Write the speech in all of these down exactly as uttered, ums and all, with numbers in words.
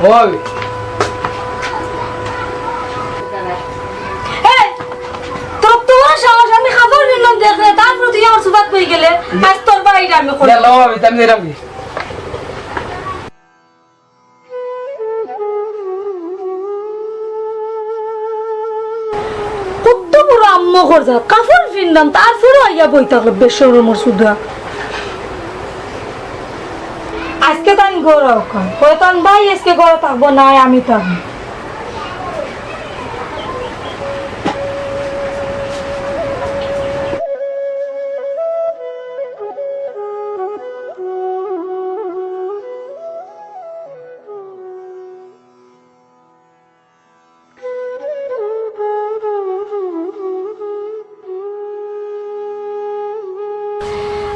ওই। এই, তোর তো বড় সাহস, আমি কাপড় পিনলাম দেখরে, তারপরে তুই আমার সুবাত কই গেলে? আইজ তোর বাইরে আমি করব। না, লও, আমি, আমি এরাম কি? কত বড় আম্মা করজা, কাপড় পিনলাম, তারপরেও আইয়া বই থাকলো, বেশরমর সুদা। আইজকে তান ঘর আউকা, ওই তান ভাই আইজকে ঘর থাকবো না, আমি থাকবো।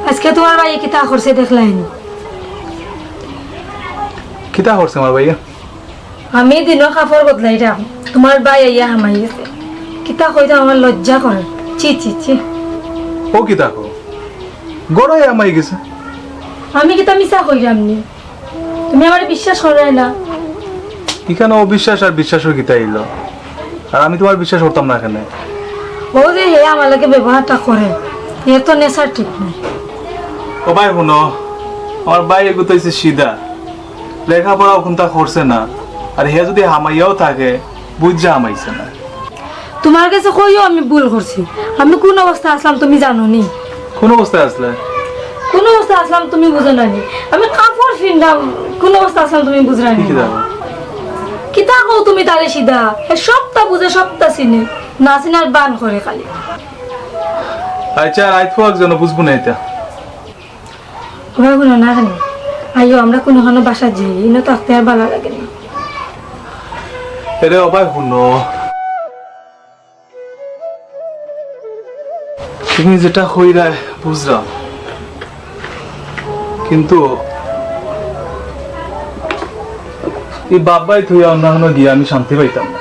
আইজকে তুমার ভাইয়ে কিতা করছে দেখলায়নি? কিতা করছে আমার ভাইয়ে? আমি দিনর কাপড় বদলাইরাম, তুমার ভাই আইয়া হামাই গেছে। কিতা কইতাম, আমার লজ্জা করে। ছি, ছি, ছি। ও কিতা কও? ঘরো আইয়া হামাই গেছে? আমি কিতা মিছা কইরাম নি? তুমি আমারে বিশ্বাস কররায় না? ইখানো অবিশ্বাস আর বিশ্বাসর কিতা অইলো? আর আমি তুমার বিশ্বাস করতাম না কেনে? ও যে হে আমার লগে ব্যবহারটা করে, এর তো nature ঠিক নাই। ও ভাই হুনো, আমার ভাই এগু তো অইছে সিধা, লেখাপড়াও কুন্তা করছে না, আর হে যুদি হামাইয়াও থাকে, বুঝা হামাইছে না। তুমার গেছে কইও আমি ভুল করছি। আমি কুন অবস্থায় আছলাম তুমি জানো নি? কুন অবস্থায় আছলায়? কুন অবস্থায় আছলাম তুমি বুঝো না নি? আমি কাপড় পিনরাম, কুন অবস্থায় আছলাম তুমি বুঝরায় নি? কিতা কও তুমি তারে সিধা? হে সবতা বুঝে, সবতা চিনে, না চিনার ভান করে খালি। আইচ্ছা, রাইত ফুয়াক যেন বুঝবো না ইতা। ওরা হুনো না কেনে? আইও, আমরা কুনুখানো বাসাত যাই, ইনো থাকতে আর ভালা লাগে না। এরে ও ভাই হুনো, তুমি যেটা কইরায় বুঝরাম, কিন্তু ই বাপ ভাই থুইয়া অন্য কুনো গিয়া আমি শান্তি পাইতাম না।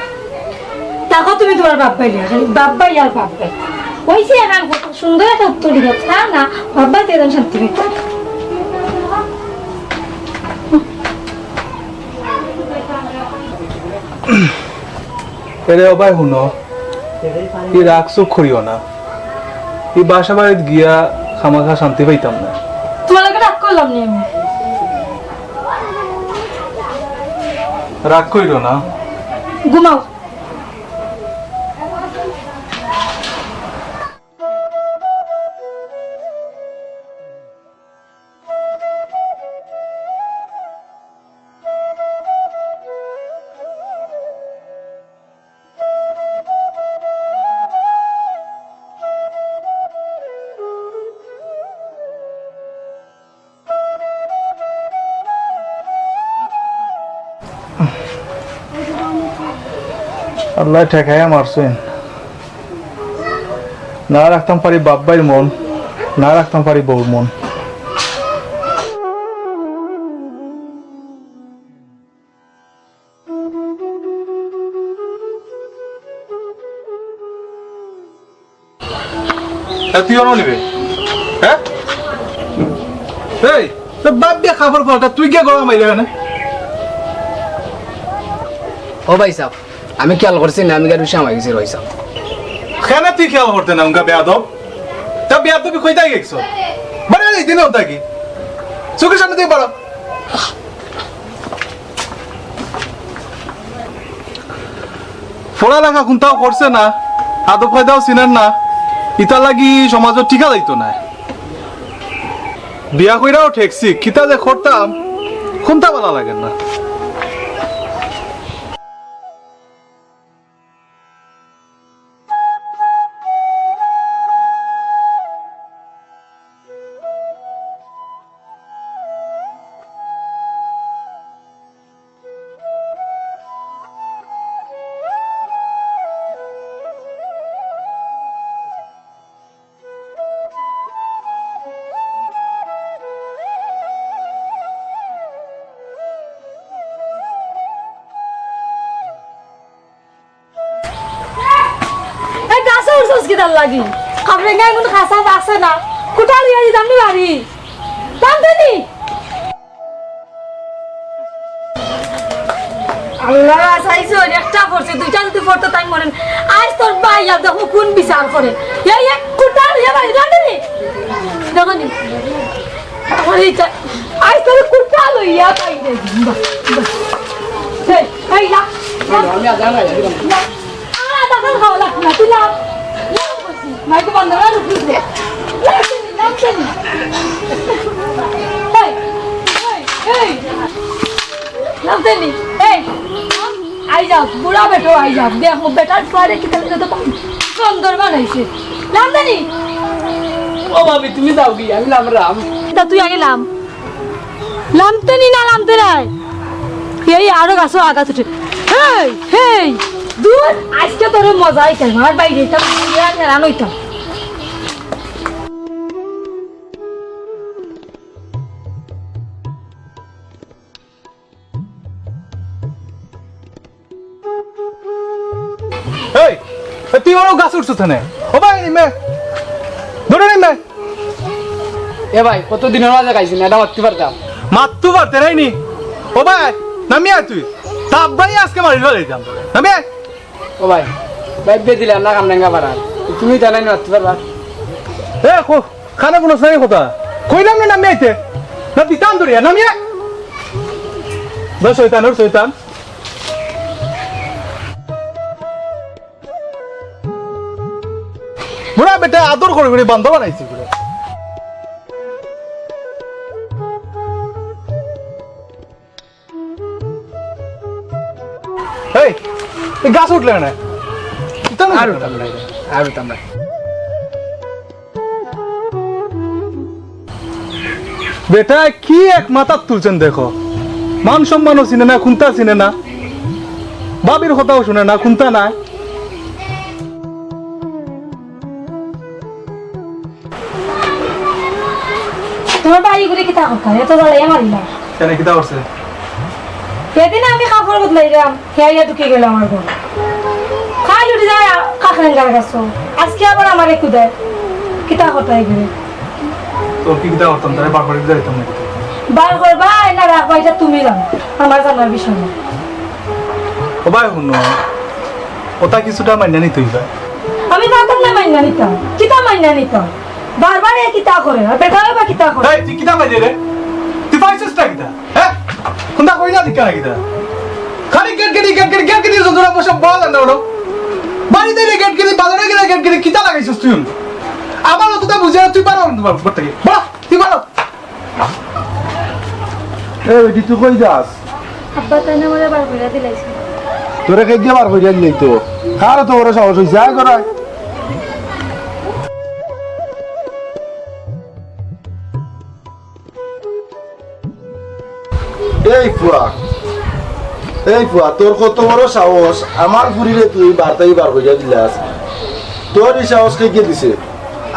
থাকো তুমি তুমার বাপ ভাই লইয়া, খালি বাপ ভাই আর বাপ ভাই। কইছি এখান কত সুন্দর একটা উত্তর দিবে, তা না, বাপ ভাই তো এখান শান্তি পাইতাম। এরে ও ভাই হুনো, ই রাগ চুক করিও না। ই বাসা বাড়িত গিয়া খামাখা শান্তি পাইতাম না। তুমার লগে রাগ করলাম নি আমি? রাগ করিও না। ঘুমাও। আল্লায় ঠেকাইয়া মারছইন। না রাখতাম পারি বাপ ভাইর মন, না রাখতাম পারি বউর মন। এ, তুই অনো নিবে? হ্যাঁ? এই, তোর বাপ দিয়া কাপড় পাল্টা, তুই গিয়া গলা মাইলে কেনে? ও ভাই সাব, আমি খেয়াল করছি না, আমি গাড়ি সামাই গেছি রইছাম। কেনে তুই খেয়াল করতে না, উঙ্গা বেয়াদব? তা বেয়াদবি কইতাই গেছো? বারে এই দিনে হতা কি? চোখের সামনে থেকে বাড়া। পড়ালেখা কুন্তাও করছে না, আদব কায়দাও চিনের না, ইতার লাগি সমাজো টিকা যাইতো না। বিয়া কইরাও ঠেকছি, কিতা যে করতাম, কুন্তা ভালা লাগে না। এই গাছে উঠছস কিতার লাগি? কাপড়ে গায়ে কোনো খাসা বাসে না। কুটা লইয়া দিতাম নি বাড়ি। দাম দেনি? আল্লাহ, চাইছো একটা পড়ছে, দুইটা যদি পড়তো তাই মরে। আইজ তোর ভাই আর দেখো কোন বিচার করে। এই এক কুটা লইয়া বাড়ি রাখে নি। দেখো নি। আমার এইটা, আইজ তোর কুটা লইয়া তাই রে। বাহ, বাহ। এই, এই লা। আমি আর জানাই। না, আমার আধা খাওয়া লাগবে না, তুই লাম। লাম করছি। মাইকে বন্ধ করে ঢুকলি। লাম করছি, লাম করছি। এই, এই, এই। লাম করছি। এই, আই যাও, বুড়া বেটো আই যাও। দেখো, বেটার ফুয়ারে কিতা তো সুন্দর বানাইছে। লাম করছি। ও ভাবি, তুমি যাও কি? আমি লামরাম। তা তুই আগে লাম। লামতে নি না লামতে নাই? এই আরো গাছো আগাত উঠে। হেই, হেই, দূর, আজকে তোরে মজা আইছে। আমার বাইরে এটা হেরান হইতাম। এই, এ, তুই ওরও গাছ উঠছস কেনে? ও ভাই, নিমে। ধরে নিমে। এ ভাই, কতদিন ওর মাঝে খাইছি না, এটা মারতে পারতাম। মারতে পারতে নাই নি? ও ভাই, নামিয়া তুই। তা আব্বাই আজকে মারি ফেলে দিতাম। নামিয়া। ও ভাই, ভাই, বেদিলে আমরা কামরাঙ্গা পাড়ার। তুমি জানাই না মারতে পারবা। এ, কো, খানা কোনো সাই কথা। কইলাম না নামিয়া আইতে। না দিতাম ধরিয়া, নামিয়া। বস শয়তান, ওর শয়তান। বুড়া বেটা আদর করে করে বান্দর বানাইছি করে। এই, এই গাছ উঠলে না? ইতা না আর উঠতাম না, আর উঠতাম না। বেটা কি এক মাথাত তুলছেন দেখো, মান সম্মানও চিনে না, কুন্তা চিনে না, ভাবির কথাও শুনে না, কুন্তা নাই। তোমার ভাই এগুলি কিতা কথা? এত জ্বালাইয়া মারিলা। কেন, কিতা করছে? সেদিন আমি কাপড় বদলাইলাম, হে আইয়া ঢুকি গেল আমার ঘর। খাই উঠি যায় কাকরেঙ্গার গাছ। আজকে আবার আমারে কুদায়। কিতা কথা এগুলি? তোর কি কিতা করতাম? তারে বার করে দিতে দিতাম নাকি? বার করবা না রাখবা, এটা তুমি জানো, আমার জানার বিষয় না। ও ভাই, হুনো, ওটা কিছুটা মাইনা নিতে হইবে। আমি পারতাম না মাইনা নিতাম, কিতা মাইনা নিতাম? বারবার এ কিতা করে, আর বেটারে বা কিতা করে? এই, তুই কিতা মাইনে রে? তুই পাইছিস না কিতা? হ্যাঁ? কোনটা কই না দিকে না কিতা? খালি গেট গেটি, গেট গেটি, গেট গেটি, যত না পয়সা বড় না ওটা। বাড়িতে গেট গেটি, বাজারে গেলে গেট গেটি, কিতা লাগাইছিস তুই? আমার অতটা বুঝে না, তুই পারো না তোমার উপর থেকে। বাহ, তুই পারো। এই বেটি, তুই কই যাস? আব্বা তাই না আমারে বার কইরা দিলাইছে। তোরে কে গিয়ে বার কইরা দিলাই তো? কার তো বড় সাহস হইছে, আয় করায়। এই ফুয়া, এই ফুয়া, তোর কত বড় সাহস, আমার ফুরিরে তুই বার্তাই বার কইরা দিলাস। তোর এই সাহস কে গিয়ে দিছে?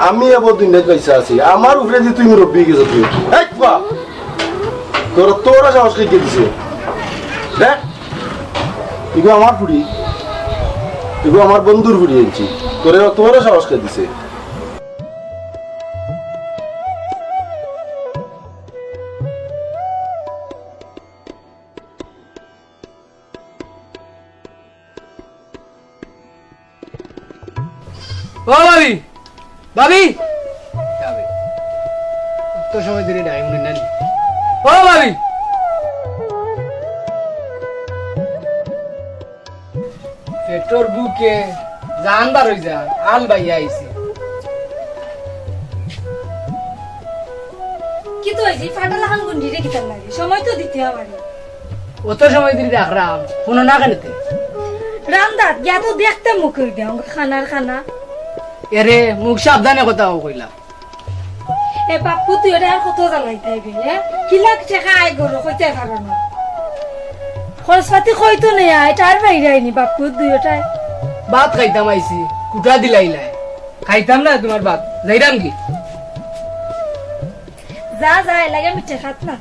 আমি এবার দুনিয়াত পয়সা আছি, আমার উপরে দিয়ে তুই মুরব্বি গেছ তুই। এই ফুয়া, তোর, তোর সাহস কে গিয়ে দিছে? দেখ, এগো আমার ফুরি, এগো আমার বন্ধুর ফুরি আনছি, তোরে, তোর সাহস কে দিছে? ও ভাবি, ভাবি, ভাবি, তো সময় ধরে ডাইমন্ড না নি। ও ভাবি, পেটর ভুকে জান বার হই যা, আল বাইয়া আইছে। কিতা অইছে? ফাটা লাখান গুন্ডি রে কিতার লাগি? সময় তো দিতে হবে। অত সময় ধরে রাখরাম, কোনো না কেনেতে? রান্দাত গিয়া তো দেখতে মুখ হই দেও, খানার খানা। এরে, মুখ সাবধানে কথা কইলা। এ বাপ্পু, তুই ওটা আর কত জ্বালাইতে আইবে, হ্যাঁ? কিলা টেকা আয় করো, কইতে পারো না। খরচপাতি কই তো নেই, এটা আর বাইরে আইনি বাপ্পু, দুই ওটায়। ভাত খাইতাম আইছি, কুটা দিলাইলাই। খাইতাম না তোমার ভাত, যাইরাম কি? যা, যা, এর লাগে মিঠে খাত না।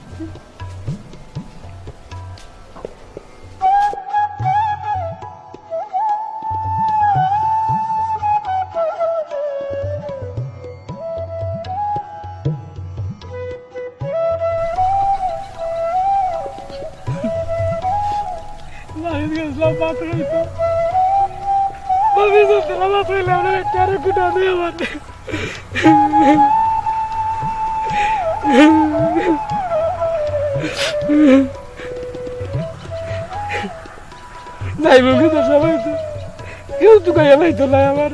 ভাত খাইতো। ভাবি যত ভাত খাইলে আমরা একটা আরো গুটা দিয়ে আমার। যাইব কিন্তু সবাই তো। কেউ তো গাইয়া পাইতো না আমার।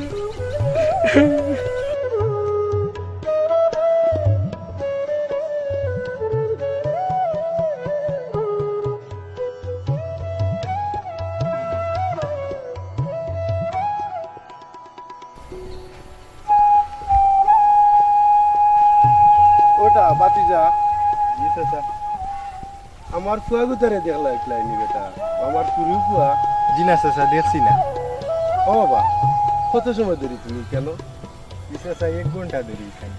ওটা ভাতিজা। জি চাচা। আমার ফুয়া গুতারে দেখলা একলাইনি বেটা? আমার ফুরির ফুয়া। জি না চাচা, দেখছি না। ও বাবা, কত সময় ধরি তুমি কেন? জি চাচা, এক ঘন্টা ধরি এখানে।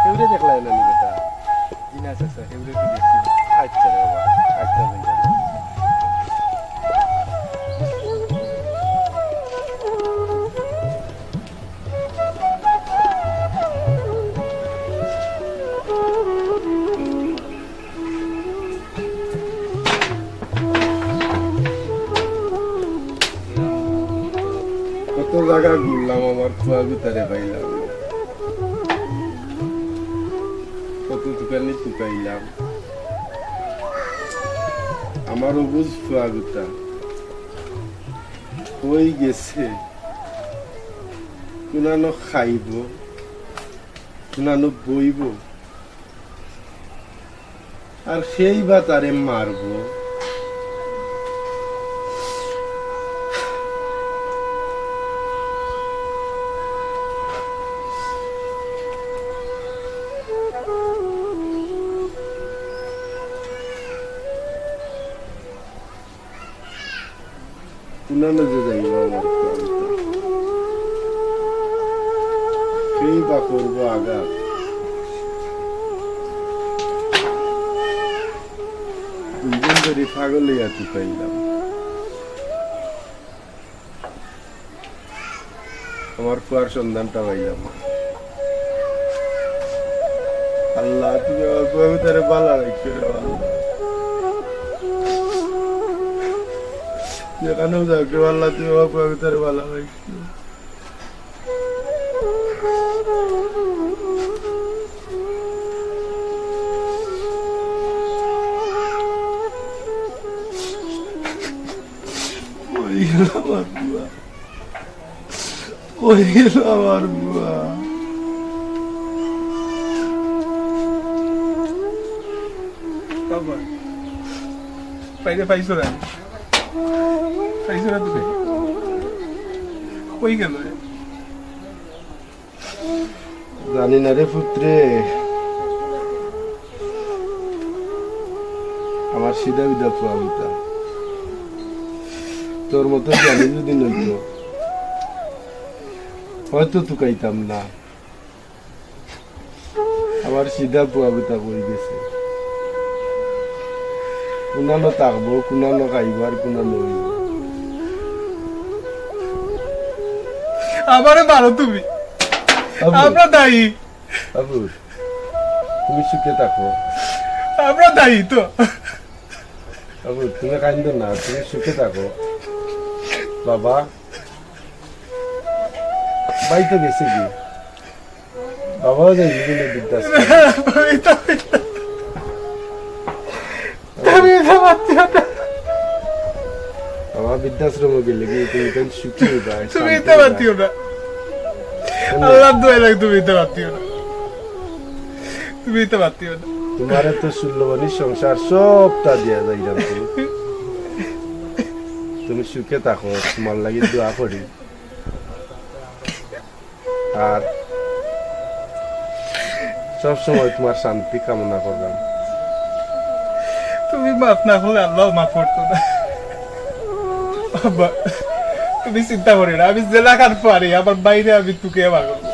কেউরে দেখলাই না নি বেটা? জি না চাচা, কেউরে তো দেখছি না। আচ্ছা রে বাবা, আচ্ছা ভাই। কত জাগা ঘুরলাম, আমার ফুয়া গুতারে পাইলাম না। কত দোকানে তুকাইলাম, আমার অবুঝ ফুয়া গুতা কই গেছে? কুনানো খাইব, কুনানো বইব, আর সেই বা তারে মারব। কুনানো যে যাইব আমার প্রাণটা। সেই বা করব আঘাত। দুইজন ধরে পাগল হইয়া তুকাইলাম। আমার ফুয়ার সন্ধানটা পাইলাম না। আল্লাহ, তুমি আমার ফুয়া গুতারে ভালা রাখিও রে আল্লাহ। যেখানেও যাও কেউ, আল্লাহ, তুমি আমার ফুয়া গুতারে ভালা রাখিও। কই গেল আমার ফুয়া? কই গেল আমার ফুয়া? বাবা, পাইরে পাইছো না? পাইছো না তুমি? কই গেল? জানি না রে পুত্রে, আমার সিধা বিধা ফুয়া গুতা। তোর মতো জ্ঞানী যদি নইতো, হয়তো তুকাইতাম না। আমার সিধা ফুয়া গুতা কই গেছে। কুনানো থাকবো, কুনানো খাইবো, আর কুনানো অইবো। আমারে মারো তুমি। আবু। আমরা দায়ী। আবু, তুমি সুখে থাকো। আমরা দায়ী তো। আবু, তুমি কাইন্দো না, তুমি সুখে থাকো। বাবা, ভাই তো গেছে কি? বাবাও যাই বিভিন্ন বৃদ্ধাশ্রম। তুমি তো, তুমি তো মাতিও না। বাবা বৃদ্ধাশ্রমে গেলে কি তুমি কেন সুখী হইবা, তুমি শান্তি তো হইবা? মাতিও না। কেন? আল্লাহর দোয়াই লাগে, তুমি তো মাতিও না। তুমি তো মাতিও না। তোমার এত ষোলো বনির সংসার সবটা দিয়া যাইলাম তুমি। তুমি সুখে থাকো, তোমার লাগি দোয়া করি। আর সব সময় তোমার শান্তি কামনা করলাম। তুমি মাফ না করলে আল্লাহ মাফ করতো না। আব্বা, তুমি চিন্তা করিও না, আমি যেলাখান পারি আমার বাইরে আমি তুকাইয়া বার করবো।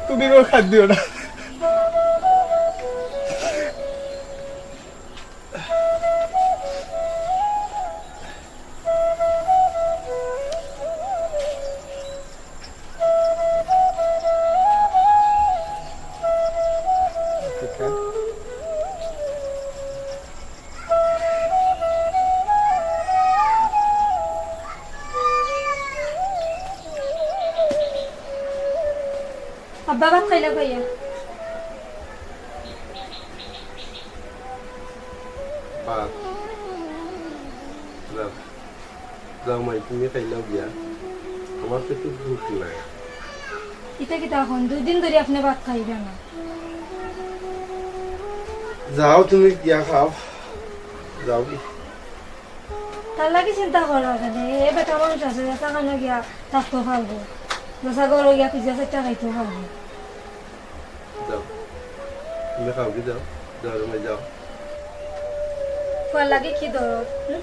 তুমি কোনো খাদ দিও না। আব্বা ভাত খাইলা কইয়া? ভাত। যাও। যাও মাই, তুমি খাইলাও গিয়া। আমার পেটো ভুক নাই। ইতা কিতা কইন? দুই দিন ধরি আপনে ভাত খাইরা না। যাও তুমি গিয়া খাও। যাও গি। তার লাগি চিন্তা করো কেনে? এ বেটা মানুষ আছে, যেতা খানো গিয়া থাকতো পারবো। যেতা ঘরো গিয়া পিজ্জা চাইট্টা খাইতো পারবো। যাও। তুমি খাও গি যাও। যাও রে মাই যাও। ফুয়ার লাগি কি দরদ? হুম?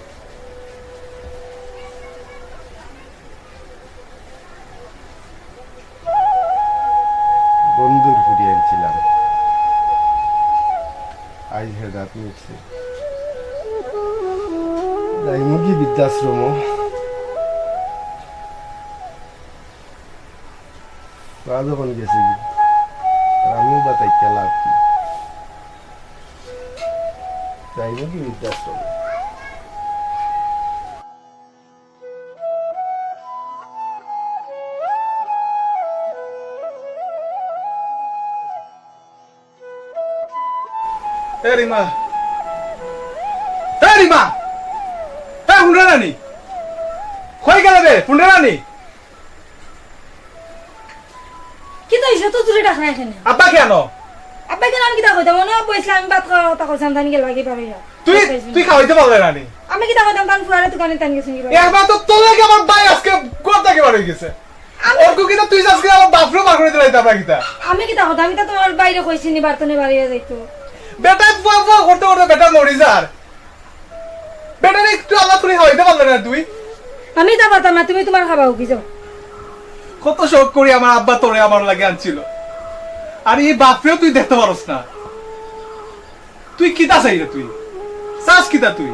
বন্ধুর ফুড়ি আনছিলাম, আইজ হেদাত মিটছে। যাইমুগি বৃদ্ধাশ্রম। বা যখন গেছে গি, আর আমিও বা তাইকা লাভ কি? যাইমুগি বৃদ্ধাশ্রম। এ রিমা, এ রিমা, এ হুনরে নানি, কই গেলে রে, হুনরে নানি? কিতা অইছে? অত জুরে ডাকরায় কেনে? আব্বা কেনে? আব্বা কেনে? আমি কিতা কইতাম? অনো আব্বা আইছলা, আমি ভাত খাওয়ার কথা কইছিলাম, তাইন গেলা গি বারইয়া। তুই, তুই খাওয়াইতে পারলে না নি? আমি কিতা কইতাম, তান ফুয়ারে দোকানে তান গেছইন গি বারইয়া। একবার তো তোর লাগি আমার ভাই আজকে ঘর থাকি বার অই গেছে। আমি অর্ক কিতা তুই আজকে আমার বাপরে বার করি দিলাই, তারপর কিতা? আমি কিতা কইতাম? আমি তো তুমার ভাইরে কইছি নি, বার তনে বারইয়া যাইতো। বেটায় ফুয়া ফুয়া করতে করতে বেটা মরি যার। বেটারে একটু আলাপ করে খাওয়াইতে পারলে না তুই? আমি তা পারতাম না, তুমি তুমার খাবাও গি যাও। কত শখ করি আমার আব্বা তোরে আমার লাগি আনছিল, আর ই বাপরেও তুই দেখতে পারস না। তুই কিতা চাইরে তুই? চাস কিতা তুই?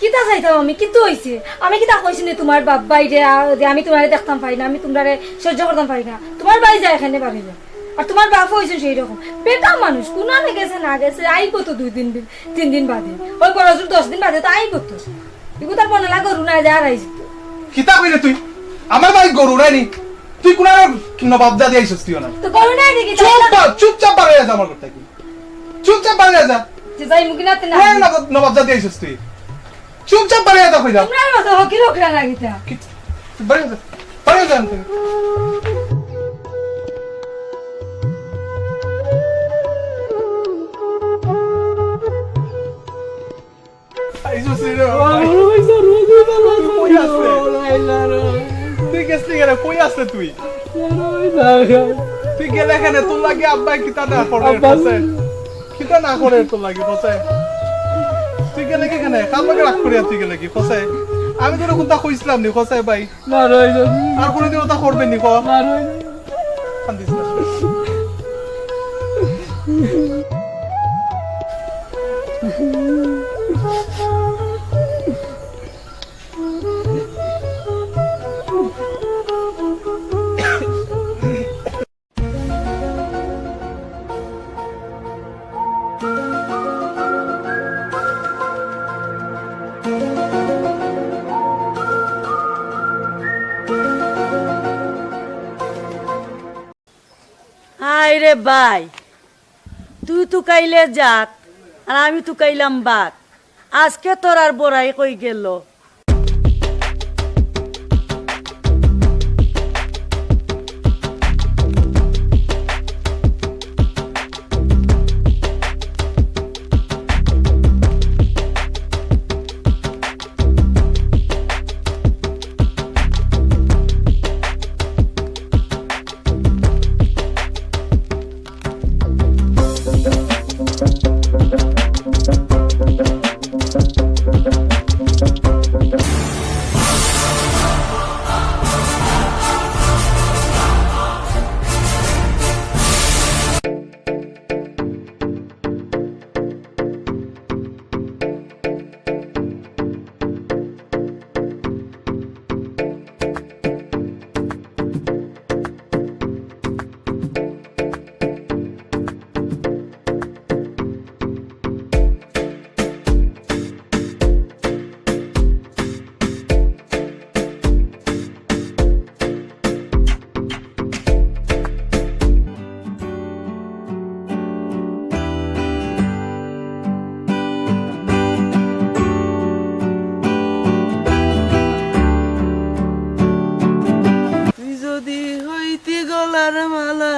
কিতা চাইতাম আমি? কিতা অইছে? আমি কিতা কইছি নি তুমার বাপ ভাইরে, আ, যে আমি তুমারে দেখতাম পারি না, আমি তুমরারে সহ্য করতাম পারি না? তুমার ভাই যায় কেনে বারইয়া। আর তুমার বাপও অইছে সেই রকম। বেটা মানুষ, কুনানে গেছে না গেছে, আইবো তো দুই দিন বি-, তিন দিন বাদে। ওই বড় জোর দশ দিন বাদে তো আইবো তো। ইগু তার বনেলা গরু নাই যে আর আইছে তো। কিতা কইরে তুই? আমার ভাই গরু নাই নি? তুই কুনানে নবাব জাদি আইছস তুই না? তো গরু নাই দেখি চুপ তাই না? কর, চুপচাপ বারইয়া যা আমার ঘর থাকি। চুপচাপ বারইয়া যা। যে যাইমুগি না তে না। কুনানে নবাব, নবাব জাদি আইছস তুই? চুপচাপ বারইয়া যা কইলাম। তুমরার মতো হকি রোকরা না কিতা? কি? বারইয়া যা। বারইয়া যা আনতে। আইছস রে বাবা। তুই কই আছলে? তুই গেছলি কেনে? কই আছলে তুই? তুই গেলে কেনে? তোর লাগি আব্বায় কিতা না করে, আব্বা। কছে? কিতা না করে তোর লাগি, কছে? তুই গেলে গি কেনে? কার লগে রাগ করিয়া তুই গেলে গি, কছে? আমি তোরে কুনতা কইছলাম নি, কছে ভাই? না, রই যাবি। আর কুনুদিন অতা করবে নি, ক? না, রই যাবি। কান্দিস না। হায় রে ভাই, তুই তুকাইলে জাত, আর আমি তুকাইলাম ভাত। আজকে তোর আর বড়াই কই গেল?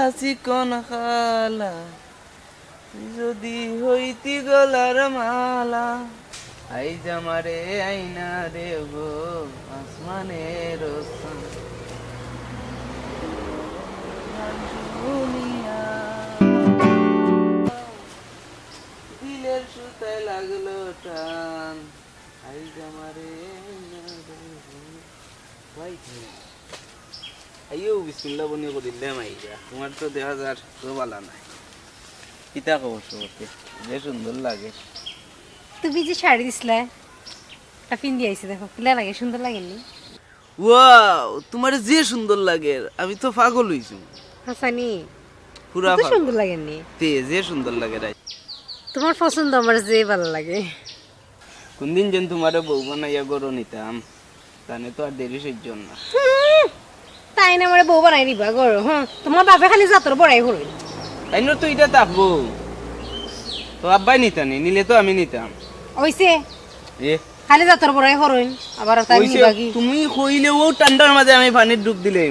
আছি কোন খালা, তুই যদি হইতি গলার মালা। আইজ আমারে আয়না দেবো আসমানের চান। গান শুনিয়া দিলের সুতায় লাগলো টান। আইজ আমারে আয়না দেবো। ভাই, আইও বিসমিল্লাহ বনি করিলে মাইয়া। তোমার তো দেখা যার তো বালা নাই। কিতা খবর সবতে? যে সুন্দর লাগে। তুমি যে শাড়ি দিছলা, এটা পিন্দি আইছি, দেখো, কিলা লাগে, সুন্দর লাগে নি? ওয়াও, তোমারে যে সুন্দর লাগে, আমি তো পাগল হইছি। হাসানি, পুরা কত পাগল। সুন্দর লাগে নি? তে যে সুন্দর লাগে রাই। তোমার পছন্দ আমার যে ভালো লাগে। কোনদিন যেন তোমারে বউ বানাইয়া ঘরো নিতাম, তানে তো আর দেরি সহ্য না। হুম, তাই না আমারে বউ বানাই দিবা ঘরো, হ্যাঁ? তোমার বাপে খালি জাতর বড়াই করইন। তাই না তো এটা থাকবো। তো আব্বাই নিতানি, নিলে তো আমি নিতাম। ওইছে? এ? খালি জাতর বড়াই করইন, আবার তাই ওইছে, নিবা কি? তুমি কইলে ও ঠান্ডার মাঝে আমি পানির ডুব দিলে।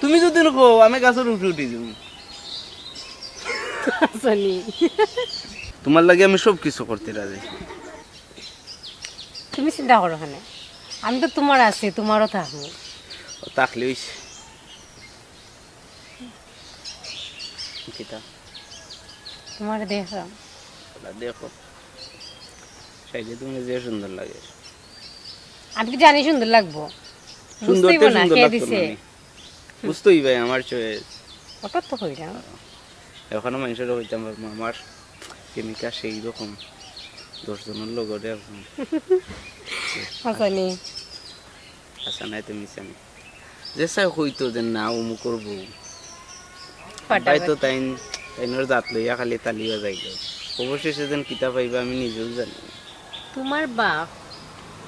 তুমি যদি কও, আমি গাছের উঠে উঠে যাবো। আসলে। তোমার লাগে আমি সব কিছু করতে রাজি। তুমি চিন্তা করো কেনে, আমি তো তোমার আছি, তোমারও থাকবো। ও, থাকলে হইছে। কিতা? তোমারে দেখলাম। ওলা দেখো, সাইডে তুমি যে সুন্দর লাগে। আমি কি জানি সুন্দর লাগবো? সুন্দর বুঝতেই তো না, সুন্দর কে লাগতো দিছে? না নি। বুঝতেই ভাই আমার চয়েস। ওটা তো কইলাম। এখনো মানুষের কইতাম পারবো আমার প্রেমিকা সেই রকম, দশ জনের লগরে এখন। হাসানি। হাসা নাই তো মিশানি। যে সাই কইতো যে না অমুকর বউ। ফাটাফাটি। ভাই তো তাইন, তাইনর জাত লইয়া খালি তালিয়া যাইল। অবশেষে যেন কিতা পাইবা আমি নিজেও জানি না। তোমার বাপ,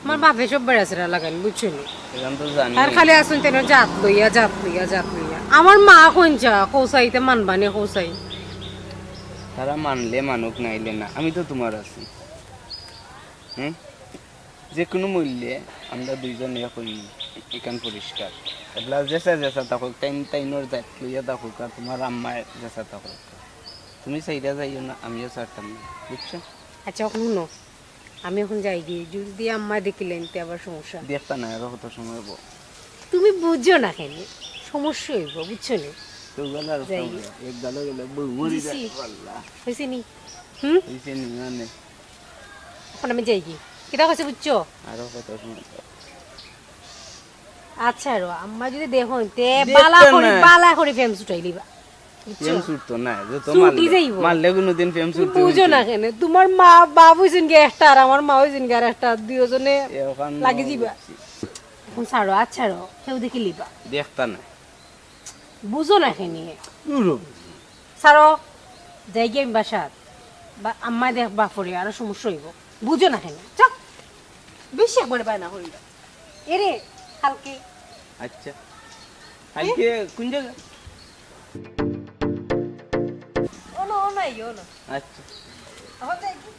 তোমার বাপে সব বেড়াছেড়া লাগান, বুঝছো নি? এখন তো জানি। আর খালি আসুন তেন জাত লইয়া, জাত লইয়া, জাত লইয়া। আমার মা কোন চা, কৌসাইতে মানবানে কৌসাই। তারা মানলে মানুক, নাইলে না, আমি তো তোমার আছি। হুম? যে কোনো মূল্যে আমরা দুইজন এক হই, এখান পরিষ্কার। এবলা যেসা যেসা থাকুক, তাইন তাইনর জাত লইয়া থাকুক, আর তোমার আম্মায় যেসা থাকুক। তুমি সাইডা যাইও না, আমিও ছাড়তাম না, বুঝছো? আচ্ছা, হুনো, আমি এখন যাই গি, যদি আম্মা দেখিলেন, তে আবার সমস্যা। দেখতা না, আরো কত সময় হবো। তুমি বুঝো না কেনে, সমস্যা হইব, বুঝছো নি? তো গেল আর যাই। এক গালো গেলে বউ মরি দিছি। যায়, আল্লাহ। হইছে নি? হুম? হইছে নি, মানে। এখন আমি যাই গি। কিতা কইছে বুঝছো? আরো কত সময়? আচ্ছা রো, আম্মা যদি দেখো, তে দেখতে বালা করি, না। বালা করি প্রেম ছুটাই দিবা। বুঝছো? প্রেম ছুটতো না, যত ছুটি মারলে, যাইব। মারলে কোনোদিন প্রেম তুমি ছুটতো বুঝো না কেনে? তোমার মা, বাপ হইছেন গিয়া একটা, আর আমার মা হইছেন গিয়া আর একটা, দুইজনে লাগি যাইবা। এখন ছাড়ো, আচ্ছা রো, কেউ দেখি লিবা। দেখতা না। বুঝো না কেনে? ছাড়ো, যাই গিয়া আমি বাসাত। বা আম্মা দেখ বাপরে, আরো সমস্যা হইব। বুঝো না কেনে? চুপ। বেশি একবারে বায়না করিল। এরে, কালকে। আচ্ছা। কালকে কোন জায়গা? ও না, ও না, ইয়ো না। আচ্ছা। এখন যাই কি?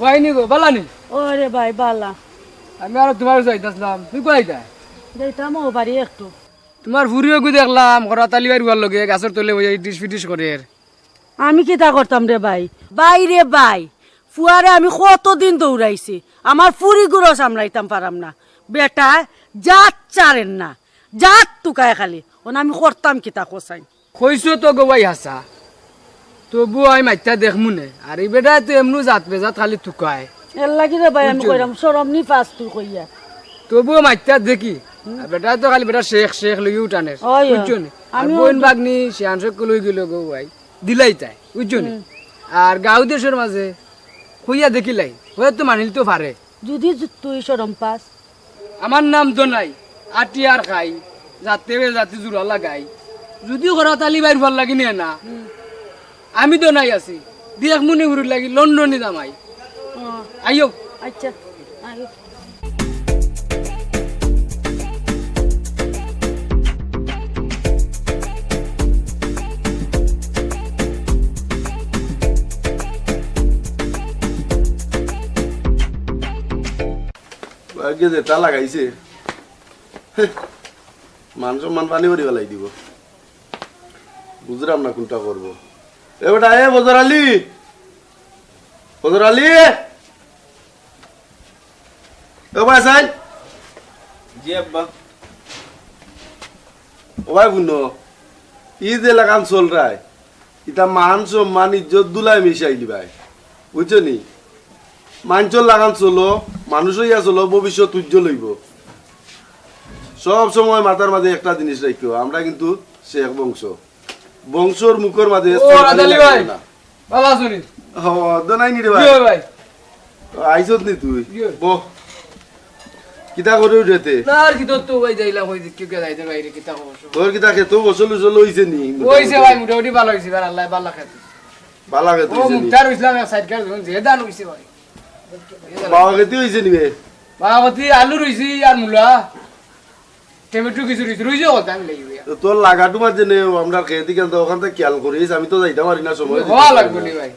বইনি গো, বালা নি? ওরে ভাই, বালা। আমি আরো তোমার যাইতাছলাম, তুই কই যাই? যাইতাম ও বাড়ি একটু। তোমার ফুরিও গু দেখলাম, করাতালি বাড়ি উয়ার লগে, গাছর তলে বইয়া ইটিস ফিটিস করের। আমি কিতা করতাম রে ভাই? ভাই রে ভাই, ফুয়ারে আমি কতদিন দৌড়াইছি, আমার ফুরি গুরো সামলাইতাম পারাম না। বেটায় জাত চারেন না, জাত তুকায় খালি। ওন আমি করতাম কিতা কছাইন? কইছো তো গো ভাই হাছা, তবু আমি মাইত্তা দেখমু নে। আর ই বেটায় তো এমনু জাত বেজাত খালি তুকায়। এর লাগি রে ভাই আমি বুঝছো? কইরাম, শরম নি পাস তুই কইয়া। তবুও মাইত্তা দেখি, আর বেটায় তো খালি বেটা শেখ শেখ লইয়া উঠানের, অয়, অয়। বুঝছো নি? আর আমিও বইন তো বাগনি শিয়ান সকল অইগেলো গো ভাই, দিলাইতায়, বুঝছো নি? হুম। আর গাঁও দেশর মাঝে কইয়া দেখিলাই, অয় তো মানিল তো পারে। যদি জু-, তুই শরম পাস। আমার নাম দোনাই, আটি আর খাই, জাতে বে জাতি জুড়া লাগাই। যদি করাত আলী ভাইর ফুয়ার লাগি নিয়ে না, হুম। আমি দোনাই আছি, দেখমুনি হুরুর লাগি লন্ডনি জামাই। ও। আইও। আচ্ছা, আইও। আগে যেটা লাগাইছে, হে, মান সম্মান পানি করি ফেলাই দিব। বুঝলাম না কোনটা করব। এ বেটা, এ বজর আলী, বজর আলী, এ ভাই সাইন। জি আব্বা। ও ভাই বুনো, ই যে লাগান চল রায়, ইতা মান সম্মান ইজ্জত দুলাই মিশাইলি ভাই, বুঝছো নি? মানষর লাগান চলো, মানুষ অইয়া চলো, ভবিষ্যৎ উজ্জ্বল অইব। সব সময় মাথার মাঝে একটা জিনিস রাখিও, আমরা কিন্তু শেখ বংশ, বংশর মুখর মাঝে ও, চলতে আদালি লাগে ভাই। না। ভালা আছো নি? ও, দোনাই নি রে ভাই। জি ভাই। আইছত নি তুই? জি। বহ। কিতা করে উঠেতে? না, আর কি তোর তো ভাই যাইলাম, ওই দিকে কে যাইতে বাইরে, কিতা খবর সব? তোর কিতা খেতো ফসল উসল হইছে নি? হইছে ভাই, মোটামুটি ভালা হইছে, ভাই, আল্লাহ ভালা খেতে। ভালা খেতে ও হইছে নি? মুক্তার ইসলাম এক সাইড করে দেখুন, যে ধান হইছে ভাই। বাবা খেতে হইছে নি বে? বাবা খেতে আলু রইছি আর মূলা। টমেটো কিছু রইছে, রইছে কথা আমি লাগি ভাইয়া। তো তোর লাগাটু মাঝে নে, ও আমরা খেতে গেল তো ওখান থেকে খেয়াল করিস, আমি তো যাইতে পারি না সময় দিতে হওয়া পারি লাগবে না। নি ভাই।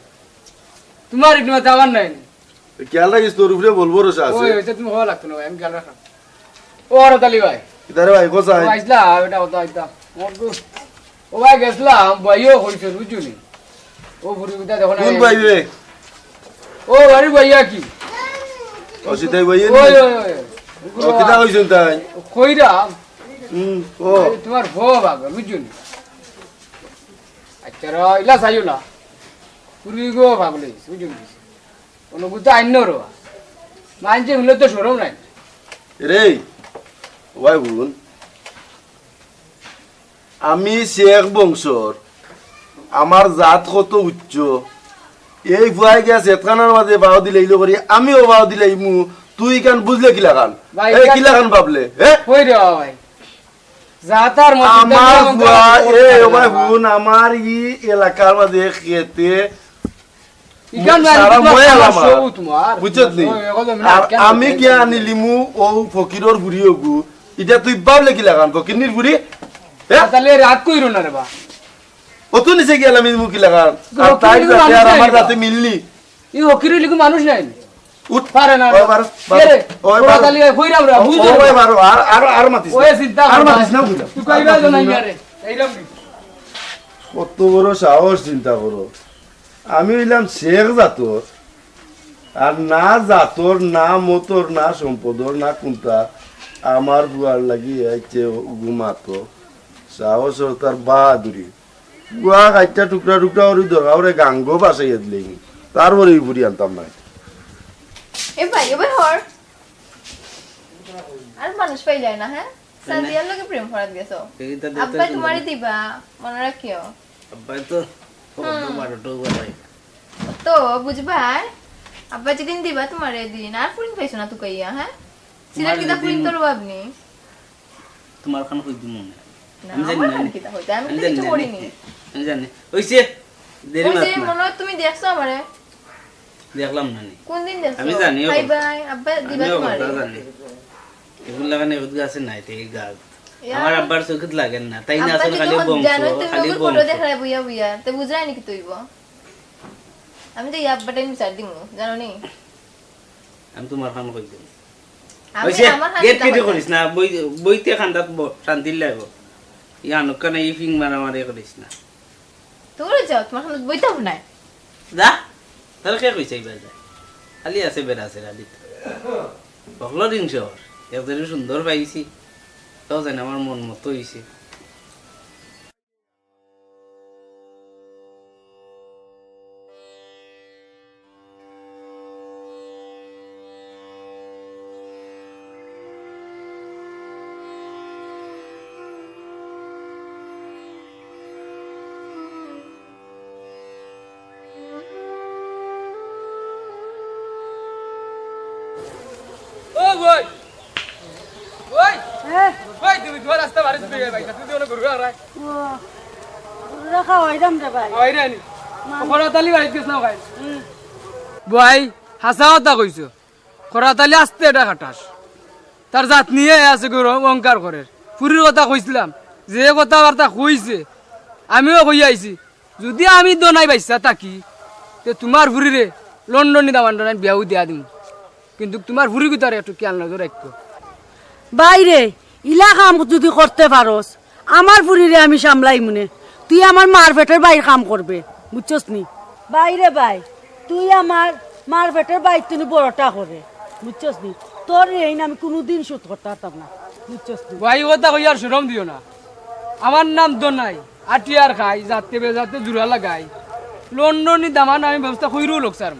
তোমার একটু মাথা আমার নাই নি। খেয়াল রাখিস, তোর উপরে বলবো ভরসা আছে। ওই, ওইটা তুমি হওয়া লাগতো না ভাই, আমি খেয়াল রাখলাম। ও, আরত আলী ভাই। কিতা রে ভাই, কোথায়? ও, আইসলা, এটা কথা আইতা। ও, ও ভাই, গেছলাম, ভাইও কইছে, বুঝছো নি? ও, ফুরি কোথায় দেখো না কোন এই। ভাই রে? ও, বাড়ির ভাইয়া কি? ও, সিতাই ভাই ওই, নি? ওই, ওই। ও, কিতা কইছেন তাই? কইরা? হুম, ও। এই তোমার বউ বাবা, বুঝছো নি? আচ্ছা, র, ইলা চাইও না। ফুরি গো পাগল হইছে, বুঝছো নি? কোনো গুতা আইন না রে বা। মানছে মিলে তো শরম নাই। রে, ভাই বোন, আমি শেখ বংশর, আমার জাত কত উচ্চ। এই ফুয়ায় গিয়া জেতখানার মাঝে বাও দিলে ইলো করি, আমিও বাও দিলে ইমু, তুই ইখান বুঝলে কিলাখান? ভাই, এই ইখান কিলাখান ভাবলে, হে? কই রে বাবা ভাই? জাতার মধ্যে আমার ফুয়া, এ, ও ভাই হুন, আমার ই এলাকার মাঝে খেতে ইখান সারা ময়া আমার। বুঝছত নি? আর আমি গিয়া আনিলিমু ও ফকিরর ফুরি ওগু। ইটা তুই ভাবলে কিলাখান, ফকিরনির ফুরি? হে? তাহলে রাগ কইরো না রে বা। অত নিচে গেলাম এই মুখি লাগান। আর তাই যাতে আর আমার যাতে মিলনি। ই ফকির অইলে কি মানুষ নাই? উঠ। পারে না। ওই বারো, বারো। কে রে? ওই বারো। তালি ভাই, কইরাম রে, বুঝ ওই বারো, আর, আর, আর মাতিস না। ওই চিন্তা আর মাতিস না, বুঝলাম। তুই কইবা তো নাই আরে। এইরাম কি? কত বড় সাহস, চিন্তা করো। আমি অইলাম শেখ জাতর, আর না জাতর, না মতর, না সম্পদর, না কুনতা, আমার ফুয়ার লাগি আইছে ঘুমাতো। সাহস ও তার বাহাদুরি। গুয়া কাইট্টা টুকরা টুকরা করি দরকার, ওরে গাঙ্গো বাসাইয়া দিলে। তারপরে এই বুড়ি আনতাম না। এ ভাই, এ ভাই হর। আর মানুষ পাই যায় না, হ্যাঁ? সাদিয়ার লগে প্রেম করাত গেছো। আব্বাই তোমারে দিবা, মনে রাখিও। আব্বাই তো হুম। বারোটা বাজায়। তো বুঝবায়, আব্বা যেদিন দিবা তোমারে দিন, আর ফুরিন পাইছো না তুকাইয়া, হ্যাঁ? সিলেট কিতা ফুরিন তোর অভাব নেই? তোমার খান কই দিমু না। না, আমি জানি আমার না। খান কিতা হইতে? আমি আমি তো জানি কিছু না। করিনি। আমি জানি। ওই যে, দেরি ওই যে মাত না। মনে হয় তুমি দেখছো আমারে। দেখলাম না নি। কোন দিন দেখছো? আমি জানি, বাই অবস্থা। বাই, আব্বা দিবা আমি তোমারে। অবস্থা জানি। এগুন লাগানো এগুন গাছে নাই, তে এই গাছ। ইয়া। আমার আব্বার চোখে লাগেন না। তাই না, আব্বা আসলে তো খালি যখন বংশ, জানো তুমি খালি ওগুর ফটো বংশ। দেখায় বুইয়া বুইয়া, তে বুঝরায় নি কিতা অইবো? আমি তো ইয়া আব্বাটাই বিচার দিমু, জানো নি? আমি তোমার খান কই দিমু। আমি ওই যে, আমার খান গেট কিতা কেটে কইতাম? করিস না, বই, বইতে খান্দাত ব-, শান্তির লাগবো। ইয়ান ওখানে ইফিং মারামারি করিস না। তোরে যাও, তোমার খান বইতাম নাই। যা, তোর কে কইছে এই বাজার? খালি আছে বেড়া আছে রাবিত। বকলো দিন শহর, এক জায়গায় সুন্দর পাইছি। তাও জানি আমার মন মতো হইছে। ওই, ওই, হ্যাঁ? ওই, তুমি তোমার রাস্তা বাড়ি চলে যাবে, তুমি অনো গরু হারায়। ও, গরু রাখা হইলাম রে ভাই। ওই রে নি। মান- খরাতালি বাড়িত গেছিলাম ভাই। হুম। ভাই, হাছা কথা কইছো। খরাতালি আস্তে এটা খাটাস। তার জাত নিয়া আছে গরু অহংকার করের। ফুরির কথা কইছিলাম, যে কথাবার্তা কইছে, আমিও কইয়া আইছি। যুদি আমি দোনাই বাইচ্চা থাকি, তে তুমার ফুরিরে লন্ডনি দামান দোনাই বিয়াউ দিয়া দিমু। কিন্তু তুমার ফুরি গুতারে একটু খেয়াল নজর রাখিও। বাইরে, ইলা কাম যুদি করতে পারস, আমার ফুরিরে আমি সামলাইমুনে। তুই আমার মার পেটর বাইর কাম করবে, বুঝছস নি? বাইরে বাই, তুই আমার মার পেটর বাইর তুই বড়টা করে, বুঝছস নি? তোর ঋণ আমি কুনুদিন শোধ করতাম পারতাম না, বুঝছস নি? ভাই, ও কথা কইয়া আর শরম দিও না। আমার নাম দোনাই। আটিয়ার খাই, যাতে বেজাতে জুড়া লাগাই। লন্ডনি দামান আমি ব্যবস্থা কইরু লোক স্যার।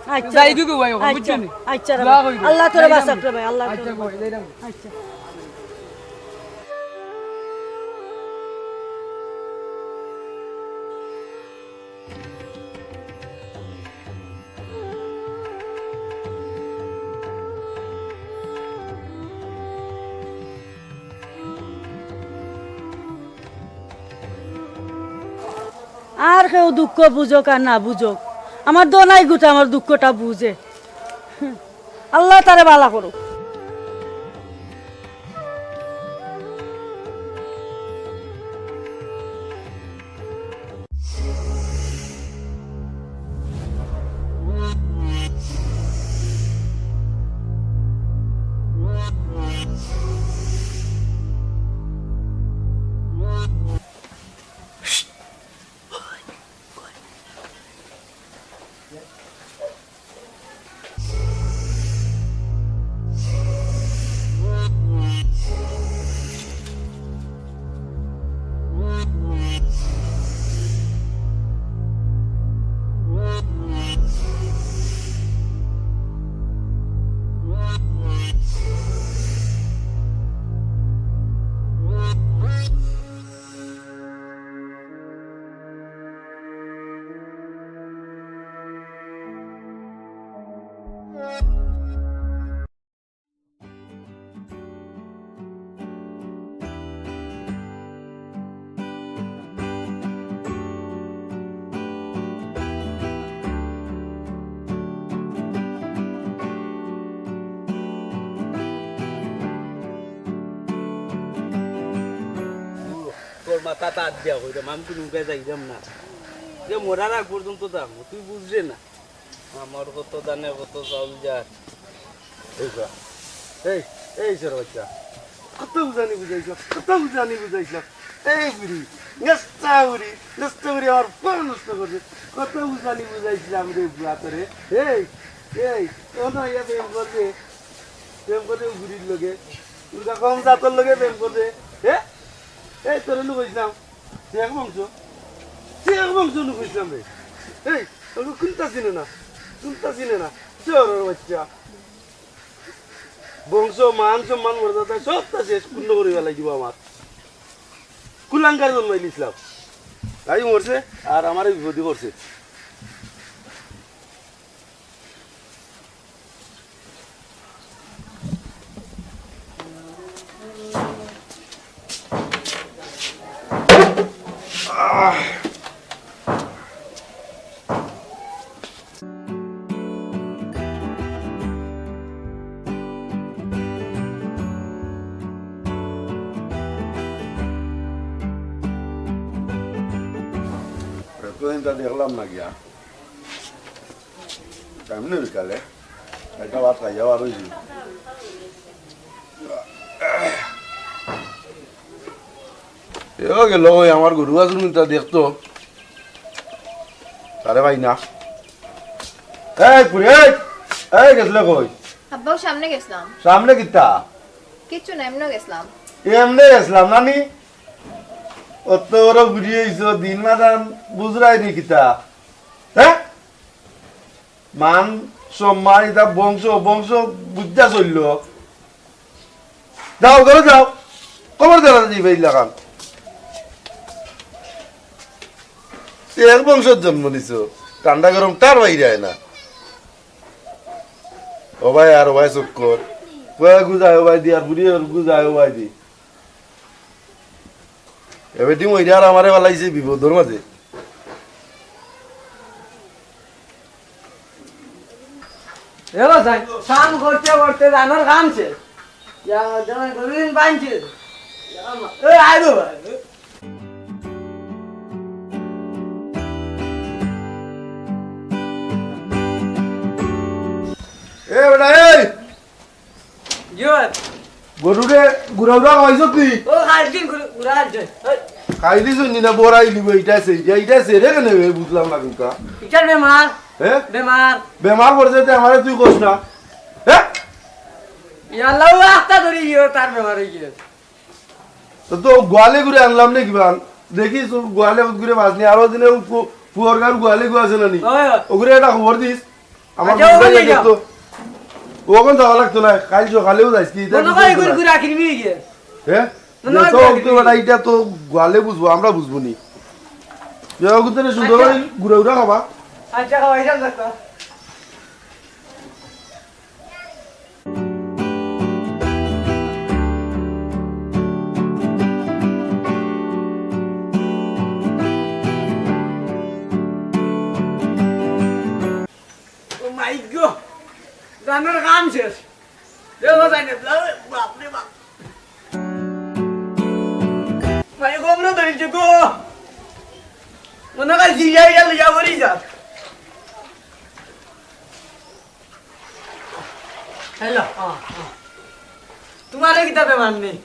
আচ্ছা। যাই গো ভাই, আচ্ছা, বুঝছো নি? আচ্ছা রে দোয়া ভাই। কইরো। আল্লাহ তোরে যাই বাঁচাক রে ভাই, আল্লাহ আচ্ছা তোরে ভাই, বাঁচাক। যাই রাম। আচ্ছা। আর কেউ দুঃখ বুঝুক আর না বুঝুক, আমার দোনাই গুতা আমার দুঃখটা বুঝে। আল্লায় তারে বালা করুক। তোর মাথাত আত দিয়া কইরাম, আমি কুনু উপায় যাইরাম না। যে মরার আগ পর্যন্ত যামু, তুই বুঝরে না। আমার কত ধানে কত চাউল যার। এই যা। এই, এই ছোট বাচ্চা। কত বুঝানি বুঝাইছলাম, কত বুঝানি বুঝাইছলাম। এই বুড়ি, নেস্তা বুড়ি, নেস্তা বুড়ি আমার পর নষ্ট করছে। কত বুঝানি বুঝাইছলাম রে বুয়া তোরে। এই, এই, ও না ইয়া প্রেম করবে। প্রেম করবে ও বুড়ির লগে। উল্টা কম জাতর লগে প্রেম করবে। হ্যাঁ? এই তোরে লুকাইছলাম। তুই এক বংশ। তুই এক বংশ লুকাইছলাম রে। এই, তোকে কুনটা চিনে না? কুনটা চিনে না? চোরর বাচ্চা। বংশ, মান, সম্মান, মর্যাদা সবটা শেষ, পূর্ণ করি ফেলাই দিব আমার। কুলাঙ্গার জন্মাইলিছলাম। তাই মরছে, আর আমারে বিপদে পড়ছে। রেস্টুরেন্টটা দেখলাম না গিয়া। কেমনে বিকালে? একটা ভাত খাইয়া বার হইছি। এও গেল কই আমার গরু বাছুর কিতা দেখতো। তারে ভাই না। এই পুরি, এই, এই গেছলে কই? আব্বা, ও সামনে গেছলাম। সামনে কিতা? কিচ্ছু না, এমনে গেছলাম। এমনে গেছলাম নানি? অত বড় বুড়ি হইছো, দিন মাদান বুঝরায় নি কিতা? হ্যাঁ? মান, সম্মান, ইতা বংশ, বংশ বুঝা চললো। যাও, ঘরে যাও। খবর দেওয়া যাইবে ইলাখান। এক বংশর জন্ম নিছো, ঠান্ডা গরম তার বাইরে আয় না। ও ভাই আর ও ভাই চক্কর। কয়া গুজায় ও ভাই দি, আর বুড়ি আর গুজায় ও ভাই দি। এ বেটি মইরা আর আমারে ফালাইছে বিপদর মাঝে। এ বাজাই, কাম করতে করতে জানোর কাম শেষ। ইয়া, জামাই গরুদিন বানছে। ইয়া মা, এ আয় রে ভাই। এ বেটা, এই! জি ভাই। গরুরে গুড়া উড়া খাওয়াইছ তুই? ও, খাইছি গুড়া, গুড়া খাইছি। এই। খাই দিছ নি না বড়াই লিব, ইটা সে, ইটা, ইটা সে রে কেনে বে, বুঝলাম না কিন্তু। ইটার বেমার। হ্যাঁ? বেমার। বেমার পড়ছে তে আমারে তুই কস না। হ্যাঁ? ইয়াল্লা, ও আস্তা ধরি গিয়ে তার বেমার হয়ে গিয়ে। তো, তো গোয়ালে ঘুরে আনলাম নে কিবা? দেখিস, ও গোয়ালে ঘুরে বাঁচনি। আরো দিনে ও পু-, পুয়ার গাঁর গোয়ালে গু আছে না নি? হয়, হয়। ওগুরে একটা খবর দিস। আমার আচ্ছা, ওখানে বুঝাই যাই দেখতো। ওখানে যাওয়া লাগতো না। কাল সকালেও যাইস কি? এটা মনে কিছু হয় না। ঘুরে ঘুরে আখির মেয়ে গিয়ে। হ্যাঁ? মনে হয় তো ঘুরে তো আখির বেটা, মেয়ে। এটা তো গোয়ালে বুঝবো, আমরা বুঝবো নি। যে ওগুন থেকে সুন্দর আচ্ছা। করে ঘুরে ঘুরে খাবা। আচ্ছা, খাওয়াই যান দেখতো। ও মাই গো, জানোর কাম শেষ। এ বাবা, জানে, বাপ রে বাপ। মাই গো, আমরা ধরেছে গো। মনে হয় জিয়া ইয়া লইয়া পড়ি যা। হ্যালো, আ, আ। তোমারও কিতা বেমার নেই?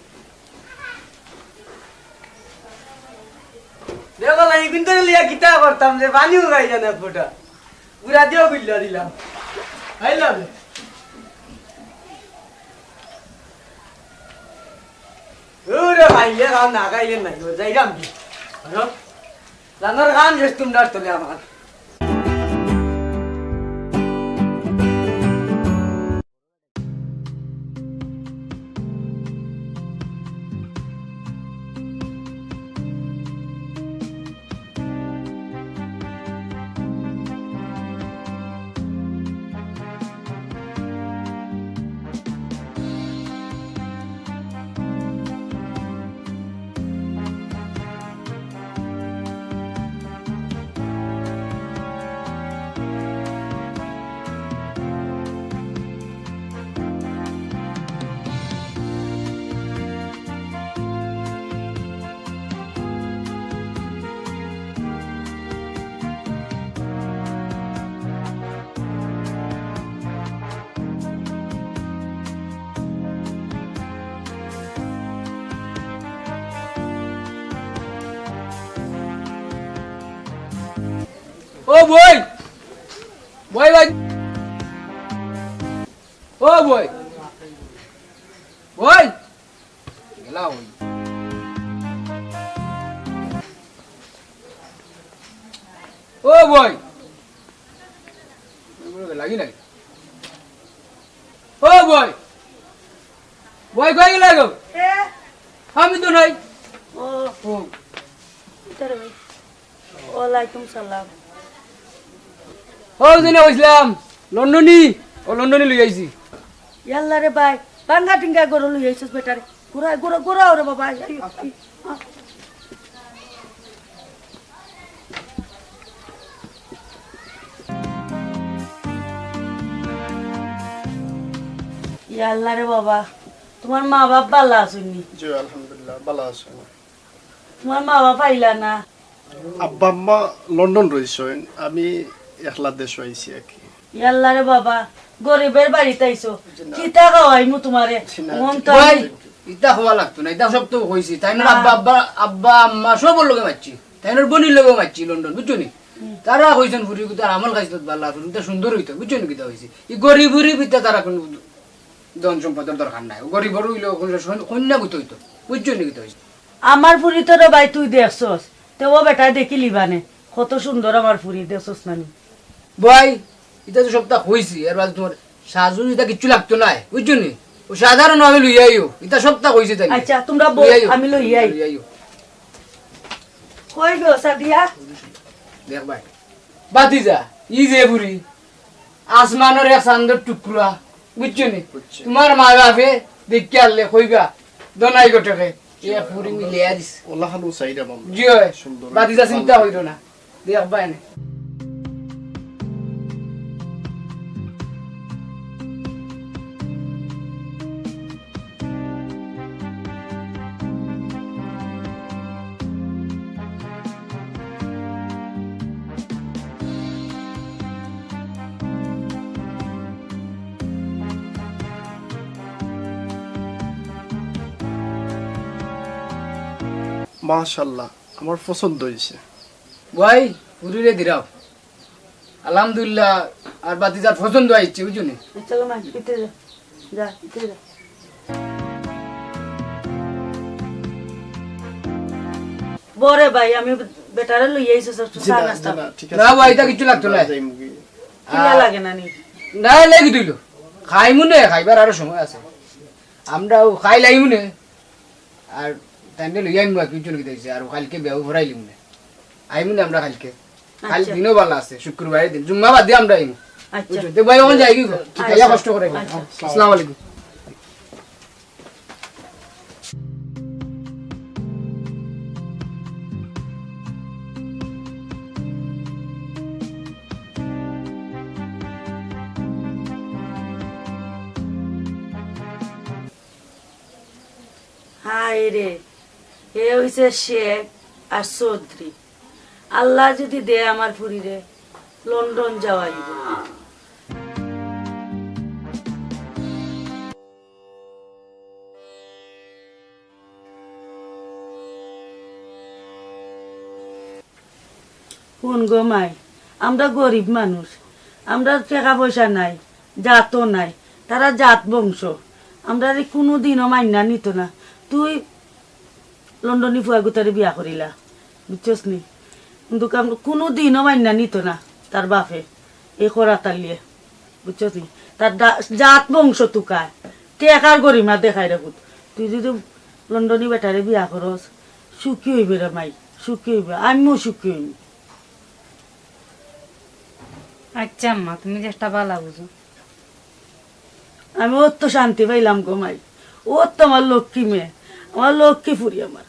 দেখো না, ইগুন তো লিয়া কিতা করতাম যে পানিও খাই জানে এক ফোঁটা। গুড়া দিয়েও গুল্লা দিলাম। খাইলাম। ওরে ভাই, এ খাও না খাইলে নাই, ও যাইরাম কি? হ্যালো? জানোর কাম শেষ তোমরা তোলে আমার। ও বই, বই ভাই, ও বই, বই, গেলা বই। ও বই, লাগি নাই। ও বই, বই কই গেলা গো? এ? আমি তো নাই। ও। ও। ভিতরে ভাই। ওয়ালাইকুম সালাম। ও, যে না কইছিলাম, লন্ডনি, ও লন্ডনি লই আইছি। ইয়াল্লা রে ভাই, বাঙ্গা টিঙ্গা গরু লই আইছস বেটারে। ঘুরা, ঘুরা, ঘুরা ওরে বাবা। এই, এই, আ। ইয়াল্লা রে বাবা, তোমার মা বাপ ভালা আছইন নি? জি, আলহামদুলিল্লাহ, ভালা আছইন। তোমার মা বাপ আইলা না? আব্বা আম্মা লন্ডন রইছইন, আমি একলা দেশো আইছি আর কি। ইয়াল্লা রে বাবা, গরিবের বাড়িত আইছো। জি না। কিতা খাওয়াইমু তোমারে? জি না। মন তো ভাই, আমি ইতা খাওয়া লাগতো না, ইতা সব তো কইছি। তাইনর না। আব্বা, আব্বা, আব্বা, আম্মা সবর লগে মাতছি। তাইনর বইনর লগেও মাতছি লন্ডন, বুঝছো নি? হুম। তারা কইছইন ফুরি কুতার আমল খাইছলত ভালা, ফুরি কুতা সুন্দর অইতো, বুঝছো নি কিতা কইছি? ই গরিব গরিব ইতা তারা কুনু ধন সম্পদর দরকার নাই। গরিবর অইলেও কুনু কইন্যা গুতো অইতো, বুঝছো নি কিতা কইছি? আমার ফুরি তো রে ভাই তুই দেখছস, তে ও বেটায় দেখিলিবা নে, কত সুন্দর আমার ফুরি, দেখছস না নি? ভাই, ইতা তো সবতা কইছি, এর বাদে তোমার সাজু ইতা কিচ্ছু লাগতো নায়, বুঝছো নি? ও সাধারণ ভাবে লইয়া আইও, ইতা সবতা কইছি তাই। আচ্ছা, তোমরা বও, লইয়া আইও। আমি লইয়া আই। লইয়া আইও। কই গো, সাদিয়া? দেখ ভাই, বাতিজা, ই যে ফুরি, আসমানর এক চান্দর টুকরা, বুঝছো নি? বুঝছি। তুমার মা বাফে দেখিয়া আনলে কইবা, দোনাই গটকে, এ ফুরি মিলিয়া দিছে। ওলা খালু সাইডা মামলা। জি অয়, সুন্দর। বাতিজা চিন্তা কইরো না, দেখবায় নে। মাশাআল্লাহ, আমার পছন্দ অইছে। ভাই, ফুরিরে দিরাও। আলহামদুলিল্লাহ, আর বাতিজার পছন্দ অইছে, বুঝছো নি? চলো মা, ভিতরে যা। যা, ভিতরে যা। বরে ভাই, আমি বেটারে লইয়া আইছি, সব জি চা না, নাস্তা। জি না, ঠিক আছে। না ভাই, ইতা কিচ্ছু লাগতো না। যাইমুগি। কিলা লাগে না নি? না, লাগি দিল। খাইমু নে, খাইবার আরো সময় আছে। আমরা ও খাই লাইমু নে। আর তাইনরে লইয়া আইমু, আর কিচ্ছু লাগি দিছে। আর কালকে বিয়াও ভরাইলিমু নে। আইমু নে আমরা কালকে। কাল আচ্ছা। দিনও ভালা আছে, শুক্রবারের দিন। জুম্মা বাদ দিয়া আমরা আইমু। আচ্ছা। বুঝছো? তে ভাই, অখন যাইগি গো। ঠিক আছে। আইয়া কষ্ট করে। আচ্ছা। আসসালামু আলাইকুম। হায় রে, হে অইছে শেখ আর চৌধুরী। আল্লায় যদি দেয় আমার ফুরিরে, লন্ডন যাওয়া অইবো। হুন গো মাই, আমরা গরিব মানুষ, আমরার টেকা পয়সা নাই, জাতও নাই, তারা জাত বংশ, আমরারে কুনুদিনও মাইন্না নিতো না। তুই লন্ডনি ফুয়া গুতারে বিয়া করিলা, বুঝছস নি? কিন্তু কাম-, কুনুদিনও মাইন্না নিতো না তার বাফে, এই করা তালিয়ে, বুঝছস নি? তার দা-, জাত বংশ তুকায়, টেকার গরিমা দেখায় রে পুত। তুই যদি লন্ডনি বেটারে বিয়া করস, সুখী অইবে রে মাই, সুখী অইবে, আমিও সুখী অইমু। আচ্ছা আম্মা, তুমি যেটা ভালা বুঝো। আমি অত শান্তি পাইলাম গো মাই, অত আমার লক্ষ্মী মেয়ে, আমার লক্ষ্মী ফুরি আমার।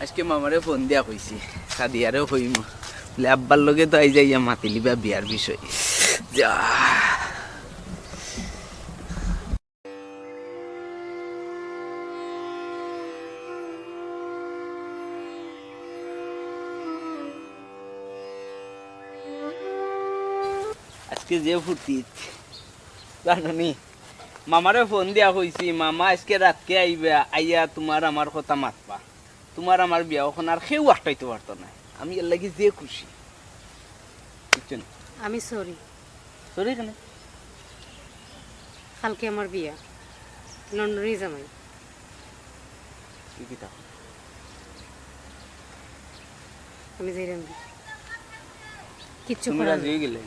আজকে মামারে ফোন দিয়া কইছি, সাদিয়ারেও কইমু, বলে আব্বার লগে তো আইজ আইয়া মাতিলিবা বিয়ার বিষয়। যা। আজকে যে ফুর্তি, জানো নি? মামারে ফোন দিয়া কইছি, মামা আজকে রাতকে আইবা, আইয়া তুমার আমার কথা মাতবা। তুমার আমার বিয়া অখন আর কেউ আটকাইতো পারতো নায়। আমি এর লাগি যে খুশি। বুঝছো নি? আমি sorry। Sorry কেনে? কালকে আমার বিয়া, লন্ডনি জামাই। তুই কিতা? আমি যাইরাম। কিচ্ছু তুমি করার রাজি নাই। অই গেলে?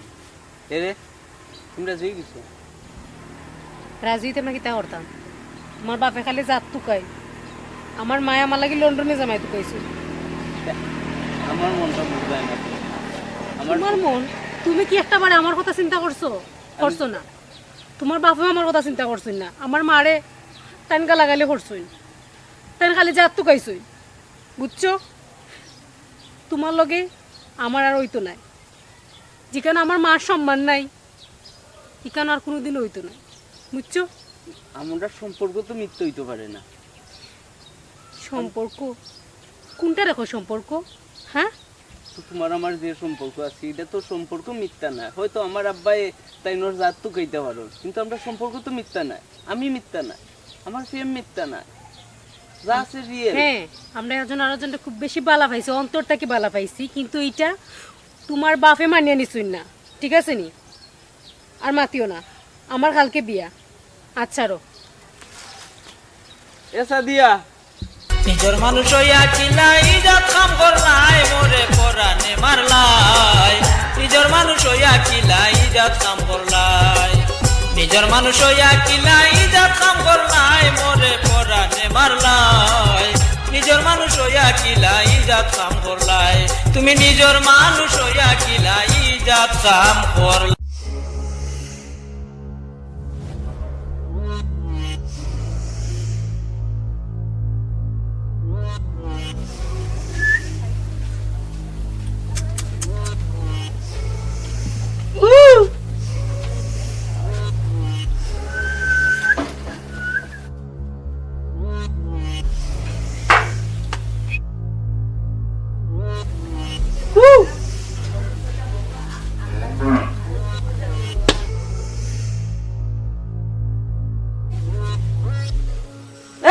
এ রে, তুমি রাজি অই গেছো? রাজি অইতাম না কিতা করতাম? আমার বাপে খালি জাত তুকাই। আমার মায় আমার লাগি লন্ডনি জামাই তুকাইছে। আমার মনটা বুঝায় না তুমি। আমার তুমার মন? তুমি কি একটাবারে আমার কথা চিন্তা করছো? আমি করছো না। তুমার বাপেও আমার কথা চিন্তা করছইন না। আমার মারে তাইন গালাগালি করছইন। তাইন খালি জাত তুকাইছইন। বুঝছো? তুমার লগে আমার আর অইতো নায়। যেখানে আমার মার সম্মান নাই, ইখান আর কুনুদিন অইতো নায়। বুঝছো? আমরার সম্পর্ক তো মিথ্যা অইতো পারে না। সম্পর্ক? কুনটারে কয় সম্পর্ক? হ্যাঁ? তো তুমার আমার যে সম্পর্ক আছে, ইটা তো সম্পর্ক মিথ্যা না। হয়তো আমার আব্বায় তাইনর জাত তুকাইতা পারইন, কিন্তু আমরার সম্পর্ক তো মিথ্যা না। আমি মিথ্যা না, আমার প্রেম মিথ্যা না, যা আছে real। হ্যাঁ, আমরা একজন আরেকজনরে খুব বেশি বালা পাইছি, অন্তর থাকি বালা পাইছি, কিন্তু ইটা তুমার বাপে মানিয়া নিছইন না, ঠিক আছে নি? আর মাতিও না, আমার কালকে বিয়া। আচ্ছা রো। এ সাদিয়া। নিজর মানুষ অইয়া কিলা ইজাত কাম করলায়, মোরে পরানে মারলায়। নিজর মানুষ অইয়া কিলা ইজাত কাম করলায়। নিজর মানুষ অইয়া কিলা ইজাত কাম করলায়, মোরে পরানে মারলায়। নিজর মানুষ অইয়া কিলা ইজাত কাম করলায়, তুমি নিজর মানুষ অইয়া কিলা ইজাত কাম করলায়।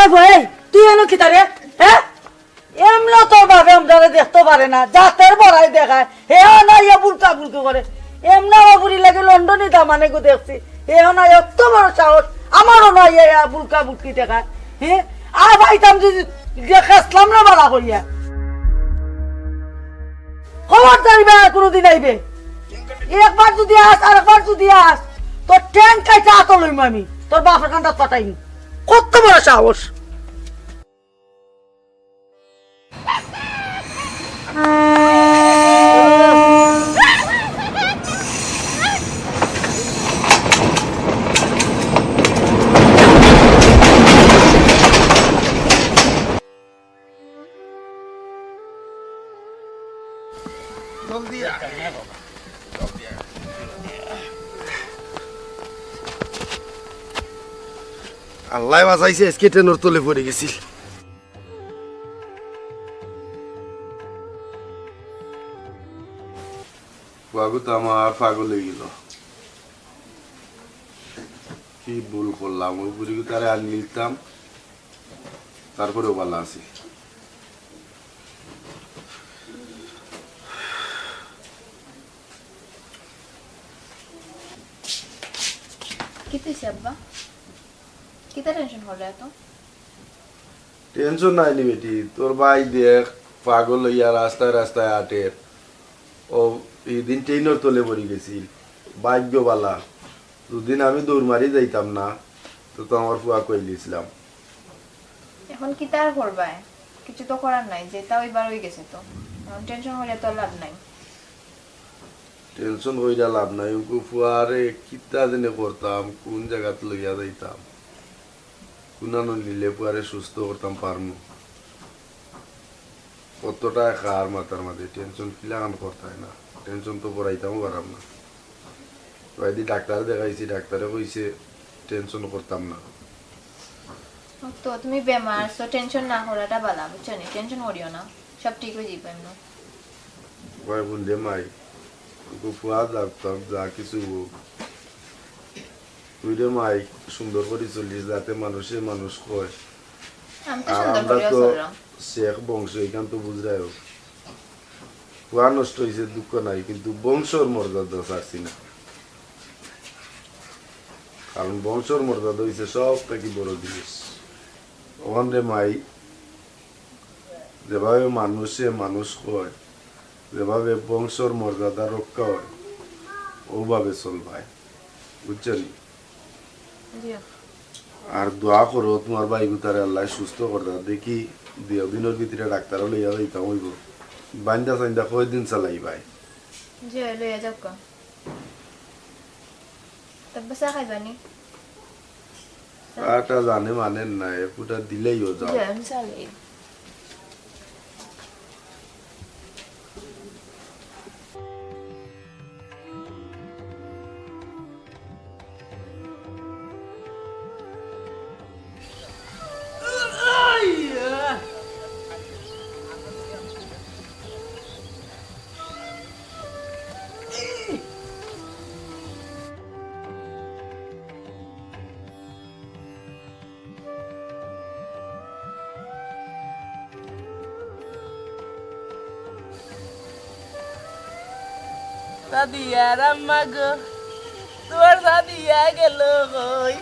এ ভাই, তুই এনো কিতা রে? হ্যাঁ? এমনে তোর বাপে আমরারে দেখতো পারে না, জাতের বড়াই দেখায়। হে অনাইয়া বুলকা বুলকি করে। এমনে ও বুড়ি লাগে লন্ডনি দামানে গো দেখছি। হে অনাই অত বড় সাহস, আমার অনাইয়া ইয়া বুলকা বুলকি দেখায়। হে? আর ভাইতাম যদি যে খেসলাম না বালা করিয়া। খবরদারি বা আর কোনোদিন আইবে। একবার যদি আস, আর একবার যদি আস, তোর ট্যাং কাইটা আতো লইমু আমি। তোর বাপের কান্দাত পাঠাইমু। কত বড় সাহস। আল্লায় বাঁচাইছে, আজকে ট্রেনর তলে পড়ি গেছিল। ফুয়াগু তো আমার পাগল অইগেল। কি ভুল করলাম, ওই বুড়িগু তারে আর নিলতাম, তারপরেও ভালা আছি। কিতা অইছে আব্বা? কিতা টেনশন করলে এত? টেনশন নাই নি বেটি, তোর ভাই দেখ, পাগল অইয়া রাস্তায় রাস্তায় আটের। ও, ইদিন ট্রেনর তলে পড়ি গেছিল, ভাগ্য ভালা। দুদিন আমি দৌড় মারি যাইতাম না, তো, তো আমার ফুয়া কইলিছিলাম। এখন কিতা আর করবায়? কিছু তো করার নাই, যেটা অইবার অই গেছে তো। এখন টেনশন করিয়া তো লাভ নাই। টেনশন করিয়া লাভ নাই, ওগু ফুয়ারে কিতা যেনে করতাম, কোন জাগাত লইয়া যাইতাম, কুনানো নিলে ফুয়ারে সুস্থ করতাম পারমু। কতটা কার মাথার মাঝে টেনশন কিলাখান করতায় না, টেনশন তো পড়াইতামও পারাম না। কয়দি ডাক্তার দেখাইছি, ডাক্তারে কইছে টেনশন করতাম না। ও তো, তুমি বেমার আছো, টেনশন না করাটা ভালা, বুঝছো নি? টেনশন করিও না, সব ঠিক অই যাইবো এমনে। কয় বুঝলে মাই, ওগু ফুয়া যাক, যা কিছু হোক, তুই রে মাই সুন্দর করি চলিস, যাতে মানুষে মানুষ কয়। আমি তো আর সুন্দর আমরা করিয়া তো চললাম। শেখ বংশ, এখান তো বুঝরায় হোক। ফুয়া নষ্ট অইছে, দুঃখ নাই, কিন্তু বংশর মর্যাদা ছাড়ছি না। কারণ বংশর মর্যাদা অইছে সব থাকি বড় জিনিস। অখন রে মাই, যেভাবে মানুষে মানুষ কয়, যেভাবে বংশর মর্যাদা রক্ষা অয়, ওভাবে চলবায়, বুঝছো নি? জি। আর দোয়া করো তুমার ভাইগুতারে আল্লায় সুস্থ করতা। দেখি দুই দিনর ভিতরে ডাক্তারো লইয়া যাইতাম অইবো। বান্দা সান্দা কয়দিন চালাইবায়? জি, লইয়া যাউক্কা। তবে চা খাইবা নি? চাটা জানে মানে না, এ ফুটা দিলেই ও যাও। জি, আমি চা লই। সাদিয়ার আম্মা গো, তুমার সাদিয়া গেল কই?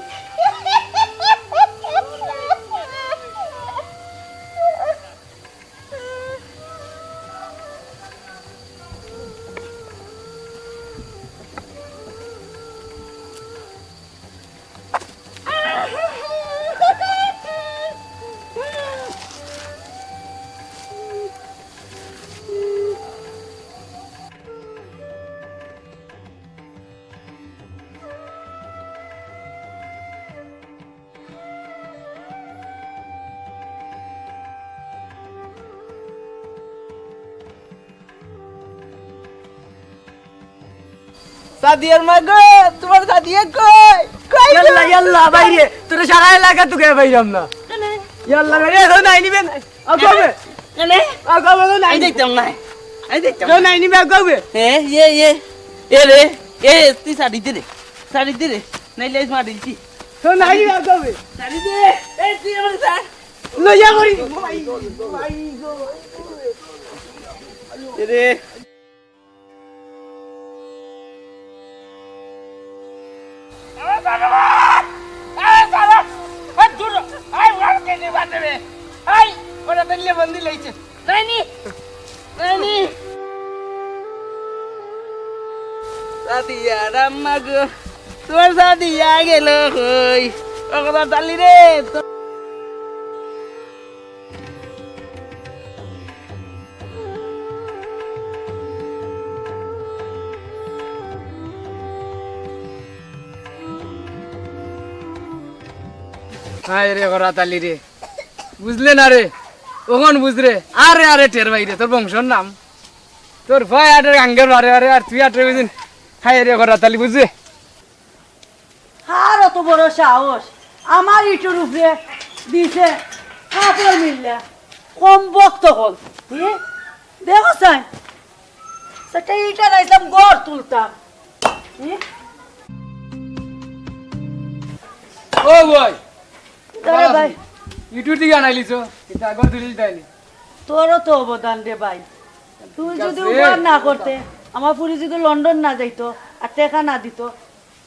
সাদিয়ার মা গো, তোমার সাদিয়া কই? কই গো? ইয়াল্লা, ইয়াল্লা, বাইরে। তোরে সারা এলাকা তুকাইয়া পাইলাম না। কেনে? ইয়াল্লা, বাইরে, এখন আইনি বে। আগাবে। কেনে? আগাবে, এখন আই আইনি। দেখতাম না। আই দেখতাম এখন না। আইনি বে, আগাবে। এ, এ, এ। এ রে, এ, তুই সারি দে রে। সারি দে রে। নাইলে আজ মারিলছি। এখন আইনি বে, আগাবে। সারি দে। এ, তুই আমার সার। লইয়া করি। এ রে। সাদিয়ার আম্মা গো, তোমার সাদিয়া গেল কই? ও কথা তালি রে, তো- হায় রে, করাত আলী রে, বুঝলে না রে, অখন বুঝরে। আরে, আরে, টের বাইরে, তোর বংশর নাম, তোর ভাই আটের গাঙ্গের বারে বারে, আর তুই আটের বুঝিন। হায় রে, করাত আলী, বুঝলে? কার অত বড় সাহস, আমার ইটর উপরে দিছে কাপড় মিললা, কমবখত অকল। এ, দেখো চাই, সেটা ইটা লাইছিলাম ঘর তুলতাম। এ? ও ভাই, দাঁড়া ভাই। ইটুর দিকে আনাইলিছো, এটা ঘর তুলিল তাইলে। তোরও তো অবদান রে ভাই, তুই ঠিক যদি আছে। উপকার না করতে, আমার ফুরি যদি লন্ডন না যাইতো আর টেকা না দিত,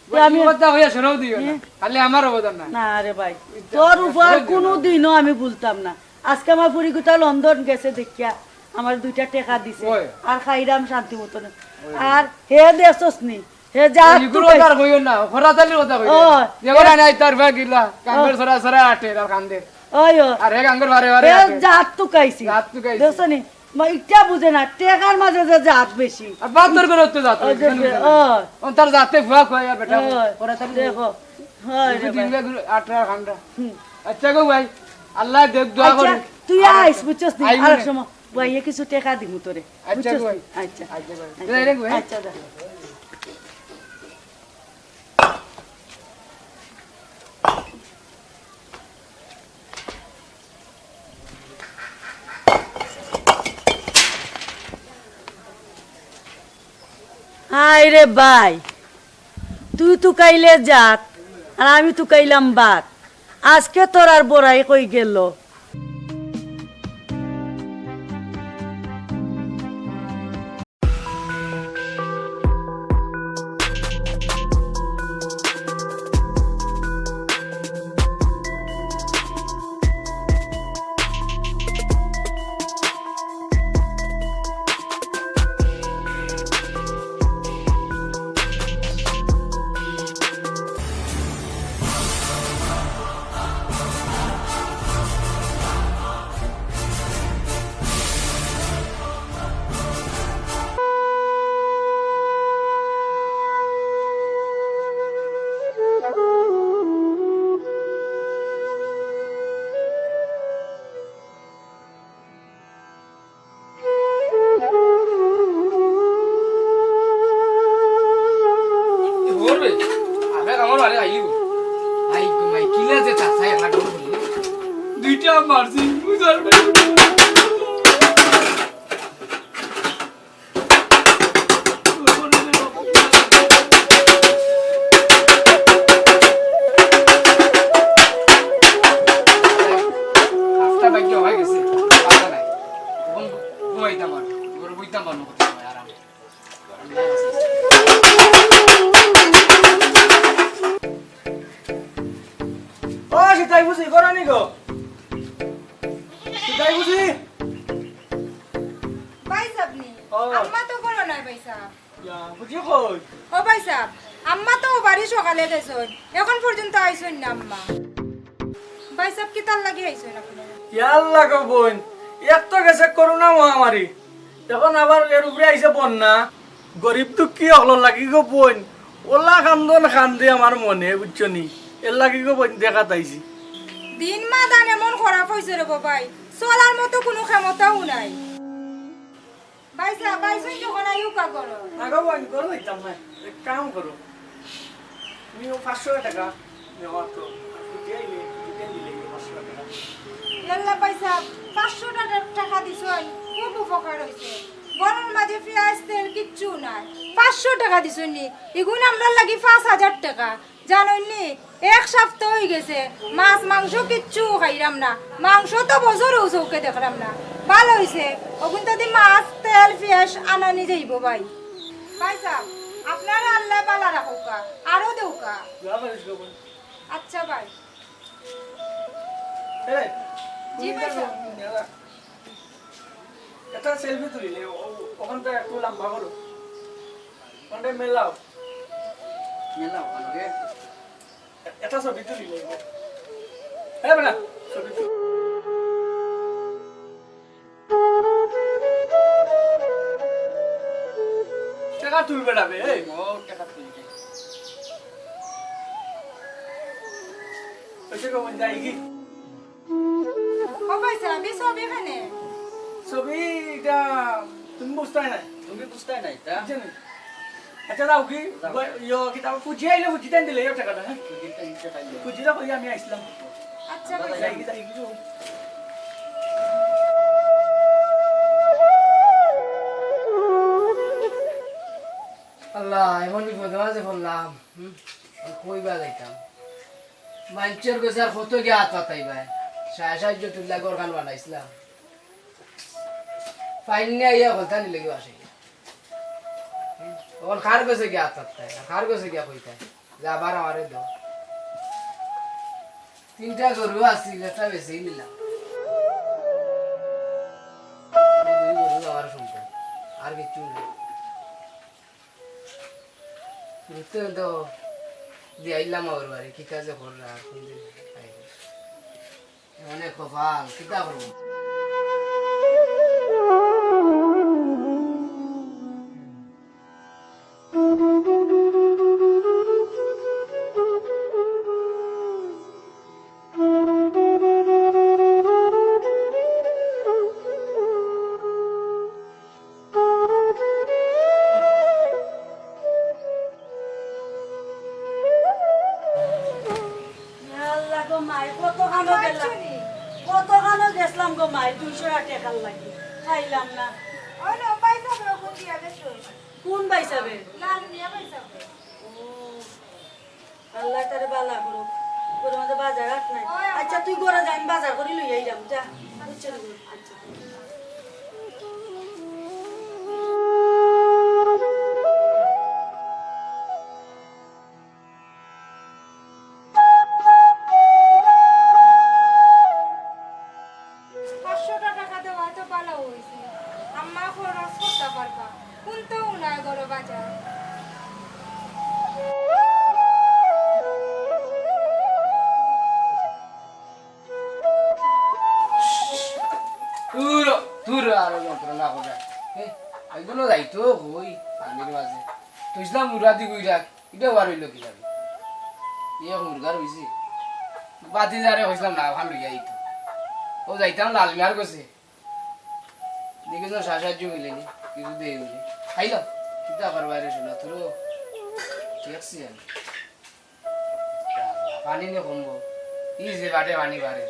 তে আমি কথা কইয়া শোনাও দিও না। হ্যাঁ। খালি আমার অবদান না। না রে ভাই, তোর উপকার কোনো দিনও আমি ভুলতাম না। আজকে আমার ফুরি গুতা লন্ডন গেছে দেখিয়া আমার দুইটা টেকা দিছে। ওই। আর খাইরাম শান্তি মতন। ওই। আর হে দেখছস নি, হে জাত ইগুলো তুকাইছে। আর কইও না, করাত আলীর কথা কইও। ও, দেখো না, নাই তার ভাগ গিলা, গাঙ্গর ও। সরা সরা আটে আর কান্দে। ওই ও। আর হে গাঙ্গর বারে বারে হে আটে। জাত তুকাইছি। জাত তুকাইছি। দেখছো নি? মা, ইটা বুঝে না, টেকার মাঝে যে জাত বেশি। আর বাহাত্তর করে উঠতে জাত ওই যে, বেশি। ও। ও তার জাতে ফুয়া কয় আর বেটা ও, করাত আলী। দেখো। হয় রে ভাই। আটরা খান্ডা। হুম। আচ্ছা গো ভাই, আল্লাহ দেখ, দোয়া আচ্ছা, করি। তুই আইস, বুঝছস নি? আইস আরেক নি। সময় বইয়ে কিছু টেকা দিমু তোরে। আচ্ছা বুঝছস গো ভাই। নি? আচ্ছা। আচ্ছা গো ভাই। আচ্ছা। যাই রে গো ভাই। আচ্ছা, যা। হায় রে ভাই, তুই তুকাইলে জাত, আর আমি তুকাইলাম বাত। আজকে তোর আর বড়াই কই গেল? দুইটা মারছি, বুঝার কাজটা বাকি হয়ে গেছে, পাতা নাই। এখন ঘুমাইতাম আর, ঘরে বইতাম আর, নগদ সময় আরামে। ও সিতাই বুঝি, করো নি গো? সিতাই বুঝি? ভাই সাহেব নি? ও। আম্মা তো ঘরো নাই ভাই সাহেব। ইয়া, বুঝি কই? ও ভাই সাহেব, আম্মা তো বাড়ি সকালে গেছইন, এখন পর্যন্ত আইছইন না আম্মা। ভাই সাহেব, কিতার লাগি আইছইন আপনে? ইয়াল্লা গো বইন, এক তো গেছে করোনা মহামারী, এখন আবার এর উপরে আইছে বন্যা। গরিব দুঃখী অকলর লাগি গো বইন, ওলা কান্দন কান্দে আমার মনে, বুঝছো নি? এর লাগি গো বইন দেখাত আইছি। দিন মাদান এমন খারাপ অইছে রে বাবাই, চলার মতো কুনু ক্ষমতাও নাই। ভাই সাহেব, ভাই সাহেব, যখন আইও কা করো। না গো বইন, করো দিতাম না। এক কাম করো, তুমি ও পাঁচশো টেকা নেওয়া তো, আর ফুটি আইলে ফুটি দিলে এই পাঁচশো টেকা। ইয়াল্লা ভাইসাব, পাঁচশো টেকা, টেকা দিছইন, খুব উপকার অইছে। ঘরর মাঝে পিয়াজ, তেল কিচ্ছু নাই, পাঁচশো টেকা দিছইন নি, ইগুন আমরার লাগি পাঁচ হাজার টেকা। জানইন নি, এক সাপ্তা অইগেছে, মাছ মাংস কিচ্ছু খাইরাম না, মাংস তো বছরও চউখে দেখরাম না। ভালা অইছে, অগুন তো দি মাছ, তেল, পিয়াজ আনানি যাইবো ভাই। ভাইসাব, আপনারে আল্লায় ভালা রাখউক্কা, আরো দেউক্কা। দোয়া করিস গো বোন। আচ্ছা ভাই। এই, জি তুমি ভাইসাব। দেখো, মেলা। একটা সেলফি তুলিলে, ও-, ওখানটা একটু লম্বা করো। ওখানটা মেলাও। মেলাও, ওখানটা। এ-, একটা ছবি তুলিলে। হ্যাঁ, বেটা, ছবি তুল। টেকা তুলবে না বে, এই। ও, টেকা তুলবে। ওই যে কখন যাই কি? ও ভাইসাব, ই ছবি কেনে? ছবি ইটা তুমি বুঝতায় নায়। তুমি বুঝতায় নায়, তা? বুঝছো নি? আচ্ছা, যাও কি? যাও। ব-, ইয়ো, কিতা, ফুজি আইলে ফুজি টাইম দিলে, ইয়ো, টেকাটা, হ্যাঁ? ফুজি টাইম দিলে। ফুজিরে কই আমি আইছলাম। আচ্ছা, আমরা ভাইসাব। যাই কি, যাই কি, যাও। আল্লাহ, এমন বিপদর মাঝে পড়লাম। হুম? আর কইবা যাইতাম? মাইনষর গেছে আর কত গিয়া আত পাতাইবায়? সাহায্য তুলিয়া ঘরখান বানাইছলাম। পাইন নি আইয়া হকলতা নিলে গিয়া আসে। অখন কার গেছে গিয়া আত পাততায়? আর কার গেছে গিয়া কইতায়? যে আবার আমারে দেও। তিনটা গরু আছিল, একটা বেচিলিলাম। এই দুই গরু আমার সম্পদ, আর কিচ্ছু নাই। ঘুরতে তো দিয়াইলাম আমার বাড়ি, কিতা যে কররা, কোন দিন আইব। মানে কপাল, কিতা করব? ইয়া আল্লাহ গো মাই, কতখানো গেলাম, কতখানো গেছলাম গো মাই, দুইশো টেকার লাগি, খাইলাম না। ওই লো, ভাইসাব, কোন দিয়া গেছো? কোন ভাইসাবে? লাল মিয়া ভাইসাবে। ও। আল্লাহ তারে বালা করুক। ঘরর মাঝে বাজার আট নাই। ওই আচ্ছা, তুই ঘরো যা, আমি বাজার করি লই আইলাম, যা। বুঝছো নি? আচ্ছা। পাঁচশো টেকা দেওয়া তো ভালা অইছে, আম্মা খরচ করতা পারবা। কোনটাও নাই ঘরো বাজার। দূর, দূর, আরো যন্ত্রণা করে। এ, এগুলো যাইতো কই পানির মাঝে। তুইছলাম মুরাদি কইরা, ইটা বার অইলো কিভাবে? ইয়ে মুরগা রইছে। বাতি যারে কইছলাম না, ওখান লইয়া আইতো। ও যাইতাম লাল মিয়ার গেছে। দেখি তো সাহায্য মিলেনি, কিছু দেয় মিলে। খাইলাম, কিতা করবা রে শোনা, তোরও দেখছি আমি। পানি নিয়ে কমবো। ই যে বাটে পানি বাড়ে।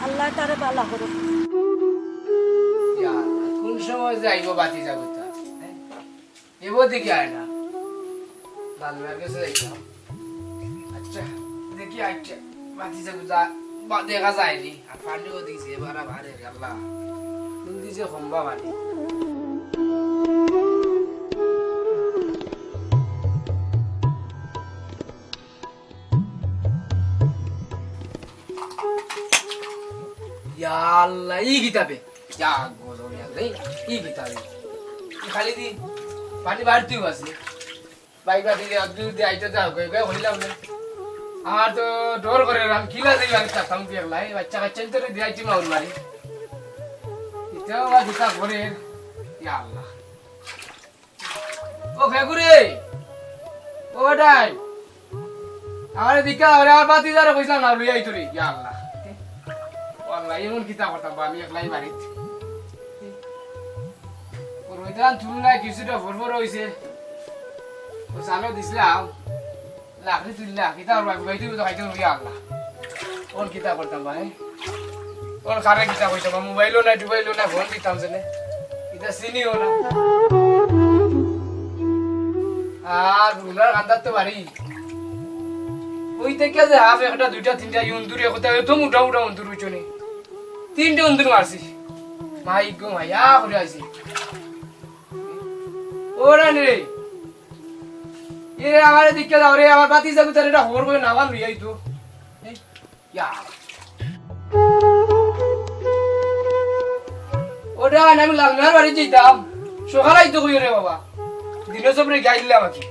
আল্লাহ তারে বালা করুক। ইয়া, কোন সময় যে আইবো বাতি যাবো তা? হ্যাঁ? এবার দেখি আয় না। লাল মিয়ার গেছে যাইতাম। আচ্ছা, দেখি আচ্ছা, বাতি যাবো যা, বা-, দেখা যায়নি। আর পানিও দিছে, এবার আর ভারে রে আল্লাহ। কোন দিছে কমবা পানি। ইয়া আল্লাহ, ই কিতাবে। ইয়া গজব ইয়া রে, ই কিতাবে। ই খালি দি পানি বাড়তিও আছে। বাইক বাড়ি দিয়ে আদু দিয়ে আইতে দাও, কই, কই, হইলাম না। আমার তো ডর করে, আমি কিলা যাই বাড়িত থাকতাম কি একলাই, বাচ্চা কাচ্চা তো দিয়াইছি মাউর বাড়ি। ইটাও বা কিতা করে, ইয়া আল্লাহ। ও ফেকুরে, ও ডাই, আমারে দিকা, ওরে আমার বাতি যারে কইছিলাম না, লইয়া আইতো রে, ইয়া আল্লাহ। ও আল্লাহ, এমন কিতা করতাম বা আমি একলাই বাড়িত। ও রইদান তুলু নাই, কিছুটা ভরভর হইছে। ও চালো দিছিলাম, লাকড়ি তুললা, কিতা করবা, ঘুমাইতে তো খাইতে হবে, আল্লাহ। কোন কিতা করতাম ভাই? কোন কারে কিতা কইতাম? মোবাইলও নাই, টোবাইলও নাই, ফোন দিতাম সেনে। ইটা চিনিও না। আর উনার কান্দার তো বাড়ি। ওই থেকে যে হাফ একটা, দুইটা, তিনটা, ই উন্দুর, এ কোথায় তো মোটা মোটা উন্দুর উঠছো নি। তিনটা উন্দুর মারছি। মাই গো মাই, আ করে আইছি। ও রানী রে। এ রে, আমারে দিকে দাও রে, আমার বাতি যাবো, তার এটা খবর করে না, আমার লইয়াই তো। এই, ইয়া। ওটা আমি লালমিয়ার বাড়ি যাইতাম, সকাল আইতো কই রে বাবা, দিনে সবরে গাইলাম আর কি।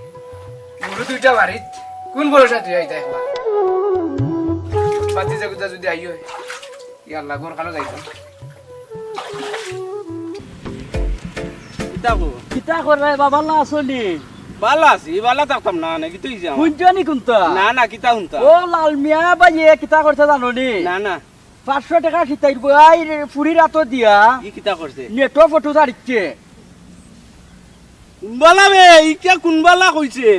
গরু দুইটা বাড়িত, কোন ভরসা তুই আইতা একবার? বাতি যাবো, তা যদি আইও, ইয়া আল্লাহ, ঘর খানো যাইতাম। কিতা গো? কিতা কররে বাবা, বালা আছো নি? বালা আছি, বালা থাকতাম না, না, কিতা অইছে আমার? হুনছো নি কুনতা? না, না, কিতা হুনতা? ও লাল মিয়া ভাইয়ে কিতা করছে জানো নি? না, না। পাঁচশো টেকা খিতাইর ভাই ফুরির আতো দিয়া ই কিতা করছে? নেটো ফটো ছাড়িচ্ছে। কুনবালা বে, ইটা কুনবালা কইছে?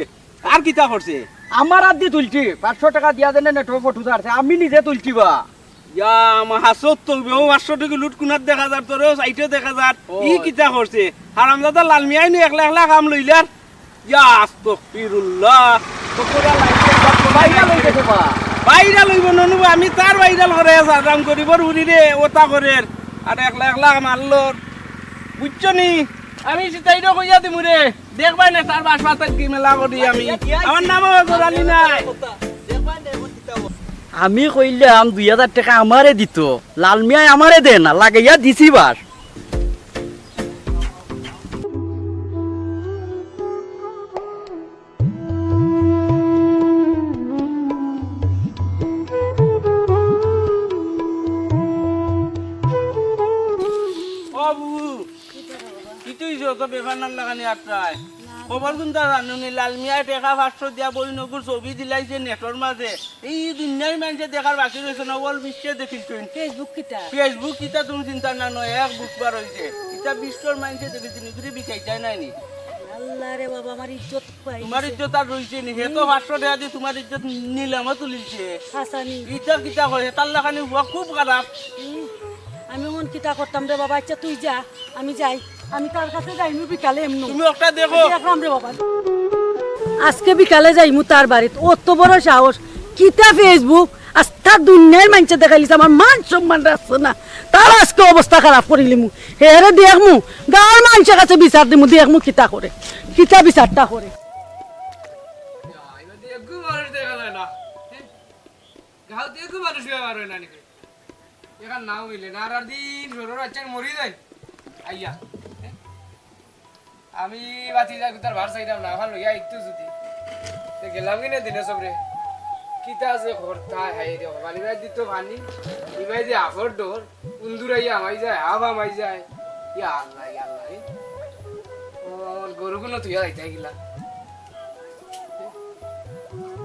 আর কিতা করছে? আমার আত দি তুলছি, পাঁচশো টেকা দিয়া দেনে নেটো ফটো ছাড়ছে, আমি নিজে তুলছি বা। ইয়া, আমার হাসত তো বেও পাঁচশো টেকা লুট কুনাত দেখা যার, তোরেও সাইটে দেখা যার। ও। ই কিতা করছে? হারামজাদা লাল মিয়াই নু একলা একলা কাম লইলার। ইয়া, আস্তাগফিরুল্লাহ। তো পুরা লাইন বাইরা লই গেছে বা। বাইরা লইব ননু বা, আমি তার বাইরাল করে আসাম গরিবর উড়ি রে, ওটা করের। আর একলা একলা মারলর। বুঝছো নি? আমি সিতাইরও কইয়া দিমু রে। দেখবায় নে, তার বাসা থাকি মেলা করি আমি। আমার নামও জোরালি নাই। আমি কইলাম দুই হাজার টেকা আমারে দিতো, লাল মিয়ায় আমারে দেয় না, লাগাইয়া দিছি বাস। ও বুবু, কিতা অইছে অত বেফানার লাখান আটকায়? না, খবর কুনতা জানো নি? লাল মিয়ায় টেকা পাঁচশো দিয়া বইনগুর ছবি দিলাইছে নেটর মাঝে। ই দুনিয়ার মানষে দেখার বাকি রইছে না, অল বিশ্বে দেখিলছইন। Facebook কিতা? Facebook কিতা তুমি চিন্তা না নয়, এক বুধবার অইছে। ইটা বিশ্বর মানষে দেখিলছইন, ইগুরে বিকাইতায় নায় নি। আল্লাহ রে বাবা, আমার ইজ্জত পাই তুমার গেছে। ইজ্জত আর রইছে নি? হে তো পাঁচশো টেকা দি তুমার ইজ্জত নিলামো তুলিলছে। হাসানি। ইটা কিতা কয়? তার লাখানি হুয়া খুব খারাপ। হুম, আমি অখন কিতা করতাম রে বাবা? আচ্ছা, তুই যা। আমি যাই, আমি তার কাছে যাইমু বিকালে এমনু। তুমি ওটা দেখো। দেখলাম রে বাবা। আজকে বিকালে যাইমু তার বাড়িত। অত বড় সাহস, কিতা Facebook, আস্তা দুনিয়ার মানষে দেখাইলিছে, আমার মান সম্মান রাখছে না। তার আজকে অবস্থা খারাপ করিলিমু। হেরে দেখমু, গাঁওর মানষর কাছে বিচার দিমু, দেখমু কিতা করে, কিতা বিচারটা করে। গাঁওত একগু মানুষ ব্যবহার অয় না নি? এখান নাও মিলে না, আর, আর দিন সরর বাচ্চা মরি যায়। আইয়া, আমি বাতি যাই, তার ভার চাইতাম না, আমার লইয়া একটু যদি। তে গেলাম কিনে দিনে সবরে। কিতা যে করতা, হায় রে, বাবা, ইবায় দিত পানি, ইবায় দি আফর ডর, উন্দুর আইয়া হামাই যায়, হাফ হামাই যায়। ইয়া আল্লাহ, ইয়া আল্লাহ, এ। ও, আমার গরুগুলো তুই আইতে গেলা।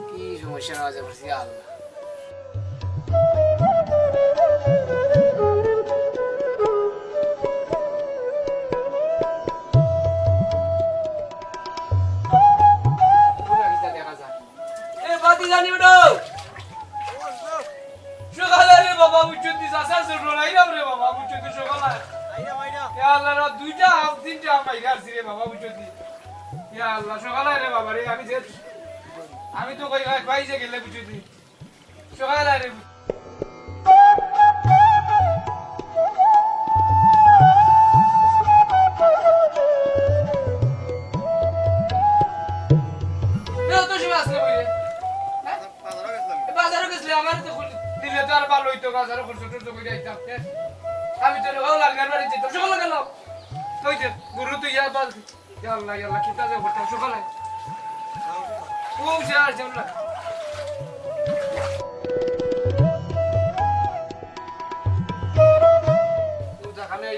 কি সমস্যার মাঝে পড়ছি, ইয়া আল্লাহ। পুরা কিতা দেখা যায়। এ, বাতি জানি উঠো। সকালে রে বাবা, বুঝছো নি, চাচা ছোট নাই রে বাবা, বুঝছো নি, সকালে। এ আল্লাহ, রাত দুইটা, আম তিনটা, আম বাইরে আসছি রে বাবা, বুঝছো নি। ইয়া আল্লাহ, সকালে রে বাবা রে, আমি যে, আমি তো কই ভাই, ভাই যে গেলে বুঝি দি। সকালে রে। এ, অত সময় আসলে বইলে? হ্যাঁ? এ, বাজারও গেছিলে, আমার তো খুল-, দিলে তো আর ভালো হইতো, বাজারও খরচ টরচ করে আইতাম। হ্যাঁ? আমি তো রে, ও লালগার বাড়ি যেতাম, সকালে গেল। ওই যে, গরু তো ইয়া বাল। ইয়া আল্লাহ, ইয়া আল্লাহ, কিতা যে করতাম সকালে। ও, যা, যা, যা। আল্লাহ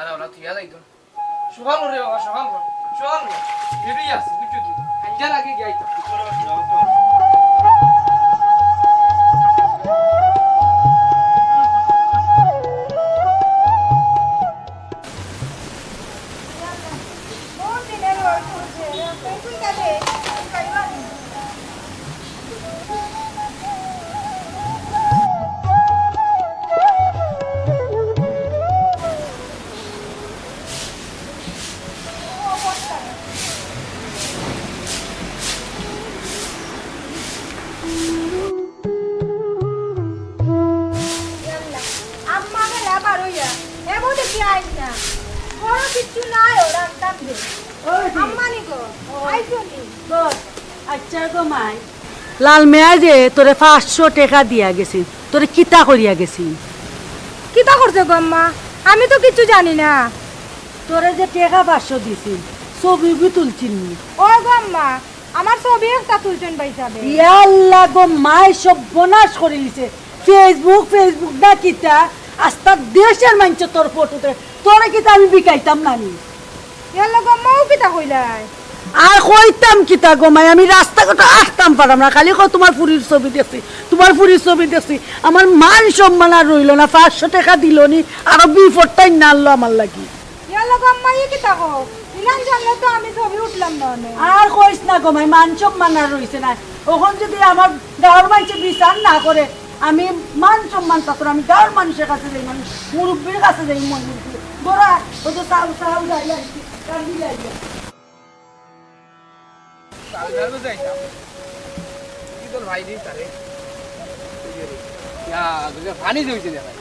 রে, ওরা তুই আর একদম সকাল করে বাবা, সকাল কর, সকাল কর। রেডি আছে, বুঝছো তুই? আইজার আগে গিয়ে আইতে। ইয়াল্লা, আম্মা গেলা বার অইয়া, এবো দেখি আইন না। বড় কিচ্ছু নাই, ও রাখতাম দে। ওই যে। আম্মা নি গো, আইছো নি? বস, আচ্ছা গো মাই। লাল মিয়া যে তোরে পাঁচশো টেকা দিয়া গেছে, তোরে কিতা করিয়া গেছে? কিতা করছে গো আম্মা? আমি তো কিচ্ছু জানি না। তোরে যে টেকা পাঁচশো দিছিল, ছবি উবি তুলছিল নি? ও গো আম্মা, আমার ছবি একটা তুলছেন ভাই সাহেব। ইয়াল্লা গো মাই, সর্বনাশ করিলিছে। Facebook, Facebook না কিতা, আস্তা দেশর মানষে তোর ফটো তুলে। তোরে কিতা আমি বিকাইতাম না নি? ইয়াল্লা গো আম্মা, ও কিতা কইলাই? আর কইতাম কিতা গো মাই, আমি রাস্তাঘাটো আটতাম পারতাম না, খালি কও তুমার ফুরির ছবি দেখছি, তুমার ফুরির ছবি দেখছি। আমার মান সম্মান আর রইলো না, পাঁচশো টেকা দিলো নি, আরো বিপদটাই নাড়লো আমার লাগি। ইয়াল্লা গো আম্মা, ই কিতা কও? ইলান জানলে তো আমি ছবি উঠলাম না অনে। আর কইস না গো মাই, মান সম্মান আর রইছে না। অখন যদি আমার গাঁওর মানষে বিচার না করে, আমি মান সম্মান থাকতো না, আমি গাঁওর মানষর কাছে যাইমু, আমি মুরব্বির কাছে যাইমু, মুরব্বি। গোরা, ও তো চাও, চাও, যাই, যাই, কান্দি যাই। কাল কাল যাইতাম। কি তোর ভাই রে, তারে? ইয়া, তোর পানি জমছে না ভাই।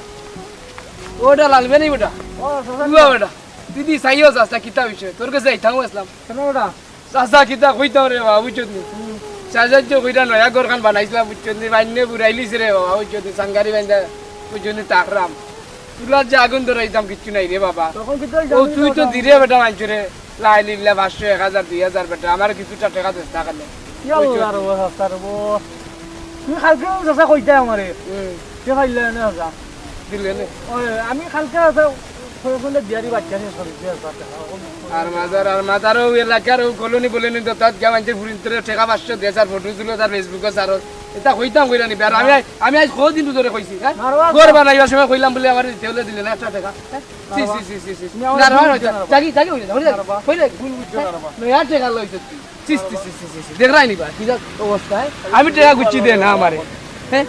ওটা লাগবে নি বেটা। ও, চাচা। উয়া বেটা। দিদি, চাইও চাচা, কিতা বিষয়? তোর কাছে যাইতাম আসলাম। কেন বেটা? চাচা, কিতা কইতাম রে বাবা, বুঝছত নি? হুম। চাচা যে কইরা নয়া ঘরখান বানাইছিলাম, বুঝছত নি? বাইন্নে বুড়াইলিছে রে বাবা, বুঝছত নি? সাংগারি বাইন্দা, বুঝছত নি? তাকরাম। চুলার যে আগুন ধরাইতাম কিচ্ছু নাই রে বাবা। তখন কিতা ও, তুই তো দিরে বেটা মানষরে, লাই লিবলা পাঁচশো, এক হাজার, দুই হাজার বেটা, আমার কিছুটা টেকা দেস না কেনে? ইয়াল্লা রে, ও চাচা রে, ও। তুমি কালকে চাচা কইতায় আমারে। হুম। কে পাইলা না চাচা? দিলে নে। ওই, আমি কালকে চাচা কয়েকজনটা বিয়ারি বাচ্চা শেষ করি, দুই হাজার টেকা। আর মাদার, আর মাদার, ও এলাকার ও কলোনি বলোনি তো তাত গিয়া মানষর ফুরিন্তরে টেকা পাঁচশো দেস আর ফটো তুলো তার Facebook-ও ছাড়ো। ইতা কইতাম কইরা নিবে। আর আমি আই-, আমি আইজ কদিন ধরে কইছি, হ্যাঁ? মারবা ঘর বানাইবার সময় কইলাম বলে আমার দিতে হলে দিলে না একটা টেকা, হ্যাঁ? ছি, ছি, ছি, ছি, ছি। তুমি আমার না, না, ভুল না, বুঝছো না, না, বাবা। কইলে, কইলে, কইলে, মারবা। কইলে, ভুল বুঝছো না, বাবা। নয়া টেকা লইছে তুই। ছি, ছি, ছি, ছি, ছি, ছি। দেখরায় নি বা, কি জাত অবস্থা, হ্যাঁ? আমি টেকা গুচ্ছি দে না আমারে, হ্যাঁ?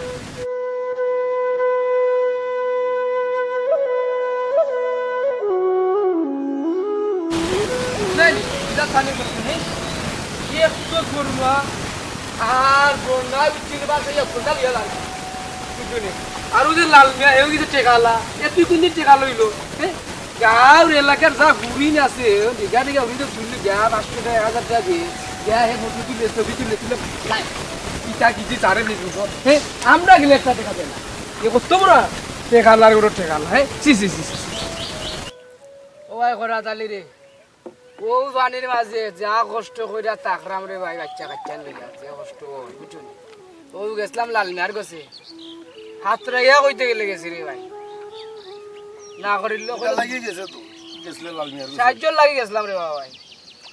আর ও যে লাল মিয়া, হেও গেছে টেকালা। এ তুই কোনদিন টেকা লইলো? হ্যাঁ? গাঁওর এলাকার যা হুরিন আছে, বিঘা বিঘা হুরিন তো তুললি, গা পাঁচশো টেকা, এক হাজার টেকা দিয়ে, গা হে ফটো তুলে, ছবি তুলে, তুলে, নাই। কিতা কিতি তারে নিবি গো? হে, আমরা গেলে একটা টেকা দেয় না। এ কত বড় টেকালার গরু টেকালা, হে? ছি, ছি, ছি, ছি, ছি। ও ভাই, করা তালি রে। ও পানির মাঝে যা কষ্ট কইরা থাকরাম রে ভাই, বাচ্চা কাচ্চা লইয়া, যে কষ্ট অয়, বুঝছো নি? ও গেছলাম লাল মিয়ার গেছে। হাতরাইয়া কইতে গেলে গেছি রে ভাই। না করিল কিতা লাগি গেছে তো? গেছলে লাল মিয়ার গেছে। সাহায্য লাগি গেছলাম রে বাবা ভাই।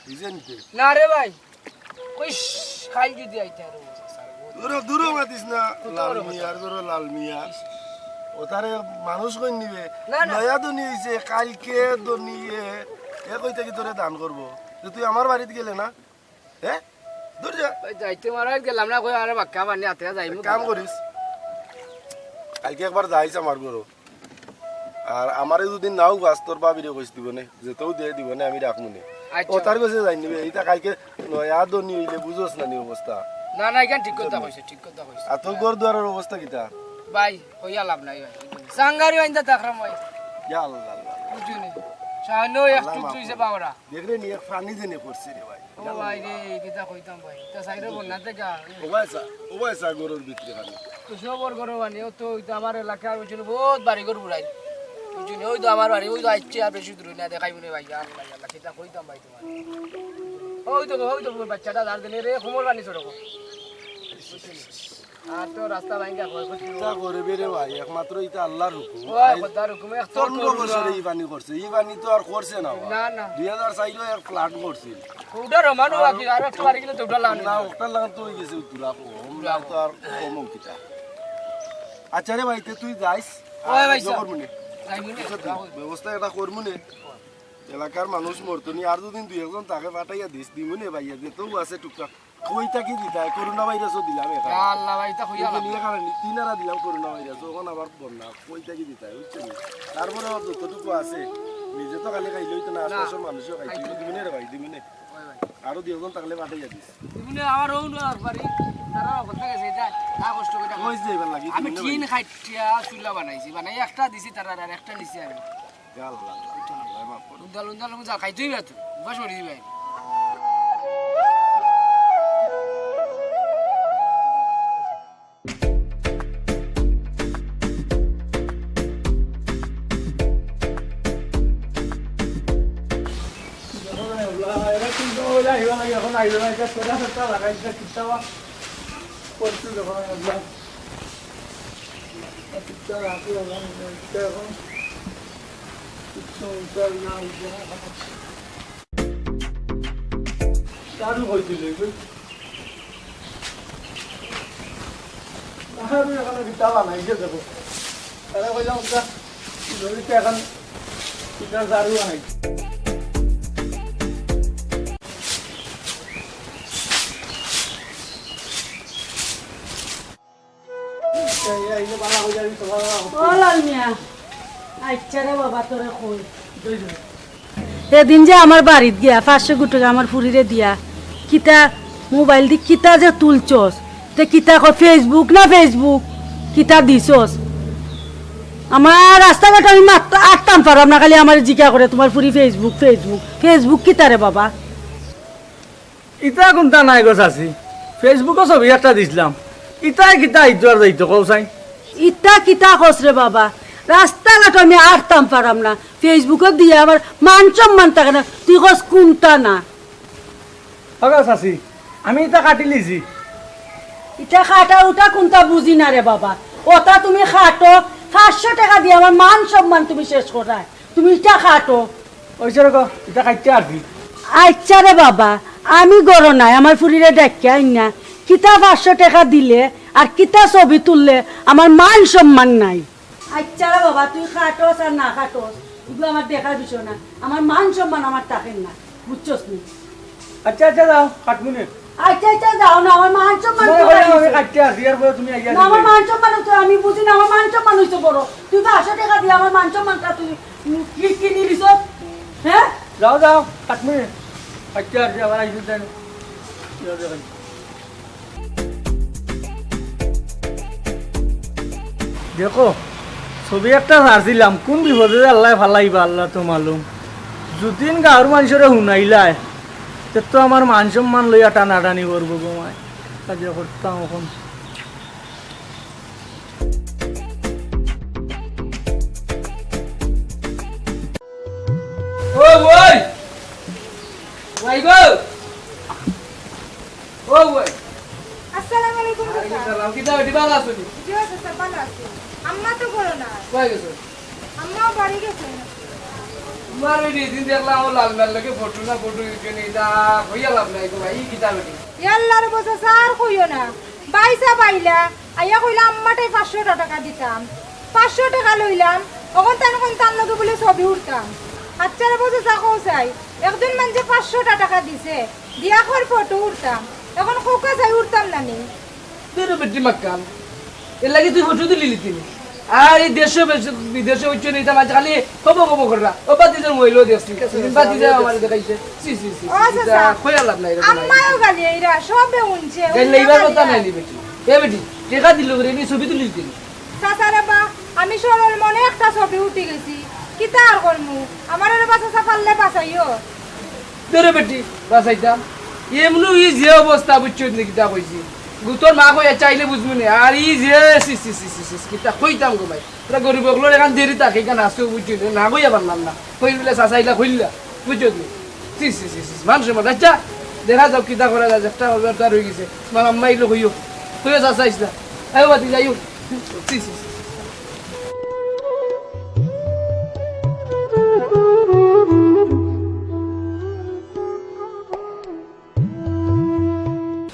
নিজে নিতে? না রে ভাই। কইস, খাই যদি আইতে আরো। দূর, দূর মাতিস না, লাল মিয়ার গরু লাল মিয়া। ও তারে মানুষ কই নিবে? না, না। নয়া ধনী হইছে, কালকে ধনী এ, এ কইতে কি তোরে দান করবো? তো তুই আমার বাড়িত গেলে না? হ্যাঁ? দূর যা। ওই যাইতে মারা গেলাম না, কই আরে বাক্কা বানি আতে যাইমু। এক কাম করিস, কালকে একবার যাইস আমার ঘরো। আর আমারে যদি নাও পাস, তোর ভাবিরে কইস দিবনে, যেতেও দিয়া দিবনে, আমি রাখমুনে। আচ্ছা। ও তার কাছে যাই নিবে, ইতা কালকে নয়া ধনী হইলে বুঝোস না নি অবস্থা। না, না, ইখান ঠিক কথা কইছে, ঠিক কথা কইছে। আর তোর ঘর দুয়ারের অবস্থা কিতা? ভাই, কইয়া লাভ নাই ভাই। সাংগারি বাইন্দা থাকরাম ভাই। ইয়া আল্লাহ, আল্লাহ, আল্লাহ। বুঝছো নি? সামনেও এক আল্লাহ টুক মাফ তুইছে করুক। বাবারা। দেখলে নি, এক ফানি জেনে পড়ছে রে ভাই। ও ভাই রে, কিতা কইতাম ভাই। তা সাইডে বল না দেখা। ও ভাই সা, ও ভাই সা, ঘরর ভিতরে ফানি। তো সবর ঘরো ফানি, ও তো, ও তো আমার এলাকার ওই জন্য বহুত বাড়ি ঘর বুড়াই। বুঝছনি? ওই তো আমার বাড়ি, ওই তো আইছে, আর বেশি দূরে না, দেখাইবো নে ভাই। আল্লাহ, আল্লাহ, কিতা কইতাম ভাই তোমার। ওই তো, ওই তো বাচ্চাটা যার দিলে রে, কোমর বানি ছোট। আর তো রাস্তা ভাঙ্গা হয়, বুঝছনি? কিতা করবে রে ভাই, একমাত্র ইটা আল্লাহর হুকুম। ও, আল্লাহর হুকুম, এক তো পনেরো করুণা। বছরে ই পানি করছে, ই পানি তো আর করছে না ভাই। না, না। দুই হাজার চাইরো এক flood করছিল। ওটা রমানো বাকি, আর একটা বাড়ি গেলে তো ওটা লাগানো না, যায়। ওটার লাগান তো হয়ে গেছে, ওগুলা কম, না তো আর কম কিতা। আচ্ছা রে ভাই, তে তুই যাইস, ওই আর ভাই ইয়ে সাহেব। করমুনে। যাইমুনে, বুঝছো তো? যাও। ব্যবস্থা এটা করমুনে। এলাকার মানুষ মরতো নি, আর দুদিন দুই একজন তাকে পাঠাইয়া দিস, দিমুনে ভাইয়া, যেতেও আছে টুকটাক। কই থাকি দিতায়, করোনা ভাইরাসও দিলাম এখন। ইয়া আল্লাহ ভাই, ইটা কইয়া এই যে লাভ। নিয়ে কারণে তিন আরা দিলাম করোনা ভাইরাস, ওখানে আবার বন্যা, কই থাকি দিতায়, বুঝছো নি? তারপরে আর যতটুকু আছে, নিজে তো খালি খাইলে হইতো না, না। আশপাশের মানুষও খাইতে খাইতে হইতো। দিমুনে রে ভাই, দিমুনে। ওই ভাই। আরো দুই একজন থাকলে পাঠাইয়া দিস। দিমুনে আমার ওন বাড়ি, তারা কথা গেছে, যা, যা কষ্ট করে। কই যাইবার লাগি, আমি দিমুনে টিন ভাই। খাইটিয়া চুলা বানাইছি, বানাই একটা দিছি তারা, আর একটা নিছি আমি। ইয়া আল্লাহ, আল্লাহ, আল্লাহ, মাফ করো। উন্দাল, উন্দাল, উন্দাল, খাইতেই না তো। উপাস মরি যাবে। চালু হইছিল এগুলো। আর এখন কিতা বানাইছে দেখো। তারা কইলাম, "ওটা লরিতে এখন কিতা ঝাড়ু বানাই।" ও লাল মিয়া, আচ্ছা রে বাবা, তোরে কই। এদিন যে আমার বাড়িত গিয়া পাঁচশো গুটি টেকা আমার ফুরিরে দিয়া, কিতা মোবাইল দি কিতা যে তুলছস, তে কিতা কয় Facebook না Facebook, কিতা দিছস? আমার রাস্তাঘাট আমি মাত-, আটতাম পারলাম না, খালি আমারে জিকা করে, "তোমার ফুরি Facebook, Facebook, Facebook কিতা রে বাবা?" ইতা কুনতা নাই গো চাচি, Facebook-ও ছবি একটা দিছলাম। ইতায় কিতা আইতো আর যাইতো কও চাই? ইতা কিতা কস রে বাবা? রাস্তাঘাট আমি আটতাম পারাম না। Facebook-ও দিয়া আমার মান সম্মান থাকে না। তুই কস কুনতা না? ও গো চাচি, আমি ইতা কাটিলিছি। ইতা কাটা উটা কুনতা বুঝি না রে বাবা। ওটা তুমি কাটো, পাঁচশো টেকা দিয়া আমার মান সম্মান তুমি শেষ করায়। তুমি ইটা কাটো। ওই সে রকম, ইটা কাটতে আর কি। আচ্ছা রে বাবা, আমি ঘরো নাই, আমার ফুরিরে ডাকিয়া আইন না। কিতা পাঁচশো টেকা দিলে আর কিতা ছবি তুললে আমার মান সম্মান নাই। আচ্ছা রে বাবা, তুই কাটস আর না কাটস, এগুলো আমার দেখার বিষয় না। আমার মান সম্মান আমার থাকে না, বুঝছস নি? আচ্ছা, আচ্ছা, যাও, কাটমুনে। আচ্ছা, আচ্ছা, যাও না, আমার মান সম্মান মনে তো হয় আমি গেছে। কাটতে আসি, এরপরে তুমি আইয়া না, আমার দিবে। মান সম্মান তো আমি বুঝি না, আমার মান সম্মান হইছে বড়। তুই তো আশো টাকা দিয়ে আমার মান সম্মানটা তুই, উম, কি, কি নিলিস? হ্যাঁ? যাও, যাও, কাটমুনে। আচ্ছা, আচ্ছা, আবার আইসি দেন। দেখো, ছবি একটা ছাড়ছিলাম, কোন বিপদে যে আল্লাহ ফালাইবা, আল্লাহ তো মালুম। যুদিন গাঁওর মানষরে হুনাইলায়, তে তো আমার মান সম্মান লইয়া টানাটানি করবো গো মায়। কাজে করতাম এখন। ও বই! বই গো! ও বই! আসসালামু আলাইকুম, চাচা। ওয়ালাইকুম সালাম। কিতা বেটি, ভালা আছো নি? জি, চাচা, ভালা আছি। আম্মা তো ঘরো না। কই গেছে? আম্মা বাড়ি গেছে। তোমার বেটি, দিন দেখলাম ও লাল মেয়ের লগে ফটো না ফটো দিতে নেই, তা কইয়া লাভ নাই গো ভাই, ই কিতা বেটি? ইয়াল্লার বসে স্যার কইও না। বাইসা বাইলা, আইয়া কইলা, "আম্মাটাই পাঁচশো টাকা দিতাম।" পাঁচশো টাকা লইলাম, অখন তান অখন তান লগে বুলে ছবি উঠতাম। আচ্ছা রে, বুঝে চা কও চাই, একজন মানষে পাঁচশো টাকা দিছে, দিয়া কর ফটো উঠতাম, অখন কউক্কা চাই উঠতাম না নি? তোর বেটি মাক্কাম, এর লাগি তুই ফটো তুলি লিতি নি। আর এই দেশে বেশ-, বিদেশে উঠছে না, এটা মাঝে খালি খবো খবো কররা। ও বাতি যে মোবাইলও দেখছি, ঠিক আছে, বাতি যে আমিও আমার দেখছি। দেখাইছে। ছি, ছি, ছি, ও, ছি, আচ্ছা, এটা আচ্ছা। কইয়া লাভ নাই, এরকম নাই। আম্মায়ও গালি, এরা সবে হুনছে, গালি হুনা এইবার গালি কথা আর। নাই নি বেটি। এ বেটি, টেকা দিল করে, এমনি ছবি তুলি দিল। চাচা রে বা, আমি সরল মনে একটা ছবি উঠি গেছি, কিতা আর করমু? আমার রে বা চাচা পারলে বাঁচাইও। দে রে বেটি, বাঁচাইতাম। এমনি ই যে অবস্থা, বুঝছো নি কিতা কইছি? গুতর মা কইয়া চাইলে বুঝবো নি। আর ই যে, সি, সি, সি, সি, সি, কিতা কইতাম গো ভাই। ওরা গরিব অকলর এখান দেরি থাকে, এখান আসতে বুঝছি না, না কইয়া পারলাম না। কই বলে চাচা ইলা কইলা, বুঝছো নি? সি, সি, সি, সি, মানুষের মতো। আচ্ছা, দেখা যাও কিতা করা যায়, একটা দরকার হয়ে গেছে। তোমার আম্মা ইলো কইও, কইও চাচা ইসলা। আয়ো বাতি যাইও। সি, সি, সি।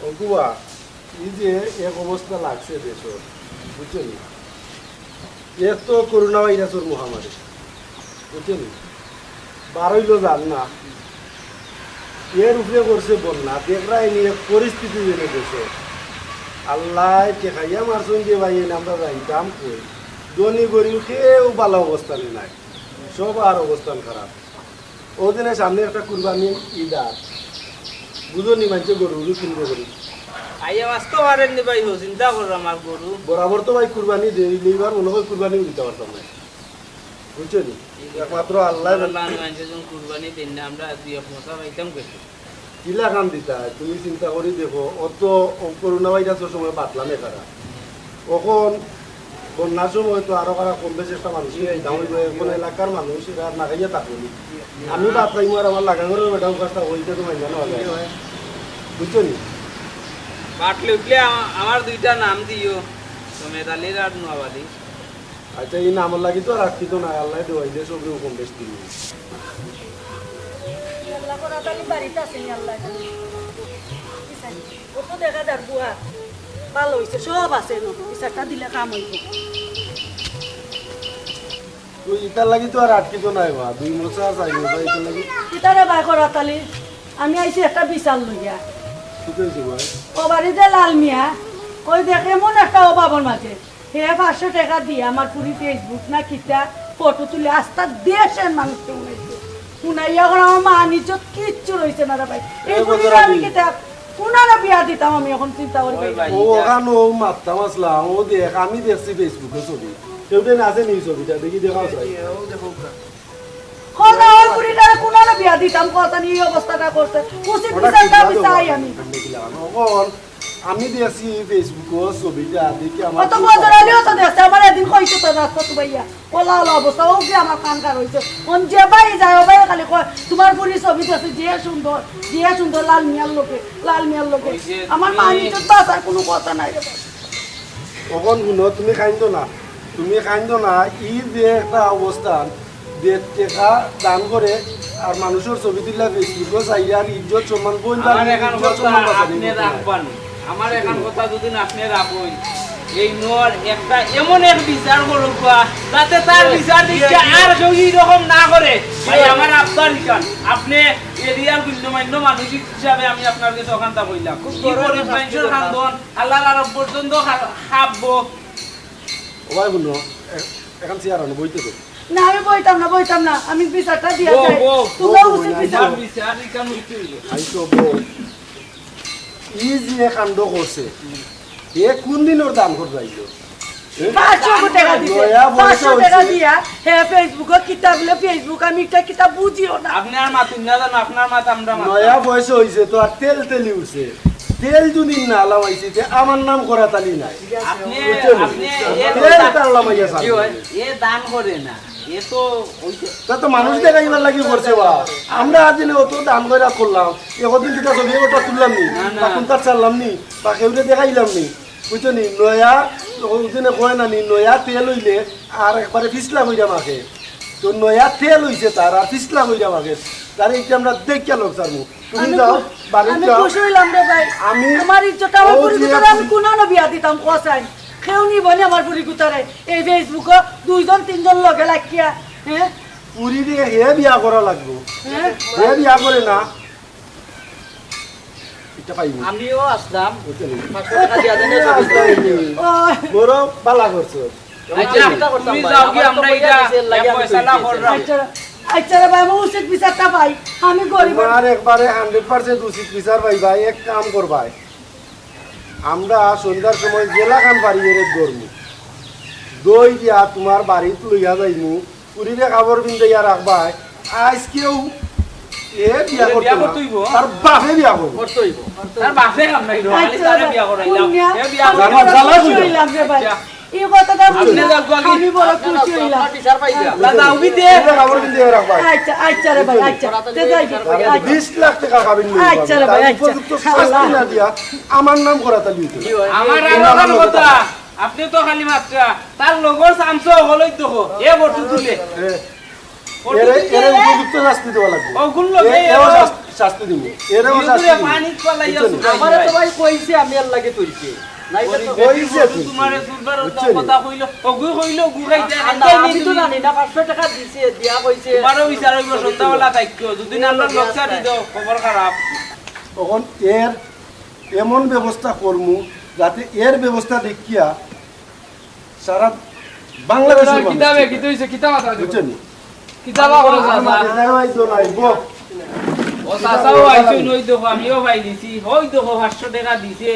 অগুয়া, এই যে এক অবস্থা লাগছে দেশর, বুঝছো নি? এক তো করোনা ভাইরাসর মহামারী, বুঝছো নি? বারইলো যার না, এর উপরে করছে বন্যা, দেখরা এনে এক পরিস্থিতি যেন দেশর। আল্লায় ঠেকাইয়া মারছইন যে ভাই, এনে আমরা যাইতাম কই? ধনী গরিব কেউ ভালা অবস্থানে নাই, সবার অবস্থান খারাপ। ওদিনে সামনে একটা কুরবানি ঈদ আর বুঝো নি, মানষে গরু গরু কিনবো করি। আইয়া বাঁচতে পারেননি ভাই, হো চিন্তা করো আমার গরু। বরাবর তো ভাই কুরবানি দেই, এইবার মনে হয় কুরবানি দিতে পারতাম না, বুঝছো নি? একমাত্র আল্লাহ আল্লাহ মানষে যখন কুরবানি দেন না, আমরা দুই এক মশা পাইতাম গেছি। কিলা খান দিতা, তুমি চিন্তা করি দেখো, অত করোনা ভাইরাসর সময় বাতলা নি খারা। অখন বন্যার সময় তো আরো খারা কম বেশি একটা মানুষ, এখন এলাকার মানুষ এরা না খাইয়া থাকবো নি। আমি বাতলাইমু আর আমার লাগা ঘরর বেটা উপাস থাকবো, এটা তো মাইনা না হয়। বুঝছো নি? বাটলে উঠলে আমা-, আমার দুইটা নাম দিও, সমেত আলীর আর নোয়াব আলীর। আচ্ছা, এই নামর লাগি তো আর রাখি তো না, আল্লাহ দেওয়াইলে সবরে কম বেশ দিবি। আল্লাহ করা তালি বাড়িতে আছে নি আল্লাহ জানে। কি জানি? ও তো দেখা যার বুয়া। ভালো হইছে, সব আছে নো। বিচারটা দিলে কাম হইব। তুই ইতার লাগি তো আর আটকিত নাই বা, দুই মশা চাই মশা ইতার লাগি। ইতারে বাই করা তালি, আমি আইছি একটা বিচার লইয়া। কি কইছি ভাই? ও বাড়ি যে লাল মিয়া, ওই দেখ এমন একটা অভাবর মাঝে। হে পাঁচশো টেকা দিয়া আমার পুরি Facebook না কিতা ফটো তুলে আস্তা দেশের মানুষকে উনাইছে। উনাইয়া এখন আমার মান ইজ্জত কিচ্ছু রইছে না রে ভাই। এই এই পুরি বছর আমি আমি কিতা কুনানো বিয়া দিতাম আমি এখন চিন্তা করি ওই ভাই। ভাই, ও এটা ওখান ও মারতাম আসলাম, ও দেখ আমি দেখছি Facebook-এ ছবি। কেউ দেন আছে নি ছবিটা? দেখি দেখাও চাই। ও দেখো ওটা। খোদা ওই পুরিটারে কুনানো বিয়া দিতাম, কথা নিয়ে এই অবস্থাটা করছে। উচিত ওটা বিচারটা কিতা আমি দেবো? চাই আমি। আমি দেখলাম। ওখান আমি দেখছি Facebook-ও ছবিটা, দেখি আমার অত খুব বছর খারাপ হলেও তো লাগছে। দেখছে, আমার এদিন কইছে তো রাস্তা তো ভাইয়া, ওলা ওলা অবস্থা, ও কি আমার কান কার হইছে। কোন যে ভাই যায়, ও ভাই খালি কয়, "তোমার পুরি ছবি দেখছে, যে সুন্দর, যে সুন্দর লাল মিয়ার লোকে, লাল মিয়ার লোকে।" ওই যে আমার তুমি মান ইজ্জত বাঁচার কোনো কথা নাই রে ভাই। অখন হুনো, তুমি কাইন্দো না, তুমি কাইন্দো না, ই যে একটা অবস্থান, দেড় টেকা দান করে আর মানুষর ছবি তুললা Facebook-ও চাইয়া আর ইজ্জত সম্মান বইন আমার বাড়ি, এখান ইজ্জত কথা সম্মান বাঁচানি আপনি করতে নাই। রাখবা নি। আমার এখান কথা যদি আপনি রাখইন, এই নোর একটা এমন এক বিচার করুক বা, যাতে তার বিচার দিচ্ছে আর কেউ এই রকম না করে। ভাই, আমার আবদার ইখান, আপনি এরিয়ার গণ্যমান্য মানুষ হিসাবে আমি আপনার কাছে ওখানটা বললাম। খুব কি বড় করি একটা মানুষের শাস্তি খান্দন, আল্লাহর আরব পর্যন্ত খা-, খাবো। ও ভাই, হুনো, এ-, এখন চেয়ার আনো, বইতে দে। না, আমি বইতাম না, বইতাম না। আমি বিচারটা দিয়া বউ, যাই। বউ, তোমরা বউ, উচিত বউ, বিচার। বউ। বিচার এখান হইতে হইল। আইসো, বউ। ই যে কাণ্ড করছে, এ কোন দিন ওর দাম করতে আইলো? এ? পাঁচশো টাকা দিছে। নয়া বয়সে পাঁচশো টাকা হইছে। দিয়া, হে Facebook-ও কিতা বলে Facebook, আমি একটা কিতা বুঝিও না। আপনি আর মাতুন না জানো, আপনার মাত আমরা মাত। নয়া বয়সে হইছে তো আর তেল তেলি উঠছে। তেল যদি না লামাইছে, তে আমার নাম করা তালি নাই। আপনি, বুঝছেন? আপনি এ তেল কথা তার লামাইয়া কি হয়? এ দান করে না। এ তো ওই যে তা তো মানুষ দেখাইবার লাগি করছে বা। আমরা আজ দিনে অত দান কইরা করলাম, একদিন দুটা ছবি ওটা তুললাম নি, না, না। বা কোনটা ছাড়লাম নি, বা কেউরে দেখাইলাম নি, বুঝছো নি? নয়া, ওই দিনে কয় না নি, নয়া তেল হইলে আর একবারে ফিসলা কইরা মাখে। তো নয়া তেল হইছে তার, আর ফিসলা কইরা মাখে। তার এই যে আমরা দেখিয়া লোক ছাড়মু। তুমি আমি যাও, খু-, বাড়ি আমি যাও। খুশি হইলাম রে ভাই। আমি আমার ইজ্জত, আমার ও পুরি যে গুতারে আমি আপনি কুনানো বিয়া দিতাম, কসাই। কেউ নিব নি আমার পুরি গুতারে। এই Facebook-ও দুইজন তিনজন লগে লাগিয়া, হ্যাঁ? পুরি দিয়ে হে বিয়া করা লাগবো। হ্যাঁ? হে বিয়া করে না। এটা পাইনি। আমিও আসলাম। ওটা নেই। পাঁচশো টাকা দিয়া দেন, ছবি তুলে দিও। ওই। বড় বালা করছো। আচ্ছা, তুমি যাও কি, আমরা এটা ফয়সালা করলাম। আচ্ছা, আচ্ছা রে ভাই, আমি উচিত বিচারটা পাই। আমি গরিব। তোমার একবারে hundred percent উচিত বিচার পাইবা। এক কাম করবায়, আমরা সন্ধ্যার সময় জেলাখান বাড়ি এরে ধরমু। দই দিয়া তোমার বাড়িত লইয়া যাইমু। পুরিরে কাপড় পিন্দাইয়া রাখবায়। আইজকেউ এ বিয়া এ করতো বিয়া না। করতো অইবো? তার বাপে বিয়া করবো। করতো অইবো। তার বাপে কাম নাই রে, খালি আচ্ছা, তারে বিয়া করাইলাম। হুনিয়া এ বিয়া আমি করবো। বড় জামাই খুশি অইলাম রে ভাই। আচ্ছা। এই কথাটা আপনি হুনিয়া যাও তো আগে। আমি বড় খুশি অইলাম। দাদা, উবি দে। এটা কাপড় কিনতে রাখ ভাই। আচ্ছা, আচ্ছা রে ভাই, আচ্ছা। তে যাই রে। আচ্ছা। বিশ লাখ টাকা কাবিন নিয়ে আচ্ছা রে ভাই, তার আচ্ছা। উপযুক্ত শাস্তি আল্লাহ। না দিয়া আমার নাম করা তালি হইতো না। আমার আর আমার কথা। আপনি তো খালি মাত্রা। তার লগর সামসো হলই তো। এ বটু তুলে। এ। এরে, এরে উপযুক্ত শাস্তি দেওয়া লাগবে। অগুর লগে এ-, এরেও এরও শাস-, শাস্তি দিব। এরেও শাস্তি দিব। পানি পালাইয়া বুঝছো নি? আমারে তো ভাই কইছে আমি এর লাগে তুলছি। নাইলে তো কইছে তুই। তোমারে সুন্দর বুঝছো নি? কথা কইলো, অগু কইলো, অগু খাইতে আর না, খাইতে আমি তো নি। জানি না, পাঁচশো টাকা দিছে, দিয়া কইছে। তোমারও বিচার হইব সন্ধ্যাবেলা থাকতো। যদি না আমরা লোক ছাড়ি দাও, খবর খারাপ। তখন এর এমন ব্যবস্থা করমু, যাতে এর ব্যবস্থা দেখিয়া সারা বাংলাদেশের মানুষ কিতাবে চিন্তা। কিতা হইছে, কিতা মাথা বুঝছেন নি? কিতাবা করে যা, যা। মাঝে যাওয়াই তো নাই, বো। ও চাচাও আইছইন, ওই দেখো, আমিও পাই দিছি। ওই দেখো, পাঁচশো টাকা দিছে।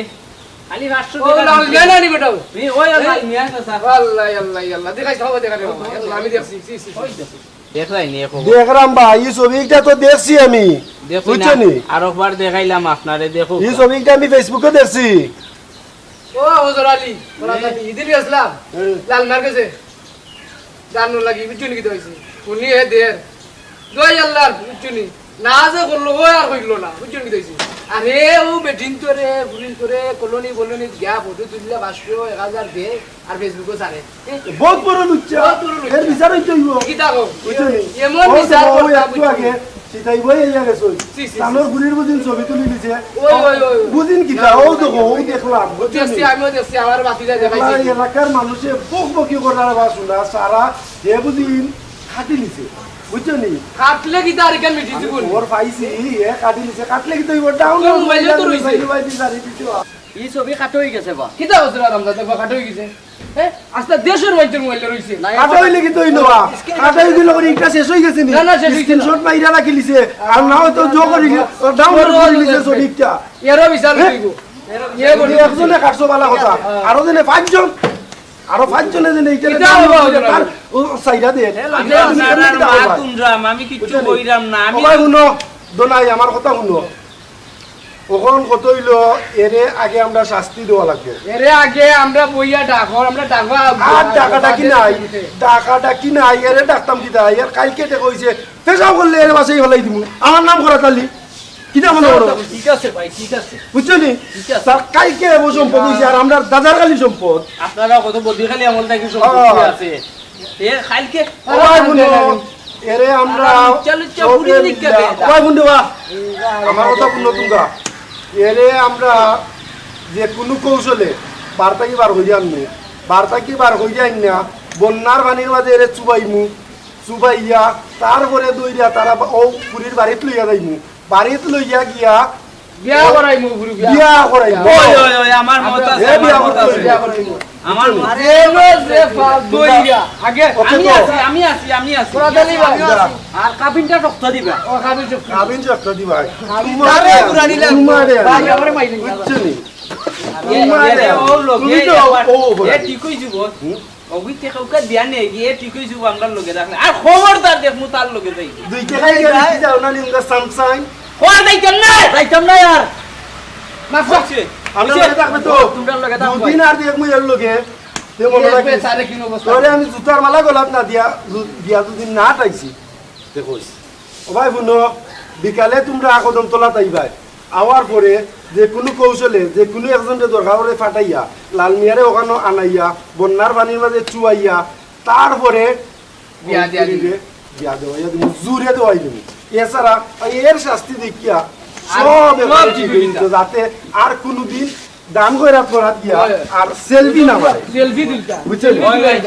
খালি পাঁচশো ও, টাকা লাল দিছে। মিয়া না নি বেটা? মি-, ওই লাল মিয়া চাচা। আল্লাহ, আল্লাহ, আল্লাহ। দেখাই, সবাই দেখা রে বাবা। আল্লাহ, আমি দেখছি, ছি, ছি, ছি। ওই দেখো। দেখলাই নি এখন? দেখলাম বা, এই ছবিটা তো দেখছি আমি। দেখো না, বুঝছো নি? আরো একবার দেখাইলাম আপনারে, দেখো। এই ছবিটা আমি Facebook-এ দেখছি। ও হজর আলী, ওরা হুম। জানি, ইদিন গেছিলাম। হুম। লাল মার গেছে। জানো লাগি, বুঝছো নি কিতা হইছে? উনি এ দের। দোয়াই আল্লাহর, বুঝছো নি? না যে করলো, ও আর হইল না, বুঝছো নি কিতা হইছে? আরে ও বেটিন তোরে, ফুরিন তোরে, কলোনি বলোনি গিয়া ফটো তুললে পাঁচশো, এক হাজার দে, আর Facebook-ও ছাড়ে। এ? বহুত বড় লুচ্চা। বহুত বড় লুচ্চা। এর বিচার হইতে হইব। কিতা কও? বুঝছো নি? এমন ও বিচার তো ও করতা, একটু বুঝছো নি? আগে সিতাই বই আইয়া গেছে। ছি, ছি, ছি। তানোর গুলির বুঝিন ছবি তুলি দিছে। ওই, ওই, ওই, ওই। বুঝিন কিতা? না, ও না, দেখো, না, ও না। দেখলাম, বুঝছো নি? দেখছি, আমিও দেখছি, আমার বাতিজা দেখাইছে। এলা-, এলাকার মানুষে বক বকি করার বা শুনা, সারা হে বুঝিন খাটি নিছে। বুঝছো নি? খাটলে কিতা আর এখান মিটি আমি দিব নি? খবর পাইছি, হে খাটি নিছে, খাটলে কিতা হইব? ডাউন তোর মোবাইলে তো রইছে। মোবাইল বিচারি দিতে হয়। ই ছবি খাটো হয়ে গেছে বা। কিতা হচ্ছে না, রামদা? দেখো, খাটো হয়ে গেছে। হ্যাঁ? আস্তা দেশের মাইনষের মোবাইলে রইছে। না, কাটা হইলে কি তো হইলো বা? স্ক্রিন কাটা হইলে করে একটা শেষ হয়ে গেছে নি? না, না, শেষ হইছে না। স্ক্রিনশট মাইরা রাখি লিছে। আর না হয়তো জো করি, ডাউনলোড করে লিছে ছবিটা। এরও বিচার হ্যাঁ? হইব। এ বলি একজনে কাটছো বালা কথা। হ্যাঁ। আরো জনে পাঁচজন, আরো পাঁচজনে জনে এইটা এটা ডাউনলোড হলো করে না। তার ও সাইডা দে। হ্যালো, আমি এটা আর তুমি আমার কেমনে মা কিতা করবা? তুমরাম, আমি কিচ্ছু বুঝছো নি? কইরাম না, আমি ওবায় হুনো, দোনাই আমার কথা হুনো। অখন কত হইলো, এরে আগে আমরা শাস্তি দেওয়া লাগবো। এরে আগে আমরা বইয়া ডাকো, আমরা ডাকো। আর ডাকাডাকি নাই, ডাকাডাকি নাই, এরে ডাকতাম কিতা? এর কালকে তে কইছে, পেশাব করলে এরে বাসাই ফেলাই দিমু। আমার নাম করা তালি। কিতা মনে করো? ঠিক আছে ভাই, ঠিক আছে। বুঝছো নি? ঠিক আছে। তার কালকে ও সম্পদ হইছে, আর আমরা দাদার খালি সম্পদ। আপনারা কত বদিখালি আমল থাকি সম্পত্তি হ্যাঁ। আছে। এ কালকে ও ভাই বন্ধু, এরে আমরা লুচ্চা লুচ্চা বুড়ি দিকে ও ভাই বন্ধু বা, আমার কথা বন্ধু তুমরা। এরে আমরা যে কোনো কৌশলে বার্তা কি বার হইয়া আনবো, বার্তা কি বার হইয়া আন না, বন্যার পানির মাঝে এরে চুবাইমু, চুবাইয়া তারপরে দইরা তারা বা-, ও পুরীর বাড়িত লইয়া যাইমু, বাড়িত লইয়া গিয়া বিয়া করাইমু, পুরী বিয়া। বিয়া করাইমু। ওই, ওই, ওই, আমার মত আছে, এ আমার বিয়া মত করতে আছে। হইব। বিয়া করাইমু। আমার মত আরে, লো, যে ফাল দইরা। আগে ওকে আমি তো। আছি, আমি আছি, আমি আছি। তোরা জানি বা? যা। আর কাবিনটা শক্ত দিবা। ও, কাবিন শক্ত। কাবিন শক্ত দিবা। কাবিন তোমার তারে দে, ঘুরানি লাগবে। তোমার দে। ভাই, আমারে মাইলিন না। বুঝছো নি? এ, তোমার এ, দে। এ, ও লোক, তুমি এ, তো এ, ও এ, বলে। এ, ঠিক হইছে, বস। হুম? অগুইতে কাউকে দিয়া নেই, গিয়ে ঠিক হইছে, আমরার লগে রাখলে। আর খবরদার দেখমু তার লগে যাই। দুই টাকায় গিয়ে বিক্রি যাও না, নিমগা সামসাং। খোয়া যাইতাম না। যাইতাম না আর। মাফ করছে। আমরা লগে থাকবে তো। তোমরা লগে থাকবে। দুদিন আর দেখমু এর লগে। তে মনে রাখিস। সারে কি অবস্থা? তোরে আমি জুতার মালা গলাত না দিয়া, জু-, দিয়া দুদিন না টাইছি। দেখোস। ও ভাই, হুনো, বিকালে তোমরা কদমতলাত আইবায়। আওয়ার পরে যে কোনো কৌশলে, যে কোনো একজনরে দরকার করে ফাটাইয়া, লাল মিয়ারে ওখানো আনাইয়া, বন্যার পানির মাঝে চুয়াইয়া, তারপরে বিয়া দিয়া দিবি। বিয়া দেওয়াইয়া দিবি, জুরে দেওয়াই দিবি। এছাড়া এর শাস্তি দেখিয়া আর সব সব এবারে ঠিক হইতো। যাতে আর কোনোদিন দান খয়রাত করাত গিয়া হয়। আর সেলফি না মারে। সেলফি তুলতা। বুঝছেন? হয়, হয়।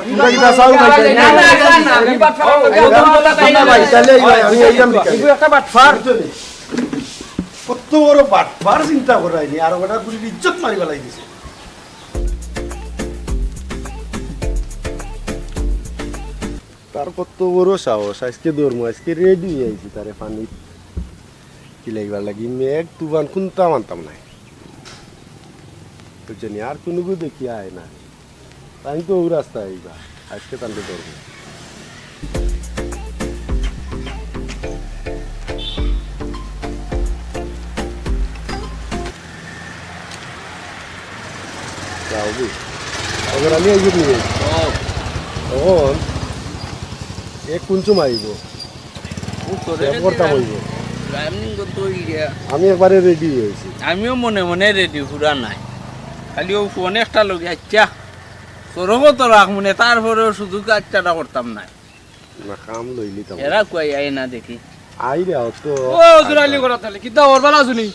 তোমরা কিতা চাও ভাই? না, না, না, না, আমি বাটপার ও, লোকে ও, বাটপার লোকে ভাই, তাইলে এই ভাই, আমি এইরকম বিকালে। এগুলো একটা বাটপার। বুঝছেন? কত বড় বাটপার চিন্তা করায়নি, আর ওটা পুরীর ইজ্জত মারি ফেলাই দিছে। তার কত বড় সাহস, আজকে ধরমু, আজকে রেডি হয়ে আইছি তারে পানিত কিলাইবার লাগি। মেঘ তুফান কুন্তা মানতাম নাই। বুঝছনি? আর কুনুগু দেখি আয় না। আমি তো ও রাস্তায় আইবা। আজকে তানরে ধরমু। অখন আমি আইব নিয়ে। ও। অখন এ কুন সময় আইব? ও তোরে সে রে করতাম দিলাম। অইব। Timing কত অই গিয়া? আমি একবারে ready অইছি। আমিও মনে মনে ready, পুরা নাই। খালি ও ফোন একটা লগে, আচ্ছা। তোরও তো রাখ মনে, তারপরেও শুধু কাজটা করতাম না। না, কাম লইলি তো। এরা কই আয় না দেখি। আই রে, অত ও, জোরালি করা তাহলে। কিতা ওর বালা শুনি?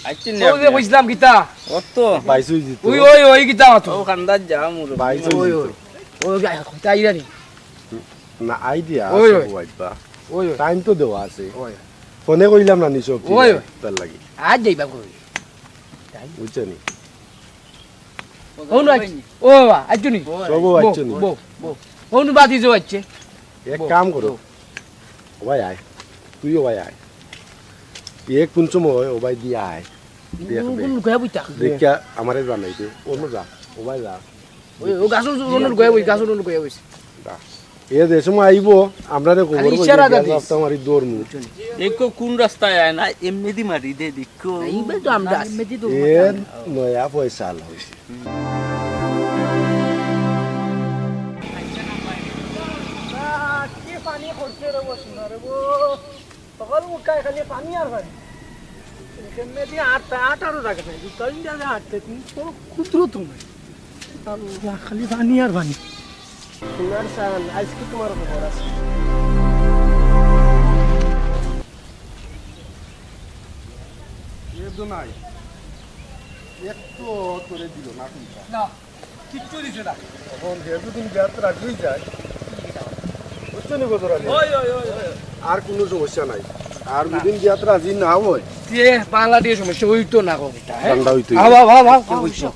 আইছে নি ও যে আপনি? কইছিলাম কিতা? অত। বাইশ অই যিত। ওই, ওই, ওই কিতা মাতো? ও কান্দাত যা, মুরব্বি। বাইশ অই ওই, যিত। ওই, ওই, আয়, কইতা আইরা নি? না, আই দিয়া, ওই, ওই। সব আইবা। ওই, ওই। Time তো দেওয়া আছে। ওই। ফোনে কইলাম না নি সব ওই, ওই। তার লাগি। আজ যাইবা কই? বুঝছো নি? ও নু আইছে। ও বাবা, আইছো নি? সব বউ, আইছো নি? বউ, বউ। ও নু বাতি যে আইছে। এক বউ, কাম করো। বউ। ও ভাই আয়। তুইও ভাই আয়। এ কুন সময় ও ভাই দিয়া আয়। দেখ, কোন দেখ। লুকাইয়া বইতা? দেখিয়া আমারে জানাই দে। ও নু যা। ও ভাই যা। ওই, ও গাছর উনো লুকাইয়া বই, গাছর উনো লুকাইয়া বইছে। যা। এ যে সময় আইব, আমরারে খবর খালি কইবে, ইশারা দিয়া দিস। রাস্তা মারি দৌড়মু। দেখো কোন রাস্তায় আয় না, এমনেদি মারি দে, দেখো। না, এইবার তো আমরা না, আছি। এমনেদি তো এ নয়া পয়সা আলা হইছে। কি পানি করছে রে বসুন রে বো। সকাল মুখায় খালি পানি আর পানি। এমনেদি আটটা, আটারও জায়গা নাই। দুটা তিনটা জায়গা আটতে তুমি কোনো ক্ষুদ্র তো নাই। আল্লাহ, খালি পানি আর পানি। তোমার সান, আজকে তোমার খবর আছে। এ তো নাই। এক তো তোরে দিল না কোনটা। না, কিচ্ছু দিছে না। এখন হে যদি বিয়াত রাজি হয়ে যায়, বুঝছো নি কত রাজি? ওই, ওই, ওই, ওই। আর কোনো সমস্যা নাই। আর যদি বিয়াত রাজি না হয়, তে বাংলা দিয়ে সমস্যা হইতো না, কবিতা, হ্যাঁ? ঠান্ডা হইতো। আও, আও, আও, আও, আও, আও।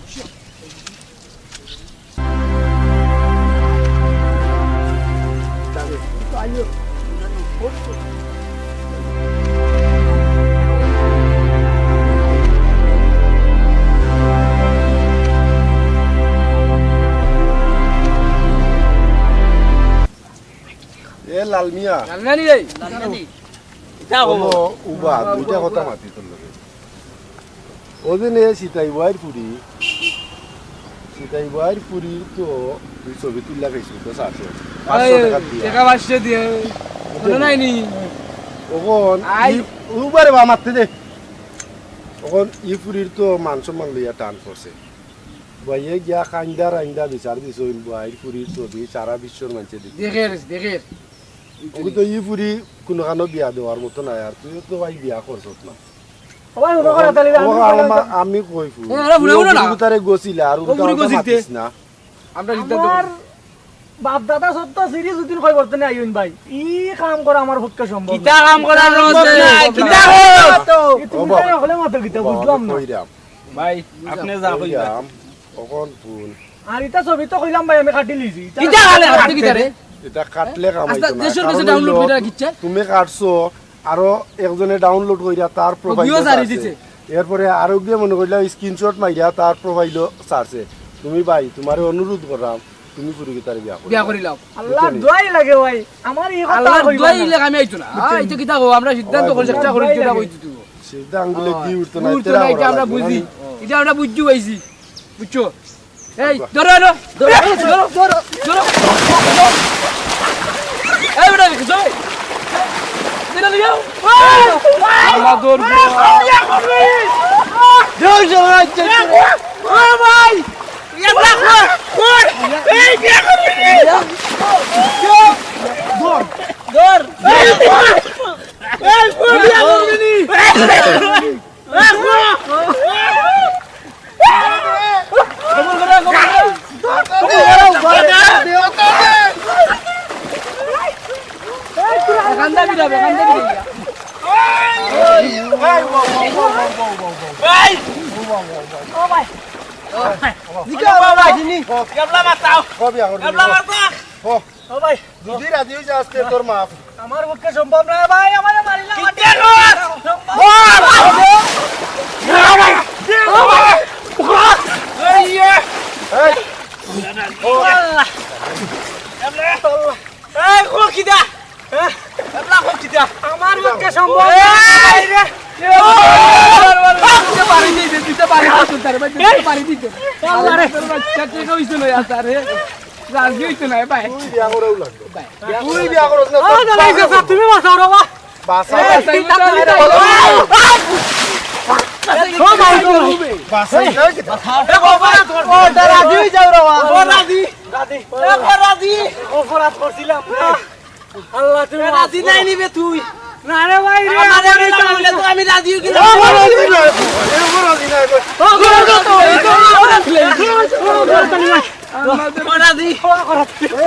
এ লাল মিয়া। লাল মিয়া নি রে? লাল মিয়া নি? ইতা হবো। উবা, দুইটা কথা মাতি তোর লগে। ওদিন এ সিতাই ভাইর ফুরি, সিতাই ভাইর ফুরি তো তুই ছবি তুলিয়া খাইছিস তো সাথে। পাঁচশো এই, টাকা দিয়া। টাকা পাঁচশো দিয়া। বুঝলি? মনে নাই নি? অখন আই। ই-, উবারে বা মারতে দে। অখন ই ফুরির তো মান সম্মান লইয়া টান পড়ছে। ভাইয়ে গিয়া কাইন্দা রাইন্দা বিচার দিছইন, ভাইর ফুরির ছবি সারা বিশ্বর মানষে দেখে। দেখের, দেখের। অখন তো ই ফুরি কুনুখানো বিয়া দেওয়ার মতো নায়, আর তুইও তো ভাই বিয়া করছত না। ও ভাই, হুনো করে তালি, আমি ও, কইলাম আমা-, তো। আমি কই ফুরি। এ, আরে, হুনো, হুনো না। তুই তারে গছিলা, আর ও উল্টা ফুরি পাল্টা গছিলতে। মাতিস না। আমরা সিদ্ধান্ত আমার করছি। বাপ দাদা সত্য সিরিজ উদ্দিন কই করতে নাই আইন ভাই। ই কাম করা আমার পক্ষে সম্ভব কিতা না। কাম করা সম্ভব রোজ না। নাই, কিতা কর? ই তুমি ও, তাই হলে মাত্র কিতা ও, বুঝলাম আমি না। কইরাম। ভাই, আপনি যা কইবা। কইরাম, অখন ফুল। আর ইতা ছবি তো কইলাম ভাই, আমি কাটি লিছি। ইতা ইতা খালে কাটতে কিতা রে? ইতা কাটলে কাম আচ্ছা, অইতো না। দেশের কাছে কারণ download অইলো, কইরা রাখিচ্ছে। তুমি কাটছো, আরো একজনে download কইরা তার profile ছাড়ছে। দিছে। এরপরে আরো গিয়ে মনে করিলা screenshot মাইরা তার profile ছাড়ছে। তুমি ভাই, তোমারে অনুরোধ করলাম, তুমি ফুরিগিতারে বিয়া করো। বিয়া করিলাও। আল্লাহর দোয়াই লাগে ভাই, আমার এই কথা আল্লাহর কইবা দোয়াই না। লাগে আমি আইতো না। বুঝছো? আইতো কিতা কও, আমরা সিদ্ধান্ত করে চেষ্টা করি, কিতা কইতো তুই। সিধা আঙ্গুলে ঘি উঠতো না, উঠতো তেরা না, এটা করা আমরা লাগবে, বুঝি। না? এটা আমরা বুঝি পাইছি। বুঝছো? এই, ধরো, ধরো, ধরো, ধরো, ধরো, ধরো। এই, বেটা, দেখো, ধরো। বেটা, নিয়ে যাও। আমার দৌড় দিয়ে। যাও, যাও, যাও, যাও। ও ভাই! এই, বিয়া করবি নি? ধর। ধর। এই, ধর। এই, ধর, বিয়া করবি নি? ও ভাই। ও ভাই। যদি রাজি হয়ে যাস, তে তোর মাফ। আমার পক্ষে সম্ভব না ভাই, আমারে মারিলা। কিতা কর? সম্ভব না। এই, এই। আল্লাহ। আল্লাহ। এই, ও কিতা? হ্যাঁ? আল্লাহ, ও কিতা? আমার পক্ষে সম্ভব না। এই রে। দিতে পারি না তো, তারে ভাই, দিতে পারি দিতে। আল্লাহ রে। তোর বাচ্চা টেকা অইছে না, আর তারে রাজি অইতো না, ভাই। তুই বিয়া করাও লাগবে। ভাই। তুই বিয়া করস না, ও, তোর দাদা, এই যে বাবা। তুমি বাঁচাও রে বাবা। বাঁচাও। এই, এই, এই, এই, ও ভাই, ও ভাই। বাঁচাও, এই, এই, এই। ও, দাদা, রাজি অই যাও রে বাবা। ও, রাজি। রাজি। ও, রাজি। অপরাধ করছিলাম। আল্লাহ, তুমি এ, রাজি নাই নিবে তুই। না রে ভাই রে, আমার আমার এটা এটা বললে তো আমি রাজি হই গেলাম। ও, আমার রাজি নাই। এ, আমার রাজি নাই। ও, ও, ও, ও, ও, ও, ও, ও, রাজি।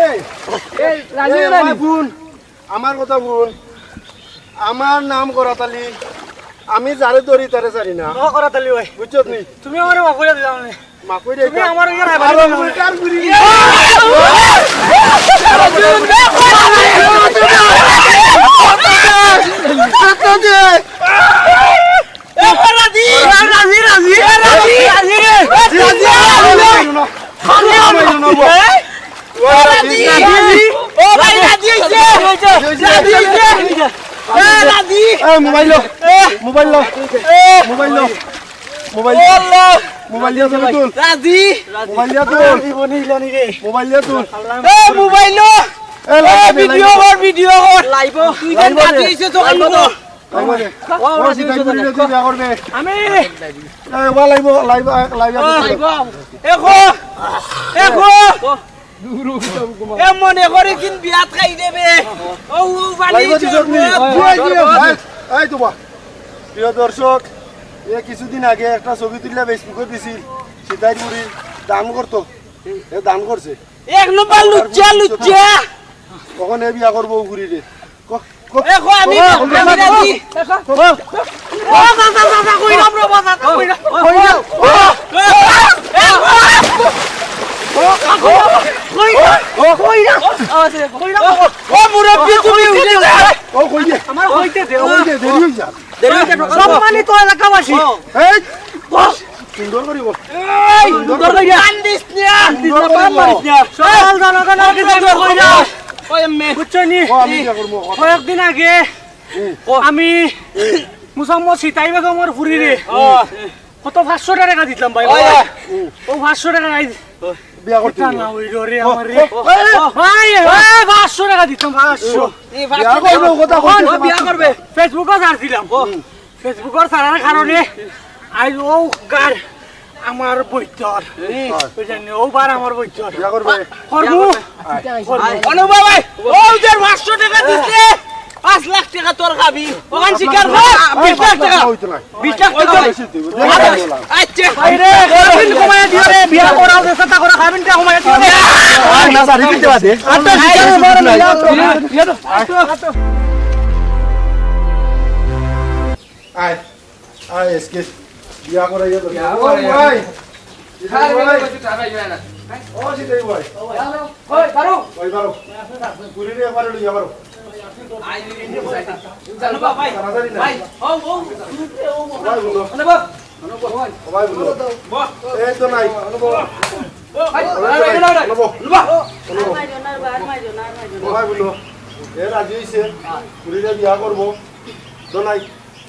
এই, এই, রাজি এই, নাই। আমার বোন, আমার কথা হুন। আমার নাম করাত আলী। আমি যারে ধরি তারে ছাড়ি না। ও, করাত আলী ভাই। বুঝছত নি? তুমি আমারে মাফ করে দিলাম নে। মাফ করে তুমি দিলাম। আমার ইয়ে রাখবা আর না। ওই কার ঘুরি। এ, রাজি, রাজি, রাজি, এ, রাজি, রাজি রে। এ, রাজি, রাজি। ও ভাই, রাজি হইছে। রাজি হইছে। এ, রাজি। এ, মোবাইল লো। এ। মোবাইল লো। এ। মোবাইল লো। মোবাইল ও আল্লাহ। মোবাইল দিয়া ছবি তুল। রাজি। মোবাইল দিয়া তুল। জীবনে ইলানি রে। মোবাইল দিয়া তুল। এ, মোবাইল লো। এ, এ, লাইভ দে, ভিডিও লাইভ দে। কর, ভিডিও কর। লাইভ। তুই লাইভ দে। রাজি হইছে তো লাইভ দে। কাম কর। লাইভ দে। ও, ও, রাজি সিধা হইছে ঘুরে তো। তুই বিয়া করবে। আমি। এ, ওয়া লাইভ, লাইভ, লাইভ, ও, লাইভ। লাইভ। এ, কো। এ, কো। এ মনে করে কিন বিয়াত খাই দেবে। ও, ও, বালি লাইভে দিছত নি? চোর। এই, এই তো বা। প্রিয় দর্শক, এ কিছুদিন আগে একটা ছবি তুলিয়া Facebook-এ দিছিল, সিতাইর মুড়ি দান করতো। এ দান করছে। এক নম্বর লুচ্চা, লুচ্চা। তখন এ বিয়া করবো ঘুরি রে। ক-, ক-, এ, কো, আমি, ক-, আমি রাজি। ক-, ক-, ও, যা, যা, যা, যা, কইরাম রে, বাবা, যা, কইরাম। কইরাম। ও, ও, ও, কইরাম। ও, মুরব্বি, তুমি উঠে যাও। ও, কই দে? আমার কইতে দে। কই দে, দেরি হই যা। দেরি হই যা, সম্মানিত এলাকাবাসী। এই, বস। সুন্দর করি বল। এই, সুন্দর করি। কান্দিস না। কান্দিস না, সুন্দর করি বাপ বল। মারিস না। সকাল জনগণের কাছে আমি কইরাম। ওই এমনি। বুঝছো নি? ও, আমি কি করবো? কয়েকদিন আগে হুম। আমি মুসাম্মদ সিতাই বেগমর ফুরিরে হুম। কত পাঁচশো টেকা দিতাম ভাই। ওই। ও পাঁচশো টেকা নাই। বিয়া করতে কিতা দিবি? না অইলো রে ও, আমার রে। ও, ও, ও। ভাই, এ, পাঁচশো টেকা দিতাম, পাঁচশো। এই বিয়া পাঁচশো করবো, টেকা। কথা কইতে ও, বিয়া করবে। Facebook-ও ছাড়ছিলাম। হুম। Facebook-ও ছাড়ার কারণে আইজ ও গার আমার বইতর। হুম। ওই জানি, ও বার আমার বইতর। বিয়া করবে? করবো। বিয়া করবে। আয়। করবো। আয়। অনুভব ভাই, ও যে পাঁচশো টেকা দিছে, পাঁচ লাখ টেকা তোর খাবি। ওখান স্বীকার কর। বিশ লাখ টেকা। হইতো না। বিশ লাখ টেকা। বেশি তুই, বুঝলি? আচ্ছা। আরে, খাবিন কমাইয়া দিও রে, বিয়া করাও, দেশে তা করে খাবিন টা কমাইয়া দিও রে। আর না, বাড়ি দিতে বাদে। আর তো স্বীকার করে না। আয়। আয়, এসকে, বিয়া করাইয়া তো। বিয়া ও করাইয়া। ভাই। স্যার, ভাই। বিয়া করতে টাকা দিবে না। ও, সেটাই ভাই। ওই, বারো। ওই, বারো। পুরি নিয়ে একবারে লইয়া বারো। আই, জানো বা, ভাই। তাড়াতাড়ি না। ভাই, ও, ও। ভাই, বলো। মানে, বাপ। ও, ভাই, বলো। বাপ। এই তো নাই। ও, ভাই, ভাই, ভাই, ভাই, ভাই। বলো। বলো। আর মাইরো না, আর মাইরো না, আর মাইরো না। ও, ভাই, বলো। এ রাজি হইছে। পুরিরে বিয়া করবো। তো নাই।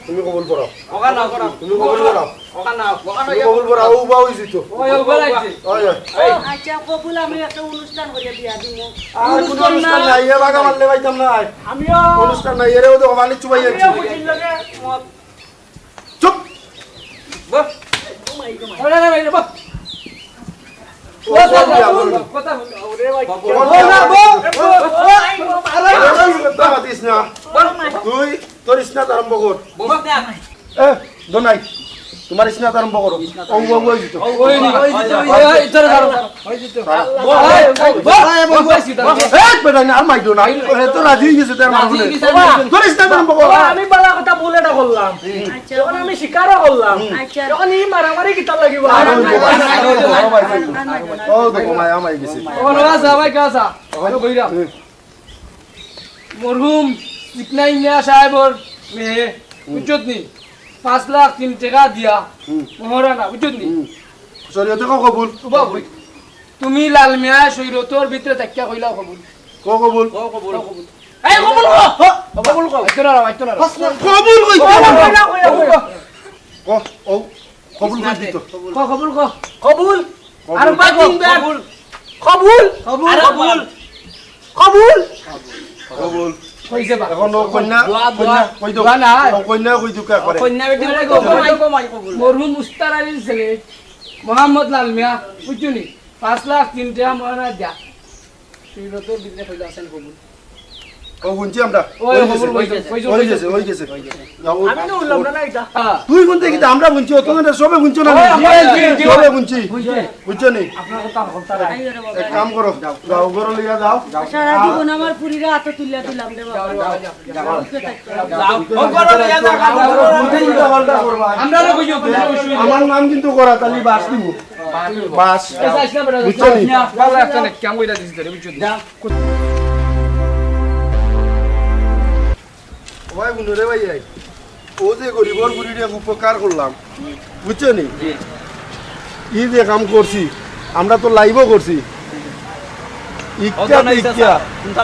তুমি কবুল করো। ওখান নাও, ওখান নাও। তুমি কবুল করো। ওখান নাও, ওখান তুমি নাও। কবুল করো, ও বা হইছি তো। ওই, ওই, ওই, ওই। ওই, ওই। আচ্ছা, কবুল, আমি একটা অনুষ্ঠান করিয়া বিয়া দিমু। আর কোনো অনুষ্ঠান অনুষ্ঠান না। নাই, এ বাগা মারলে পাইতাম না। আমিও। অনুষ্ঠান নাই, এরেও তো ওখানে চুবাই আমিও আনছি। বুঝির লগে মত। চুপ। বস। ওরে, ওরে, ওরে, বস। ও, বস, বস, বস, বস, বস। কথা বল, কথা বল। ওরে ভাই। বস, বস, বস, বস। আরে, আরে, কথা মাতিস না। বস। তুই তোর ইসনাত আরম্ভ কর। বস না। এ, দোনাই, তোমার ইসনাত আরম্ভ করো। ও, ও, ও, দিত। ও, ওই, ওই, ওই, ওই, ওই, ওই, ধরো, ধরো, ধরো। ওই, ওই, ওই, ওই, ওই, ওই, ওই, ওই, এ, বেটা, না, আর মাইরো না। এ তো রাজি হয়ে গেছে, তার রাজি মানে। হয়ে গেছে। তোর ইসনাত আরম্ভ করো। বাবা, আমি বালা কথা বলে না করলাম। আচ্ছা। যখন আমি স্বীকারও করলাম, আচ্ছা। যখন এই মারামারি কিতা লাগিবা? আর ওই দেখো, মায়া, মায়া গেছে। ও, বাবা, যা ভাই, যা, যা। ওখানে কইরা। হুম। মরহুম ইবনে মিয়া সাহেবর মেয়ে, হুম। বুঝছত নি? পাঁচ লাখ তিন টেকা দিয়া, হুম। মোহরানা, বুঝছত নি? হুম। শরীয়তে কও কবুল। উবা কই? তুমি লাল মিয়া শরীয়তর ভিতরে থাকিয়া কইলাও কবুল। কও কবুল। কও কবুল। কও কবুল। এই কবুল কও। কও, কবুল কও। আইতো না, আইতো না। কবুল কইতে কও, কও, কও, কও। কও, ও। কবুল করি দিত। ক, কবুল ক। কবুল। কবুল। আরো বার তিনবার। কবুল। কবুল। কবুল। আরো কবুল। কবুল। কবুল। কইছে বা। এখন ও কন্যা, দোয়া, দোয়া, কন্যা, কই দোয়া না। ও কন্যা কই দোয়া করে। কন্যা বেটি বলে কবুল। কমাই, কমাই কবুল। মরহুম মুস্তার আলীর ছেলে মোহাম্মদ লাল মিয়া, বুঝছো নি? পাঁচ লাখ তিন টেকা মহারাজ যা। তুই তো তোর বিজনেস হইলো আছেন কবুল। ও, হুনছি আমরা। ওই, ওই ওই গেছে, কবুল, ওই ওই গেছে, গেছে। ওই ওই গেছে, গেছে। ওই গেছে। যাও, ওই আমি তো বললাম না, না, এটা। হ্যাঁ। তুই হুনতে কিন্তু আমরা হুনছি, অত মানে সবে হুনছো না? ওই, আমরা হুনছি, হুনছি। সবে হুনছি। হুনছি। বুঝছো নি? আপনার কথা, কথা রাখ। এক কাম করো, যাও, ঘরো লইয়া যাও। সারা জীবন আমার পুরীরা হাতে তুলিয়া দিলাম রে বাবা। যাও, যাও, যাও। যাও, ঘরো লইয়া যাও, যাও, যাও। উল্টা পাল্টা করবা। আমরা লোক হইছো, কোনো অসুবিধা নেই। আমার নাম কিন্তু করা, তাহলে বাস দিব। বাস। আচ্ছা, আচ্ছা, বেটা, বুঝছো নি? ভালো একটা না, কেমন এটা দিছি তোরে, বুঝছো নি? যা। ও ভাই, হুনো রে ভাই, এই। ও যে গরিবর বুড়িরে উপকার করলাম, বুঝছো নি? জি। ই যে কাম করছি, আমরা তো লাইভও করছি। ইচ্ছা অত তো নাই, ইচ্ছা, চাচা।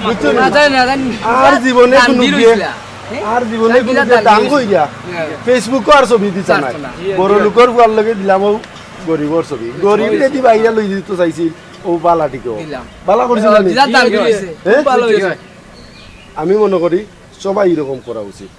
বুঝছো নি? না, জানি না, জানি না। আর জীবনে গান কোনো দিয়ে গিয়ে, রইছিলা। হ্যাঁ? আর জীবনে গান কোনো দিলা, গিয়ে গান দান দিয়ে কইরা। হ্যাঁ। Facebook-ও আর ছবি দিতা নাই। চাচা না। বড় লোকর ফুয়ার লগে দিলাম ও গরিবর ছবি। গরিব যদি বাইরে লই দিত চাইছিল, ও বালা ঠিক। দিলাম। বালা করছিল নি? দিলা দান করেছে। হ্যাঁ? খুব ভালো হয়েছে। আমি মনে করি সবাই এরকম করা উচিত।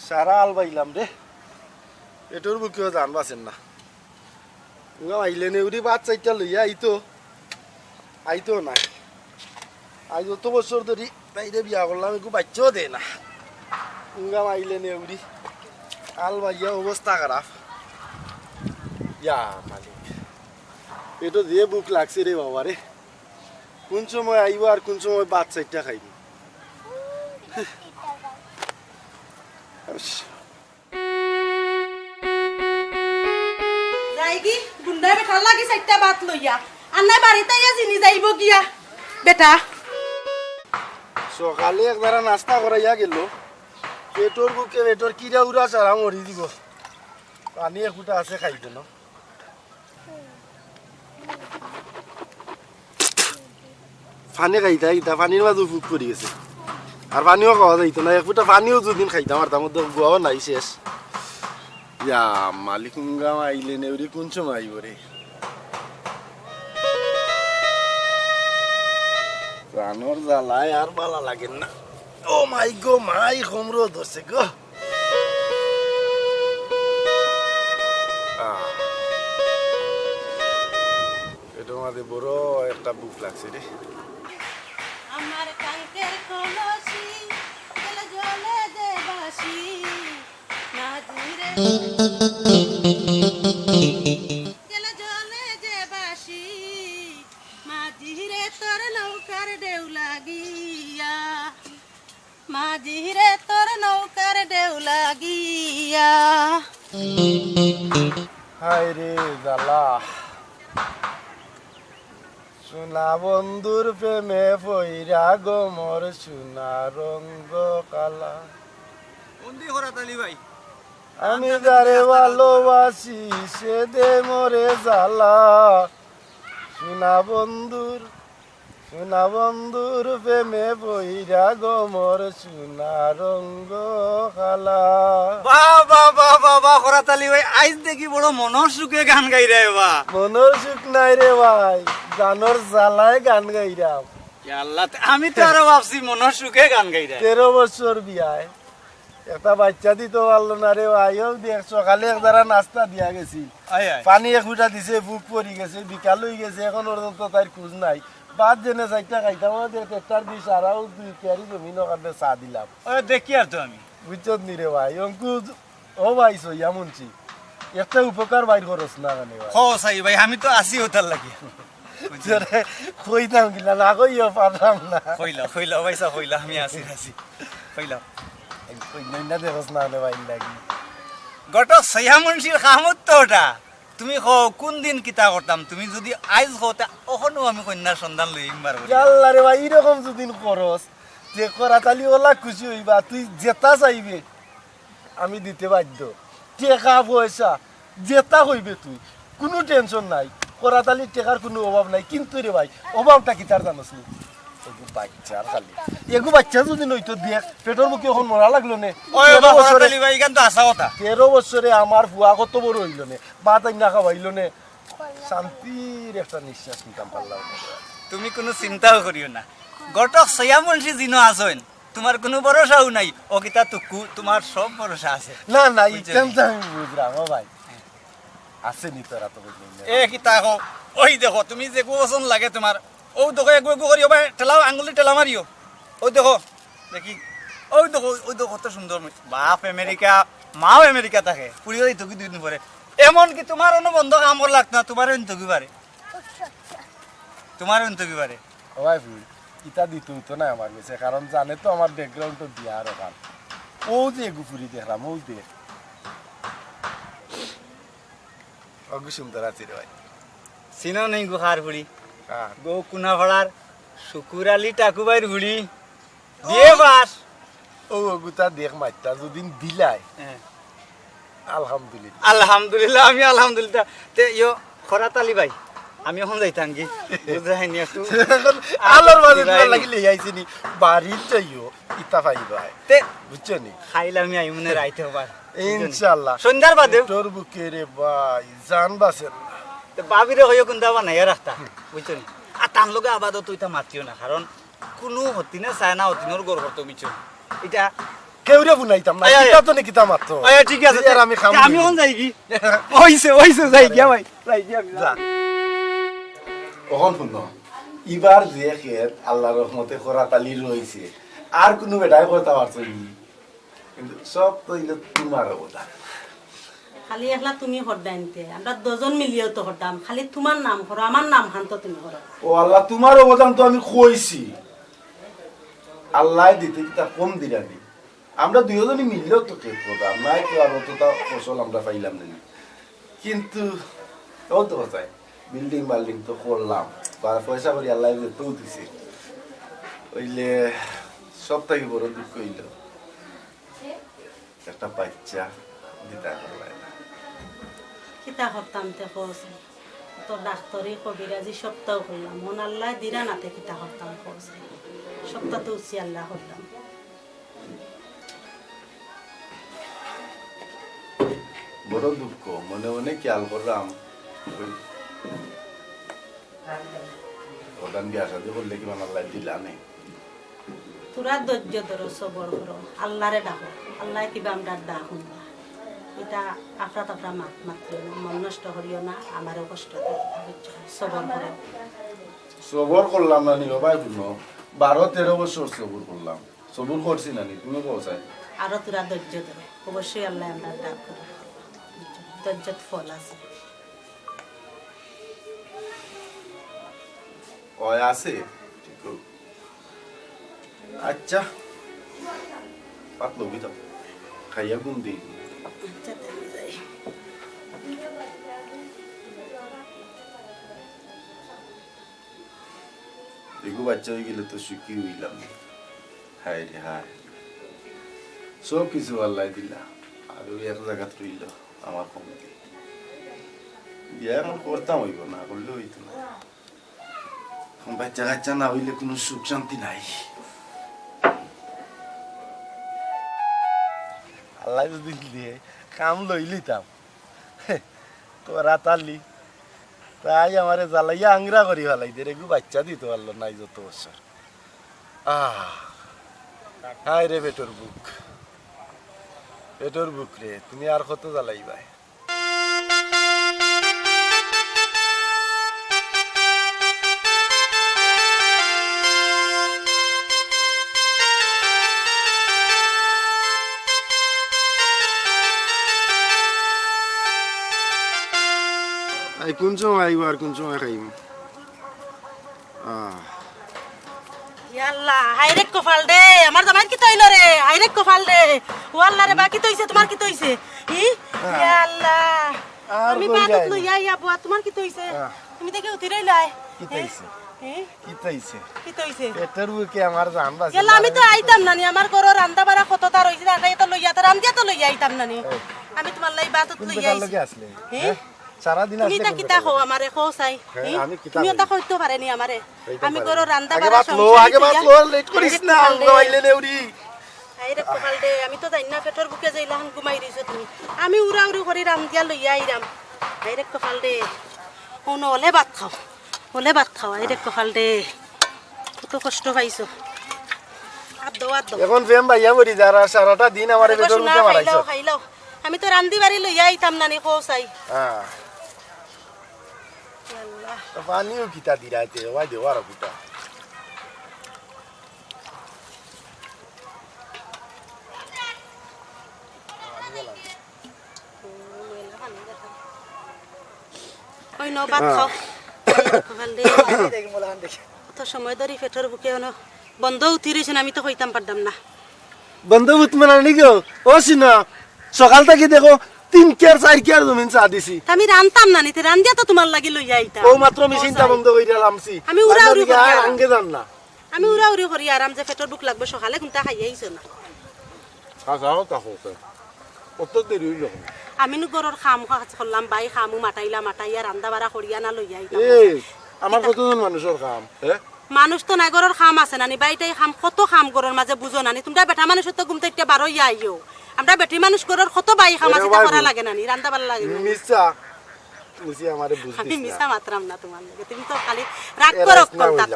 সারা আল বাইলাম রে, এটার বুকেও জান বাঁচেন না। উঙ্গা মাইলে নেউরি বাচ্চাইটা লইয়া আইতো, আইতো না। আজ অত বছর ধরি তাইরে বিয়া করলাম, একটু বাচ্চাও দেয় না। উঙ্গা মাইলে নেউরি আল বাইয়া অবস্থা খারাপ। ইয়া মালিক, এটা যে ভুক লাগছে রে বাবা রে। কোন সময় আইবো আর কোন সময় ভাত চাইরটা খাইবো? যাইগি, গুন্ডা বেটার লাগি চাইরটা ভাত লইয়া। আর নাই বাড়িত আইয়া জিনি যাইবো গিয়া। বেটা। সকালে একবারা নাস্তা করাইয়া গেল। পেটর ভুকে পেটর কিরা উরা সারা মরি দিব। পানি একুটা আছে খাইতে না। পানি খাইতা, ইতা পানির মাঝে ফুক পড়ি গেছে। আর পানিও খাওয়া যাইতো না, এক ফুটা পানিও দুদিন খাইতাম পারতাম, ওদের গুয়াও নাই শেষ। ইয়া মালিক, উঙ্গা মাইলে নেউরি কোন সময় আইবো রে? প্রাণর জ্বালায় আর বালা লাগে না। ও মাই গো মাই, কমরো ধরছে গো। আহ, পেটর মাঝে বড় একটা ভুক লাগছে রে। আমার কাঙ্কের কলসি, জলে জলে যে বাসি, মাঝিরে। জলে জলে যে বাসি, মাঝিরে তোর নৌকার ঢেউ লাগিয়া। মাঝিরে তোর নৌকার ঢেউ লাগিয়া। হায় রে জ্বালা, সোনা বন্ধুর প্রেমে পইরা গো মোর সোনা রঙ্গ কালা। বন্দি করাত আলী ভাই। আমি যারে ভালোবাসি, সে দে মোরে জ্বালা। সোনা বন্ধুর সোনা বন্ধুর প্রেমে পইরা গো মোর সোনা রঙ্গ কালা। বাহ, বাহ, বাহ, বাহ, বাহ, করাত আলী ভাই, আইজ দেখি বড় মনর সুখে গান গাইরায় বা। মনর সুখ নায় রে ভাই, জানর জ্বালায় গান গাইরাম। ইয়া আল্লাহ, তে-, আমি তো আরো ভাবছি মনর সুখে গান গাইরায়। তেরো বছর বিয়ায়। একটা বাচ্চা দিতো পারলো না রে ভাই। অউ দেখ, সকালে এক জারা নাস্তা দিয়া গেছিল, আয়, আয়। পানি এক ফুটা দিছে, বুক পড়ি গেছে, বিকাল অই গেছে, এখন পর্যন্ত তাইর খোঁজ নাই। ভাত যেনে চাইরটা খাইতাম, অউ দেখ, ট্রাক্টর দি সারাও দুই কিয়ারি জমিন অখানে চা দিলাম। ওই দেখি আর তো আমি। বুঝছত নি রে ভাই, অঙ্কুর, ও ভাই সইয়া মুন্সি, একটা উপকার বাইর করস না কেনে ভাই? হ সাই ভাই, আমি তো আছি অটার লাগি। তোরে কইতাম কিলা, না কইয়া পারলাম না। কইলা, কইলা, ভাই সাব, কইলা, আমি আছি, আছি। কইলা। কইনা দেখোস না কেনে ভাই লাগি? ঘটক সইয়া মুন্সির কামত তো অটা। তুমি কও, কুন দিন কিতা করতাম? তুমি যুদি আইজ কও, তে অখনউ আমি কইন্যার সন্ধান লইয়া বার করি। ইয়াল্লা রে ভাই, ইরকম যুদি করস, তে করাত আলী অলা খুশি অইবা, তুই যেতা চাইবে, আমি দিতে বাধ্য। টেকা পয়সা যেতা কইবে তুই, কুনু tension নাই। করাত আলীর টেকার কুনু অভাব নাই, কিন্তু রে ভাই, অভাবটা কিতার জানোস নি? এগু বাচ্চার খালি। এগু বাচ্চা যুদি নইতো দেখ, পেটর ভুকে অখন মরা লাগলো নে। ওই তেরো বাবা, বছরে, করাত আলী ভাই, ইখান তো হাছা কথা। তেরো বছরে আমার ফুয়া কত বড় অইলো নে, ভাত আইনা খাওয়াইলো নে, শান্তির একটা নিঃশ্বাস নিতাম পারলাম না। তুমি কুনু চিন্তাও করিও না, ঘটক সইয়া মুন্সি জিনো আছইন, তুমার কুনু ভরসাও নাই। অ কিতা তুকু, তুমার সব ভরসা আছে। না, না, বুঝছো ইখান নি? তো আমি বুঝলাম, ও ভাই। আছে নি তোরা তো বুঝলি না। এ কিতা কও? ওই দেখো, তুমি যেগু পছন্দ লাগে তুমার, অউ দেখো, এগু এগু করিও ভাই, ঠেলাও, আঙ্গুল দি ঠেলা মারিও। অউ দেখো, দেখি, অউ দেখো, অউ দেখো, কত সুন্দর মেয়ে। বাপ আমেরিকা, মাও আমেরিকা থাকে, ফুড়িও অইতো কি দুই দিন পরে। এমনকি তুমার অনো বন্ধ কাম করা লাগতো না, তুমারও অইতো কি পারে। তুমারও অইতো কি পারে। ও ভাই ফুড়ি, ইতা দিতে অইতো না আমার গেছে, কারণ জানে তো আমার background তো বিয়ার অখান। অউ যে এগু ফুড়ি দেখলাম, অউ দেখ। অগু সুন্দর আছে রে ভাই। চিনো নি গু কার ফুড়ি? কার? গু কুনাফাড়ার শুকুর আলী টাকু ভাইর ফুড়ি। BA pass. ও, অগুতা দেখ মাইত্তা যুদি দিলাই। হ্যাঁ। আলহামদুলিল্লাহ। আলহামদুলিল্লাহ, আমি আলহামদুলিল্লাহ। তে ইয়ো, করাত আলী ভাই, আমি অখন যাইতাম গি। বুঝাই নি একটু। অখন আলোর মাঝে দিবাই তুমার নি। লাগি লই আইছি নি। বাড়িত যাইও, ইতা পাইবায়। তে বুঝছো নি? খাইলে আমি আইমু নে রাইতে আবার। ইনশাআল্লাহ। সন্ধ্যার বাদে। তোর বুকে রে ভাই, জান বাঁচে না। তে ভাবিরে কইও কুন্দা বানাইয়া রাখতা, বুঝছো নি? আর তান লগে আপাতত ইতা মাতিও না, কারণ কুনু হতিনে চায় না হতিনর ঘর করতো, বুঝছো নি? ইটা কেউরে বুনাইতাম না, আয়, আয়। কিতা তো নি কিতা মাত্র। আয়, ঠিক আছে, তুই আর আমি খামু তে আমি নি। অখন যাই গি? অইছে, অইছে, যাই গিয়া ভাই, যাই গিয়া আমি। যা। অখন হুনো, ইবার যে খেত আল্লার রহমতে করাত আলী রইছে, আর কুনু বেটায় করতা পারছে নি? কিন্তু সব তো অইলো তুমার অবদান। খালি একলা তুমি কররায় নি তে, আমরা দুইজন মিলিয়াও তো কররাম। খালি তুমার নাম করো, আমার নাম খান তো তুমি করো। ও আল্লা, তুমার অবদান তো আমি কইছি। আল্লায় দিতে কিতা কম দিরা নি? আমরা দুইওজনে মিললেও তো খেত কররাম, নায় তো আর অততা ফসল আমরা পাইলাম না নি। কিন্তু অউ তো কথায়, building বাল্ডিং তো করলাম, বা পয়সা কড়ি আল্লায় যেতাউ দিছে। অইলে সব থাকি বড় দুঃখ অইলো একটা বাইচ্চা দিতা পারলায় না। কিতা করতাম তে কও চাই? তো ডাক্তরি, কবিরাজি সবতাউ করলাম, অখন আল্লায় দিরা না তে কিতা করতাম কও চাই? সবতা তো উসি আল্লায় করলাম। বড় দুঃখ, মনে মনে খিয়াল করলাম, ওই প্রধান বিয়া শাদি করলে কিবা আল্লায় দিলা নে। থুড়া ধৈর্য ধরো, সবর করো, আল্লারে ডাকো, আল্লায় কিবা আমরার ডাক হুনবা। ইতা আফরা তাফরা মাত মাতিও না, মন নষ্ট করিও না, আমারও কষ্ট দেয়, বুঝছো? সবর করো। সবর করলাম না নি, ও ভাই, হুনো, বারো তেরো বছর সবর করলাম। সবুর করছি না নি, তুমি কও চাই। আরো থুড়া ধৈর্য ধরো, অবশ্যই আল্লায় আমরার ডাক করবা। ধৈর্যত ফল আছে। অয় আছে, ঠিক আছে। আচ্ছা, পাত লবি তো, খাইয়া ঘুম দেই। আচ্ছা, তাহলে যাই। এগু বাইচ্চা অইগেলে তো সুখী অইলাম। হায় রে হায়। সব কিছু আল্লায় দিলা। আর অউ এক জাগাত রইলো আমার কমতি। বিয়া অখন করতাম অইবো, না করলে অইতো না। অখন বাইচ্চা কাইচ্চা না অইলে কুনু সুখ শান্তি নাই। আল্লায় যুদি দিলে কাম লইলিতাম। করাত আলী, তাই আমারে জ্বালাইয়া আংরা করি ফালাইদের, এগু বাইচ্চা দিতো পারলো নায় যত বছর। আহ, হায় রে পেটর ভুক। পেটর ভুকরে তুমি আর কত জ্বালাইবায়? আই, কুন সময় আইবো আর কুন সময় খাইমু? আহ। ইয়া আল্লাহ, হায় রে কপাল রে, আমার জামাইর কিতা অইলো রে? হায় রে কপাল রে, ও আল্লাহ রে বা, কিতা অইছে, তুমার কিতা অইছে? ই? আহ। ইয়া আল্লাহ, আর আমি কই বাদত যাই? লইয়া আইয়া বুয়া, তুমার কিতা অইছে? আহ। তুমি দেখি উঠি রইলায়। কিতা অইছে? ই? কিতা অইছে? কিতা অইছে? পেটর ভুকে আমার জান বাঁচে। ইয়া আল্লাহ, আমি তো আইতাম না নি, আমার ঘরো রান্দা বাড়া কততা রইছে, রান্দাইয়া তো লইয়া, তো রান্দিয়া তো লইয়া আইতাম না নি। এই। আমি তুমার লাগি বাদত লইয়া আইছি। লগে আসলে? ই? হ্যাঁ? সারাদিন তুমি আসলে ইতা কোন কিতা জায়গায়? কও আমারে, কও চাই? হ্যাঁ, হুম? আমি কিতা তুমি ওটা কই? কইতে পারে নি আমারে? কইতে আমি পারে। ঘরো রান্দা আগে বাড়া ভাত লো, আগে ভাত লো, লেট করিস না, আরে আল্লাহ কপাল রে। আইলে নেউরি। আরে কপাল রে, আমি তো জানি না পেটর ভুকে যে ইলাখান ঘুমাই রইছো তুমি। আমি উড়াউড়ি করি রান্দিয়া লইয়া আইরাম। আরে কপাল রে, কোন ওলে ভাত খাও, ওলে ভাত খাও, আরে কপাল রে। কত কষ্ট পাইছো। আর দো, আর দো। এখন প্রেম ভাইয়া মরি যারা সারাটা দিন আমারে আরে পেটর ভুকে মারাইছো। খাইলাও, খাইলাও। আমি তো রান্দি বাড়ি লইয়া আইতাম না নি, কও চাই। হ্যাঁ। আল্লাহ। তো পানিও কিতা দিরাইতে, ওই দে, ওরা কিতা। ওই ন ভাত খাও। সকাল দিয়ে। কত সময় ধরি পেটর ভুকে অনো বন্ধ উঠি রইছে না, আমি তো কইতাম পারতাম না। বন্ধ উঠবে না নি গো? ও সিনা, সকাল থাকি দেখো তিন কিয়ার চাইর কিয়ার জমিন চা দিছি। তা আমি রানতাম না নি, তে রান্দিয়া তো তুমার লাগি লইয়া আইতাম। ও মাত্র মেশিনটা বন্ধ করিয়া লামছি। আমি উড়াউড়ি করি আরাম। আঙ্গে যান না। আমি উড়াউড়ি করি আরাম যে পেটর ভুক লাগবো, সকালে কুনতা খাইয়া আইছো না। হাছা কথা কইছে। অত দেরি অইলো কেনে? আমি নু ঘরর কাম কাজ করলাম, বাই কামু মাতাইলা, মাতাইয়া রান্দা বাড়া করিয়া না লইয়া আইতাম। এই, আমার কতজন মানুষর কাম, হে? মানুষ তো নাই, ঘরর কাম আছে না নি, বাইটাই কাম, কত কাম ঘরর মাঝে বুঝো না নি। তুমরা বেটা মানুষ তো ঘুম থাকি বারইয়া আইও। আমরা বেটি মানুষ ঘরর কত বাই কাম আছে, তা করা লাগে না নি, রান্দা বাড়া লাগে না নি। মিছা, মিছা আমারে বুঝ দিস না। আমি মিছা মাতরাম না তুমার লগে, তুমি তো খালি রাগ করো,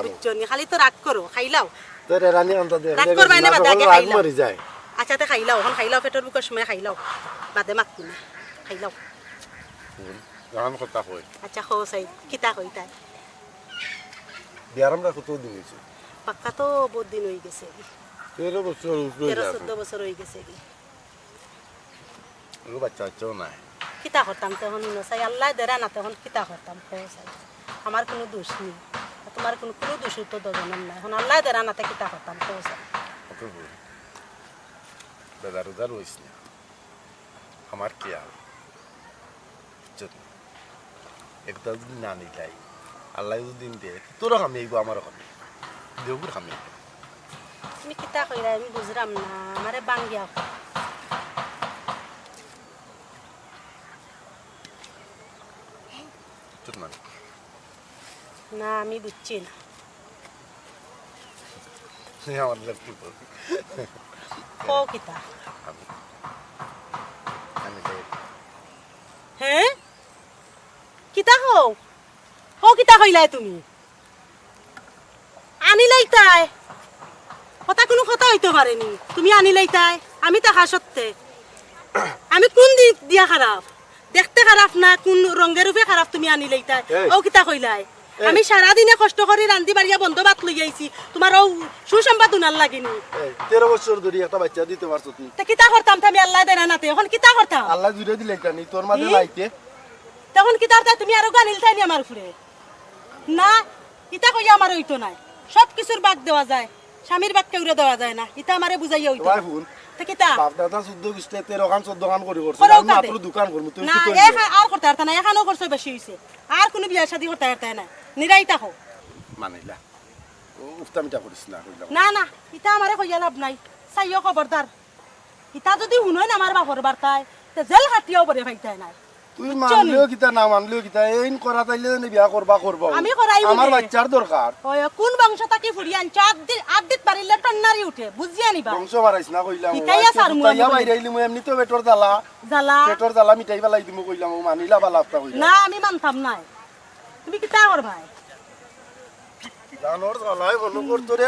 বুঝছো নি? খালি তো রাগ করো, খাইলাও। তোরে রানি অন্তত দে, রাগ করবায় না, বাদে আগে খাইলাও। মরি যায়। আচ্ছা, তে খাইলাও, অখন খাইলাও, পেটর ভুকর সময় খাইলাও, বাদে মাতমু না, খাইলাও। হুম, অখন কথা কই। আচ্ছা, কও চাই, কিতা কইতায়? বিয়ার আমরা কত দিন অইছে? পাক্কা তো বহুত দিন অই গেছে। তেরো বছর উপরে তেরো চৌদ্দ বছর অই গেছে কি। ও বাচ্চা কাচ্চাও নাই। কিতা করতাম তে অখন, হুনো চাই, আল্লায় দেরা না তে অখন কিতা করতাম, কও চাই। আমার কুনু দুষ নি, তুমার কুনু, কুনু দুষ তো দুজনর নাই। অখন আল্লায় দেরা না তে কিতা করতাম, কও চাই। ওকে বল, বেজার উজার অইস না, আমার খেয়াল। বুঝছত নি? একটা যদি না নিলাই, আল্লায় যদি দেয়, তোরও কামে আইবো, আমারও কামে। দেবুর কামে। তুমি কিতা কইরায়, আমি বুঝরাম না, আমারে বাঙ্গিয়া কও। চুপ না। না, আমি বুঝছি না। এই আমার লেফট ফুট। কও কিতা? আমি, আমি যাই। হে? কিতা কও? কও কিতা কইলায় তুমি? আনিলাইতায়? কথা কুনু কথা অইতো পারে নি। তুমি আনিলাইতায়? আমি থাকা সত্ত্বে। আমি কুন দিক দিয়া খারাপ? দেখতে খারাপ না, কুন রঙে রূপে খারাপ তুমি আনিলাইতায়? এই। অউ কিতা কইলায়? এই। আমি সারাদিনে কষ্ট করি রান্দি বাড়িয়া বন্ধ ভাত লইয়া আইছি, তুমার অউ সুসংবাদ হুনার লাগি নি। এই, তেরো বছর ধরি একটা বাচ্চা দিতে পারছত নি। তে কিতা করতাম তে আমি আল্লায় দেরা না তে, অখন কিতা করতাম? আল্লায় জুড়ে দিলে কেন? তোর মাঝে ই? নাইতে। তখন কিতা করতায় তুমি আরোগু আনিলতায় নি আমার উপরে? না, ইতা কইয়া আমার অইতো নায়। সব কিছুর ভাগ দেওয়া যায়, স্বামীর ভাগ কেউরে দেওয়া যায় না। ইতা আমারে বুঝাইয়া অইতো নায়। তে কিতা? বাপ দাদা চৌদ্দ গুষ্টিয়ে তেরো খান চৌদ্দ খান করি করছে। করো আমি কাঁদে। মাত্র দুখান করমু, তুমি না, কি করবে? এখা-, আর করতে পারতা না, এখানও করছো বেশি অইছে। আর কুনু বিয়া শাদি করতে পারতায় নায়। নিরাই থাকো। মানিলা। ও, উফতামিটা করিস না, কইলাম। না, না, ইতা আমারে কইয়া লাভ নাই। চাইও খবরদার। ইতা যদি হুনইন আমার বাপর বার্তায়, তে জেল খাটিয়াও বরে পাইতায় নায়। তুই বুঝছো নি? মানলেও কিতা, না মানলেও কিতা, এইন করা তাইলে জানি বিয়া করবা, করবা। আমি করাইমু আমার রে। বাচ্চার দরকার। ওই, কোন বংশ থাকি ফুড়ি আনছো? আদিত, আদিত বাড়িলে টন্নারি উঠে, বুঝিয়া নিবা। বংশ বাড়াইস না কইলাম, ইতাইয়া আজকে সারমু আমি তাইয়া কইলাম। বাইরে আইলিমু, এমনি তো পেটর জ্বালা। জ্বালা। পেটর জ্বালা মিটাই ফালাই দিমু কইলাম, ও মানিলা বালা আফতা কইলাম। না, আমি মানতাম নায়। তুমি কিতা করবায়? জানোর জ্বালায় মনে করতো রে।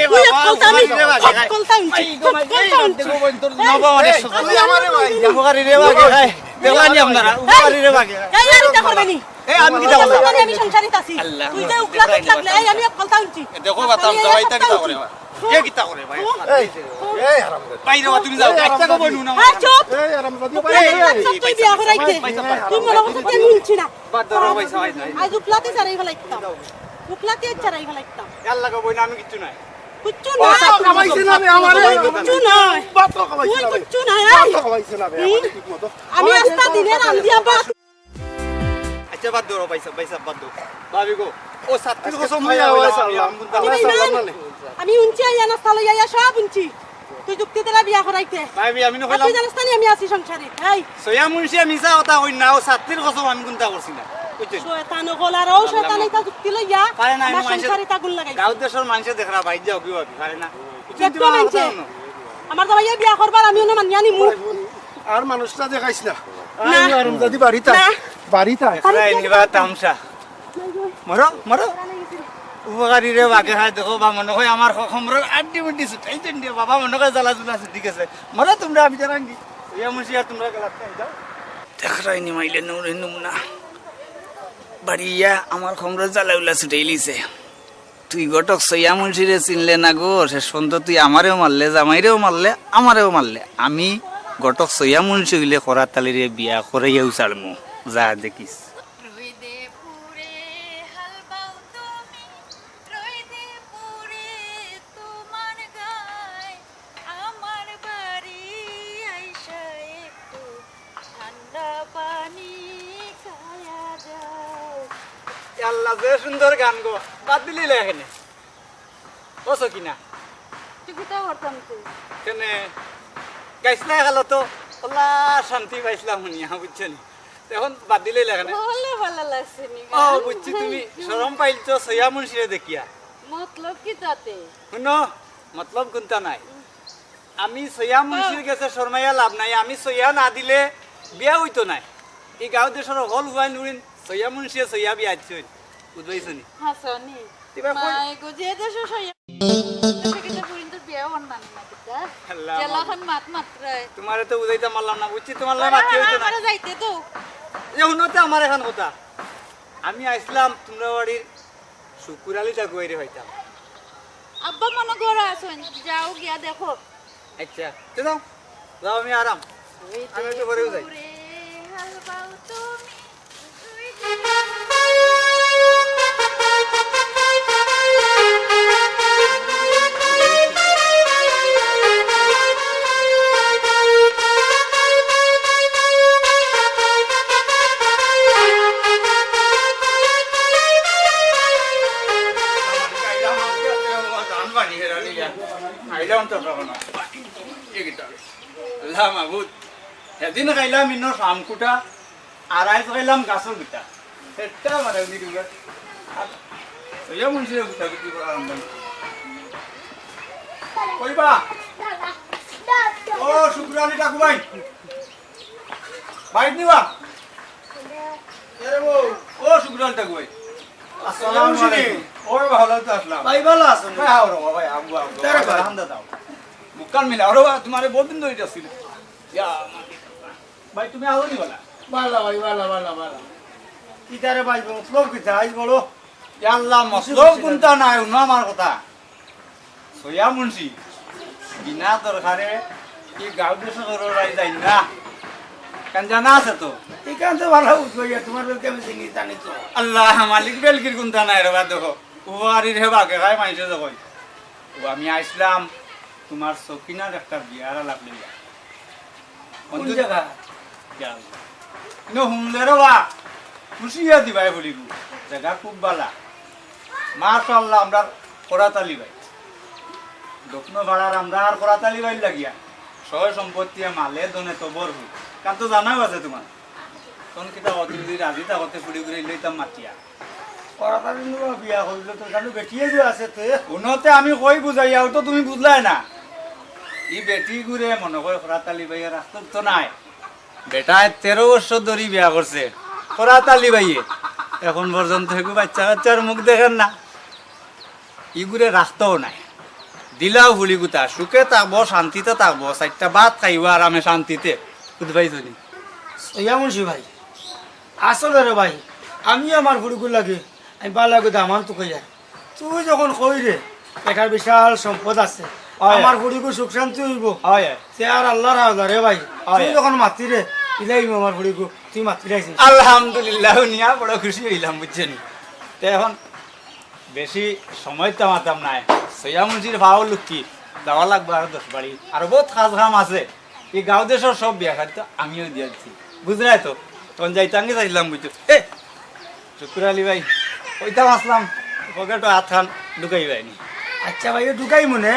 তুই এক কলতা আমি, এক কলতা হুনছি, এক কলতা হুনছি। এই, তুই আমারে ভাই, উপকারী রে বাগে খায়। দেখলাম নি আপনারা, উপকারী রে বাগে খায়। এই, আর ইতা করবে নি? এই, আমি কিতা করলাম? আমি সংসারিত আছি। আল্লাহ, তুই যে উকলাতে লাগলে, এই, আমি এক কলতা হুনছি। এ, দেখো, বাতাম, এই, যাও, এক ইতা কলতা কিতা হুনছি। করে, ভাই? হুন? এ কিতা করে, ভাই? হুন? এই, এই, হারামদাদা। বাইরে, তুমি যাও, এই, একটা হারামদাদা। খবর নুন আমার। এই, চুপ। এই, হারামজাদি, এই, বাইরে, এই, এই, সব তুই বিয়া করাইতে। এই, তুই মনে করছিস যে আমি হুনছি না। বাদ ধরো, ভাই, সবাই যাই। আজ উকলাতে ছাড়াই ফেলাইতাম। উকলাতে ছাড়াই ফেলাইতাম। এর লাগা বই না, আমি কিচ্ছু নাই। কিচ্ছু ও, না। সব খাওয়াইছে না রে আমারে। কিচ্ছু নাই। ভাত তো খাওয়াইছে না রে। কিচ্ছু নাই। ভাত তো খাওয়াইছে না রে হুম? আমারে ঠিক মতো। আমি আস্তা দিনে রান্ধিয়া ভাত আচ্ছা, বাদ দেও, ভাই সাহেব, ভাই সাহেব, বাদ দেও। ভাবি গো, ও ছাত্রীর আজকে কসম তুমি খাইয়া আওয়াজ কইলাম, আমি আল্লাহ। আমগুন তা আমি কইলাম। না, আমি হুনছি আইয়া নাস্তা লইয়া আইয়া সব হুনছি। তুই যুক্তি দিলা বিয়া করাইতে। ভাবি, আমি না আর কইলাম তুই জানিস না নি আমি আছি সংসারে। এই। সৈয়া মুন্সি আমি মিছা কথা কই না, ও ছাত্রীর কসম আমি কুন্তা করছি না। বুঝছেন? শয়তান অকল আর ও আল্লাহ শয়তান মাফ। এটা যুক্তি লইয়া পারে না, আমি আমার মানষে সংসারে আগুন লাগাই। গাঁও দেশর মানষে দেখরা বাইর যাও কি ভাবি, পারে না। বুঝছেন? দেখতো তুমি আমার মানষে। কথা হুনো। আমার জামাইয়ে বিয়া করবার আমি অনো মানিয়া নিমু। আর মানুষটা দেখাইস না। না। আই, আর যদি বাড়িত আয়, না। বাড়িত আয়। আরে, নিবা তামসা। মরো, মরো। উপকারী রে বাগে খায়, দেখো বা মনে হয় আমার খ-, খমরর আড্ডি মুড্ডি ছুটাই দেন দিয়া, বাবা মনে হয় জ্বালা জুলা ছুটি গেছে। মরো তোমরা, আমি জানাঙ্গি। ইয়া মুন্সি আর তোমরা গেলাত খাই যাও। দেখরায় নি মাইলে নুরে নুমনা। বাড়িয়া আমার খমরর জ্বালা উলা ছুটাই লিছে। তুই ঘটক সৈয়া মুন্সিরে চিনলে না গো, শেষ পর্যন্ত তুই আমারেও মারলে, জামাইরেও মারলে, আমারেও মারলে। আমি ঘটক সৈয়া মুন্সি অইলে করাত আলীরে বিয়া করাইয়াউ ছাড়মু, যা দেখিস। রইদে পুড়ে হাল বাও তুমি, রইদে পুড়ে তোমার গায়, আমার বাড়ি আইসা একটু ঠান্ডা পানি খায়া যাও। এ আল্লাহ, যে সুন্দর গান গো, বাদ দিলি লে এখানে। ও সকিনা। তুই কিতা করতাম তুই? কেনে? গাইছলা এখালো তো, আল্লাহ শান্তি পাইছলাম হুনিয়া, বুঝছো নি? এখন বাদ দিলে লে এখানে। বলে ভালা লাগছে নি ও, গান? বুঝছি, তুমি শরম পাইলছো সৈয়া মুন্সিরে দেখিয়া। মতলব কিতা তে? হুনো, মতলব কুন্তা নাই। আমি সৈয়া মুন্সির গেছে শরমাইয়া লাভ নাই, আমি সৈয়া না দিলে বিয়া অইতো নায়। ই গাঁও দেশর হকল হুয়াইন হুড়িন সৈয়া মুন্সিয়ে সৈয়া বিয়া দিছইন, বুঝবাইছো নি? হাছানি। কিবা কই- মাই গো, যে দেশো সৈয়া, সে কিন্তু পুরিন তো বিয়া অর নানি না কিতা? আল্লাহ, যেলাখান মাত মাতরায়। তোমারে তো বুঝাইতাম পারলাম না, বুঝছি, তোমার লাই মাতি অইতো না। আমারে যাইতে তো। এ হুনো তে আমার এখান কথা। আমি আইছলাম তোমরা বাড়ির শুকুর আলী ঠাকুয়াইরে পাইতাম। আব্বা মনো ঘরো আছইন, যাও গিয়া দেখো। আচ্ছা, তে যাও, যাও, আমি আরাম। আমি একটু পরেউ যাই। আইলাম তো তখন। এ কিতা? আল্লাহ মাবুদ। সেদিন খাইলাম ইনো শামকুটা, আর আইজ খাইলাম গাছর গুটা। সেটা মানে উনি দিবা। আর সৈয়া মুন্সির গুটা বিক্রি করা আরম্ভ। কইবা? ও শুকুর আলী ঠাকুয়াই। বাইর নিবা? এরে বউ, ও শুকুর আলী ঠাকুয়াই। আসসালামু আলাইকুম। ওই ভালা তো আছলাম। ভাই ভালা আছো নি? ভাই, আও রে ভাই, আও, আও, আও। তারা ভাই। হান্দা দাও। মুকান মিলা, আরে বা, তোমারে বহুত দিন ধরি যাচ্ছি না। ইয়া, ভাই, তুমি আও নি বলা? ভালা ভাই, ভালা, ভালা, ভালা। কিতা রে ভাই, মতলব কিতা? আইজ বলো। ইয়া আল্লাহ, মতলব কুন্তা নাই, হুনো আমার কথা। সৈয়া মুন্সি, বিনা দরকারে ই গাঁও দেশো ঘরো রাই যাইন না। কান জানা আছে তো? ইখান তো ভালা বুঝবো, ইয়া, তোমার লোককে আমি চিনি, জানি তো। আল্লাহ, মালিক বেলকির কুন্তা নাই রে বা, দেখো। উপকারী রে বাগে খায় মানষে যখন। ও, আমি আইছলাম তোমার সকিনার একটা বিয়ার আলাপ লইয়া। কোন জাগা? ইনো হুনলে রে বা, খুশি অইয়া দিবায় ফুড়িগু। জাগা খুব বালা। মাশাআল্লাহ, আমরার করাত আলী ভাই। দক্ষিণ পাড়ার আমরার করাত আলী ভাইর লাগিয়া। সয় সম্পত্তি মালে ধনে তো ভরপুর। কান তো জানাও আছে তুমার। তখন কিতা অত যদি রাজি থাকতে ফুড়িগুরে লইতাম মাতিয়া। করাত আলী নু বিয়া করিল তো, কারণ বেটিয়ে যে আছে তে। হুনো তে আমি কই বুঝাইয়া, অউ তো তুমি বুঝলায় না। ই বেটিগুরে মনো কয় করাত আলী ভাইয়ে রাখতো তো নায়। বেটায় তেরো বছর ধরি বিয়া করছে করাত আলী ভাইয়ে, এখন পর্যন্ত এগু বাইচ্চা কাইচ্চার মুখ দেখের না। ইগুরে রাখতোও নায়। দিলাও ফুড়িগুতা, সুখে থাকবো, শান্তিতে থাকবো, চাইরটা ভাত খাইবো আরামে শান্তিতে। বুঝবায় তো নি? সইয়া মুন্সি ভাই, আসলে রে ভাই, আমিও আমার ফুড়িগুর লাগি, আমি বালা লাগি দামান তুকাইয়া। তুই যখন কইরে, বেটার বিশাল সম্পদ আছে, অয়। আমার ফুড়িগুর সুখ শান্তি অইবো। অয়, অয়। তে আর আল্লার হাওলা রে ভাই, অয়। তুই যখন মাতিরে, ইলাই আমার ফুড়িগু, তুই মাতিরে আইছিস। আলহামদুলিল্লাহ, হুনিয়া বড় খুশি অইলাম, বুঝছো নি? তে এখন বেশি সময় তো মাতাম নায়। সইয়া মুন্সির পাও লুকি, যাওয়া লাগবো আরো দশ বাড়ি। আরো বউত কাজ কাম আছে। ই গাঁও দেশর সব বিয়া শাদি তো আমিও দিয়া দিছি। বুঝরায় তো? তখন যাইতাম কি চাইলাম বুঝছো? এ, শুকুর আলী ভাই, কইতাম আছলাম, পকেটো আতখান ঢুকাইবায় নি। আচ্ছা ভাই, ও ঢুকাইমু নে।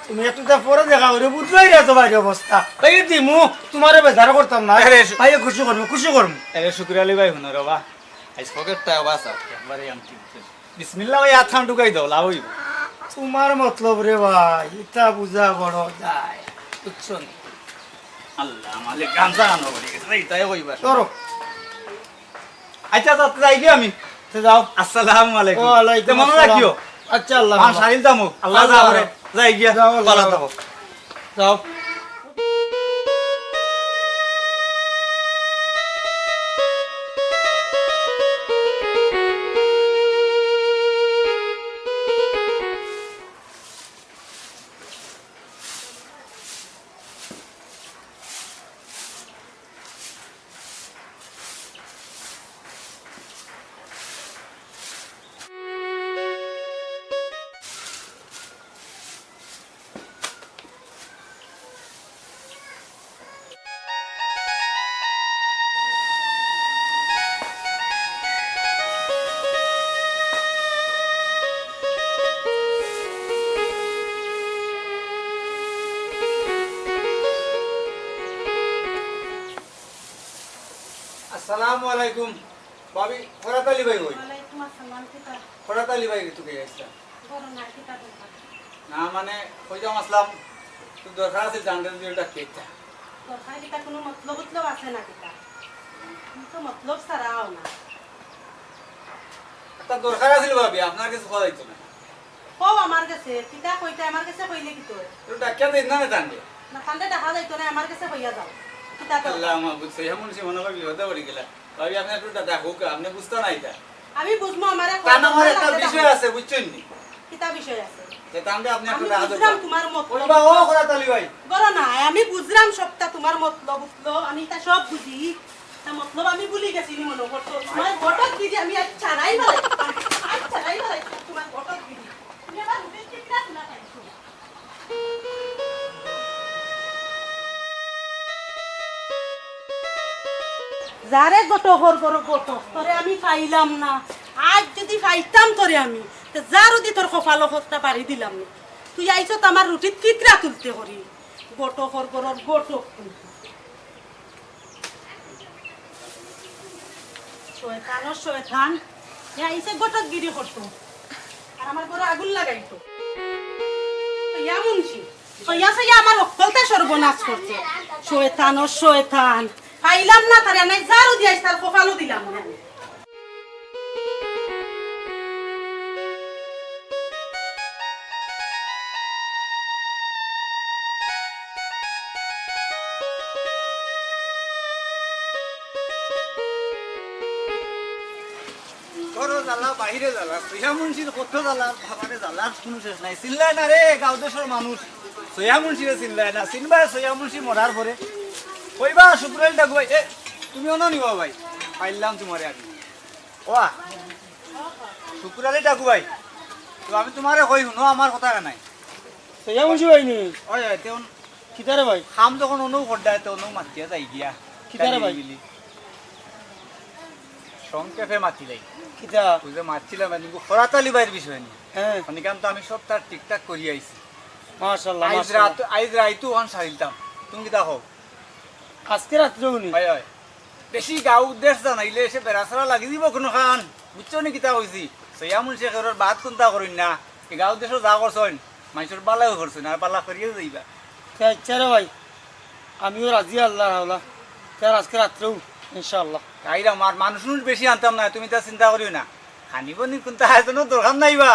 তুমি একটু তা পরে দেখা করিও, বুঝরায় তো ভাইর অবস্থা। ভাই, দিমু, তুমারে বেজার করতাম না। আরে, ভাই, খুশি করমু, খুশি করমু। আরে শুকুর আলী ভাই, হুনো রে বা, আইজ পকেটটা বাঁচাও, একবারে আনছি। বিসমিল্লাহ ভাই, আতখান ঢুকাই দেও, লাভ অইবো। তুমার মতলব রে ভাই, ইতা বুঝা বড় দায়, বুঝছো নি? আল্লাহ, মালিক, গাঞ্জা আনো বলি গেছে, ইতাই কইবা। ধরো। আচ্ছা, আচ্ছা, যাই গিয়া আমি। তে যাও। আসসালামু আলাইকুম। ওয়ালাইকুম তে মনে আসসালাম। রাখিও। আচ্ছা, আল্লাহ আমার হাফেজ। শারিল দামো, আল্লাহ আল্লাহ যা করে। হাফেজ। যাই গিয়া, যাও, আল্লাহ পালা হাফেজ। থাকো। যাও। আসসালামু আলাইকুম। ভাবি, ফরাত আলী ভাই কই? ওয়ালাইকুম আসসালাম, কিতা? ফরাত আলী ভাই, তুই কে আইছলা? বড় না, কিতা দরকার? না, মানে, কইতাম আছলাম, একটু দরকার আছিল, জানতে যদি ওটা কেকটা। দরকার কিতা, কোনো মতলব উতলব আছে না কিতা? তুমি তো মতলব ছাড়াও না। একটা দরকার আছিল ভাবি, আপনার কাছে কথা দিত না। কও আমার গেছে, কিতা কইতায় আমার গেছে কইলে কিতা অয়? তো ডাকিয়া দিন না, না জানবে। না, তানরে ডাকা যাইতো না, আমার গেছে কইয়া যাও। কিতা তো? আল্লাহ মাবুদ, সইয়া মুন্সি মনে কয় বিপদে পড়ি গেলা। ভাবি, আপনে একটু দা-, ডাকুক, আপনে বুঝতা না ইতা। আমি বুঝমু, আমারে কও, তান আমার আমার একটা লাগবে বিষয় ডাকো। আছে, বুঝছইন নি? কিতা বিষয় আছে? যে তানরে আপনে একটু আমি ডাকা বুঝলাম দরকার। তুমার মতলব। ওই বা, ও করাত আলী ভাই। বড় না, আমি বুঝলাম সবটা তুমার মতলব উতলব, আমি ইতা সব বুঝি। তা মতলব আমি ভুলি গেছি নি মনো করছো। তুমার ঘটক দিদি আমি আজ ছাড়াই বেলাই, আজ ছাড়াই বেলাই তুমার ঘটক দিদি। তুমি আবার উঠে ঠিক না শোনা পাইছো। যারে ঘটকর ঘরো ঘটক, তোরে আমি পাইলাম না। আজ যদি পাইতাম তোরে আমি, তে যার উদি তোর কপালো খোঁজটা বাড়ি দিলাম না। তুই আইছত আমার রুটিত কিতরা তুলতে করি। ঘটকর ঘরর ঘটক তুই। শয়তানর শয়তান, হে আইছে ঘটকগিরি করতো, আর আমার ঘরো আগুন লাগাইতো। সইয়া মুন্সি, সইয়া সইয়া আমার অক্কলতা সর্বনাশ করছে। শয়তানর শয়তান, পাইলাম না তারে, নাই ঝাড়ু দিয়া তার কপালো দিলাম না। ঘরো জ্বালা, বাহিরে জ্বালা, সইয়া মুন্সির কত জ্বালা, বাবারে জ্বালার কুনু শেষ নাই। চিল্লায় না রে, গাঁও দেশর মানুষ, সইয়া মুন্সিরে চিল্লায় না। চিনবায় সইয়া মুন্সি মরার পরে। কইবা শুকুর আলী ডাকু ভাই, এ, তুমি অনো নিবা ভাই, পাইলাম তুমারে আমি। ওয়া, শুকুর আলী ডাকু ভাই, তো আমি তুমারে কই হুনো, আমার কথা নাই। সইয়া মুন্সি ভাই নি? ওই, ওই, তেমন কিতা রে ভাই? কাম যখন অনউ কররায়, তে অনউ মাতিয়া যাই গিয়া। কিতা রে ভাই? সংক্ষেপে মাতিলাই। কিতা? বুঝে মাতছিলাম, এদিন খরাত আলী ভাইর বিষয় নিয়া। হ্যাঁ। অনিকাম তো আমি সব তার ঠিকঠাক করি আইছি। মাশাআল্লাহ, আইজ মাশাআল্লাহ। রাইত, আইজ রাইতউ অখান সারিলতাম। তুমি কিতা কও? আজকে রাত্রেউ নি? হয়, হয়। বেশি গাউ দেশ জানাইলে সে বেড়াছেড়া লাগি দিবো কুনুখান। বুঝছো নি কিতা কইছি? সৈয়া মুন্সি কেউরর বাদ কুন্তা করইন না। ই গাউ দেশো যা করছইন, মানষর বালাউ করছইন, আর বালা করিয়াউ যাইবা। তে আইচ্ছা রে ভাই, আমিও রাজি আল্লাহর হাওলা। তে আর আজকে রাত্রেউ, ইনশাআল্লাহ। তাইর আমার মানুষ-উনুষ বেশি আনতাম না, তুমি তা চিন্তা করিও না। খানি-পানি কুন্তা আয়োজনর দরকার নাই বা।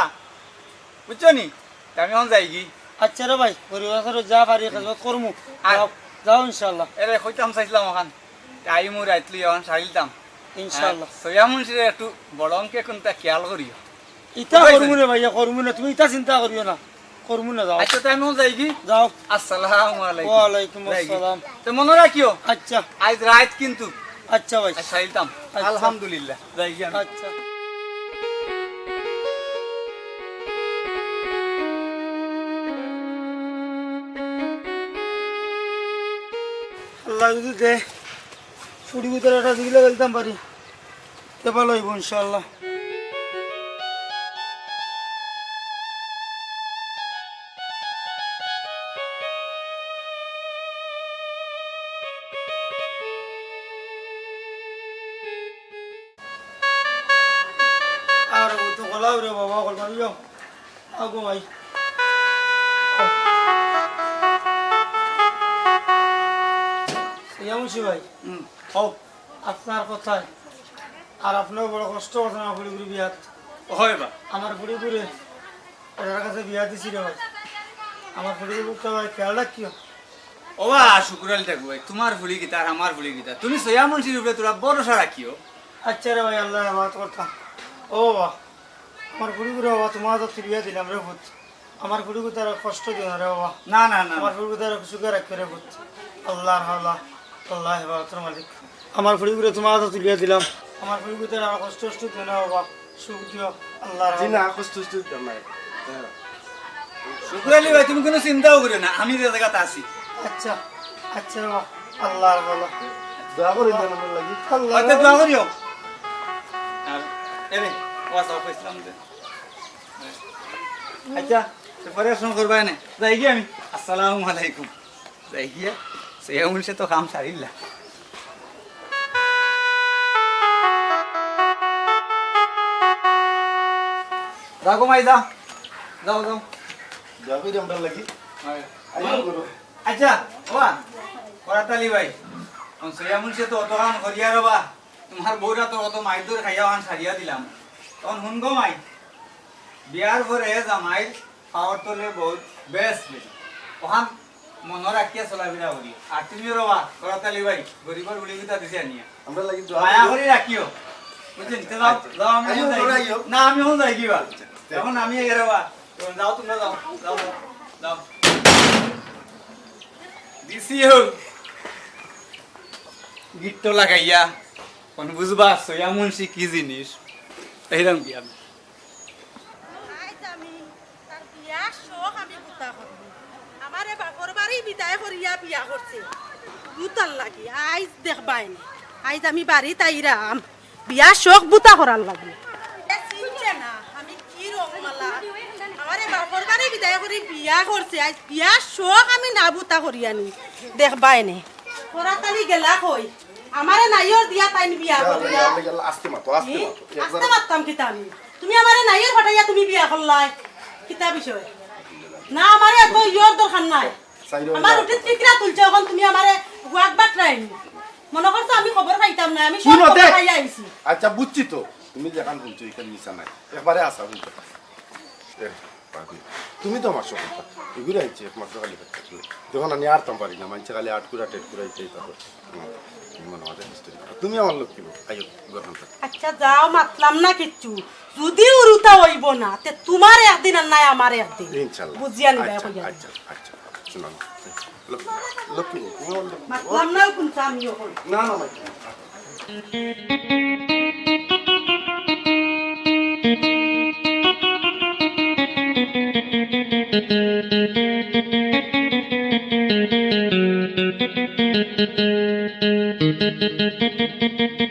বুঝছো নি? তে আমি অখন যাইগি। আইচ্ছা রে ভাই, পরিবার ছাড়া যা পারি খেদমত করমু। আর যাও, যাও ইনশাআল্লাহ। এরে কইতাম চাইছিলাম অখান। তে আইমু রাইত লইয়া অখান সারিলতাম। ইনশাআল্লাহ। আর সৈয়া মুন্সিরে একটু বড় অঙ্কে কুন্তা খেয়াল করিও। ইতা বুঝাইছে? করমু নে ভাইয়া, করমু নে। তুমি ইতা চিন্তা করিও না। করমু নে, যাও। আইচ্ছা, তে আমি অখন যাইগি। যাও। আসসালামু আলাইকুম। ওয়ালাইকুম যাইগি। আসসালাম। তে মনো রাখিও। আইচ্ছা। আইজ রাইত কিন্তু। আইচ্ছা ভাই। আইজ সারিলতাম। আইচ্ছা। আলহামদুলিল্লাহ। যাইগি আমি। আইচ্ছা। আল্লায় যুদি দে, ফুড়ি গুতারে একটা জিগিলা দিতাম পারি, তে ভালা অইবো ইনশাআল্লাহ। আর ও তো গলাও রে বাবা, গল মারিও। আগো ভাই। ইয়া মুন্সি ভাই। হুম, কও। আপনার কথায় আর আপনেও বড় কষ্ট করছেন আমার ফুড়িগুরে বিয়াত। হয় বা। আমার ফুড়িগুরে এরার কাছে বিয়া দিছি রে ভাই। আমার ফুড়িগুরে তো ভাই খেয়াল রাখিও। ও বা, শুকুর আলী ঠাকুর ভাই, তুমার ফুড়ি কিতা আর আমার ফুড়ি কিতা? তুমি সৈয়া মুন্সির উপরে থুড়া ভরসা রাখিও। আইচ্ছা রে ভাই, আল্লায় হেফাজত করতা। ও বা, আমার ফুড়িগুরে বাবা, তুমার আতো তুলিয়া দিলাম রে পুত। আমার ফুড়িগুতারে কষ্ট দিও না রে বাবা। না, না, না। আমার ফুড়িগুতারে সুখে রাখিও রে পুত। আল্লাহর হাওলা, আল্লায় হেফাজতর মালিক। আমার ফুড়িগুরে তুমার আতো তুলিয়া দিলাম। আমার ফুড়িগুতারে আর কষ্ট টষ্ট দিও না বাবা, সুখ দিও। আল্লাহর হাওলা। জি না, কষ্ট টষ্ট দিতাম না। শুকুর আলী ভাই, তুমি কুনু চিন্তাও করিও না, আমি যে জাগাত আছি। আইচ্ছা, আইচ্ছা বাবা, আল্লাহর হাওলা। দোয়া করি দেন আমার লাগি। আল্লাহ। আইচ্ছা, দোয়া করিও। আর, এরে, ওয়াজ অফ ইসলাম দে। আইচ্ছা, তে পরে ফোন করবা এনে। যাইগি আমি। আসসালামু আলাইকুম। যাইগি, সে মুন্সি তো কাম সারিলা। যাও গো মাই, যাও। যাও, যাও। দোয়া করি আমরার লাগি। হয়। আইও করো। আইচ্ছা, ওবা, খরাত আলী ভাই। অখন সৈয়া মুন্সি তো অত কাম করিয়া রে বা। তুমার বউরা তো অত মাইর-দইর খাইয়া অখান সারিয়া দিলাম। অখন হুন গো মাই, বিয়ার পরে জামাইর পাওর তলে বউত বেশ বেশি। অখান মনো রাখিয়া চলাফিরা করিও। আর তুমিও রে বা, খরাত আলী ভাই, গরিবর ফুড়িগুতা দিছি আনিয়া। আমরার লাগি দোয়া মায়া করিও। করি রাখিও। বুঝছইন? তে যাও, আইচ্ছা। যাও, আমি আইও, অখন যাইগি। আইও। না, আমি অখন যাইগি বা। আইচ্ছা, ঠিক আছে। অখন আমি এগেরে বা। যাও, তুমরা যাও, যাও, যাও। দিছি অউ। গিট্টো লাগাইয়া, অখন বুঝবা, সৈয়া মুন্সি কি জিনিস। এইরকম কি আমি। আইজ আমি তার বিয়ার শখ আমি গুতা করমু। আমারে বাপর বাড়ি বিদায় করিয়া বিয়া করছে। গুতার লাগি। আইজ দেখবায়নে। আইজ আমি বাড়িত আইরাম। বিয়ার শখ বুতা করার লাগি। এ চিনছে না, আমি কি রং মালা। আমারে বাপর বাড়ি বিদায় করি বিয়া করছে, আইজ বিয়ার শখ আমি না বুতা করিয়া নি। দেখবায়নে। খরাত আলী গেলা কই? আমারে নাইওর দিয়া তাইন বিয়া করলা। আস্তে মাতো, আস্তে ই? মাতো। আস্তে মাততাম কিতা আমি? তুমি আমারে নাইওর পাঠাইয়া তুমি বিয়া করলায়। কিতা বিষয়? না, আমারে এত ইয়র দরকার নাই। আমার উঠিত ফিকরা তুলছে, অখন তুমি আমারে ওয়াক বাটরাইন। মনো করছো আমি খবর পাইতাম না, আমি সব হুনো খবর তে। পাইয়া আইছি। আইচ্ছা, বুঝছি তো, তুমি যেখান বলছো, এখান মিছা নাই, একবারে আছা বলছো। এ, ভাবি, তুমি তো আমার সকল কথা। এগুলো আইছে একমাত্র খালি কথা শুনে। যখন আমি আরতাম পারি না, মানষে খালি আটকুরা টেটকুরা ইচ্ছা ইচ্ছা করে। হুম, তুমি মনে হয় history করো। তুমি আমার লক্ষ্মী বউ, আইও, গরম থাকো। আইচ্ছা, যাও, মাতলাম না কিচ্ছু। যুদি উরুতা অইবো না, তে তুমার একদিন আর নায় আমার একদিন। ইনশাআল্লাহ। বুঝিয়া নিবায় আইচ্ছা, কইয়া। আইচ্ছা, আইচ্ছা। শুনো না। লক্ষ্মী, লক্ষ্মী বউ, তুমি আমার লক্ষ্মী বউ। মাতলাম না, কুনতা আমিও কই। না, না, না। এখন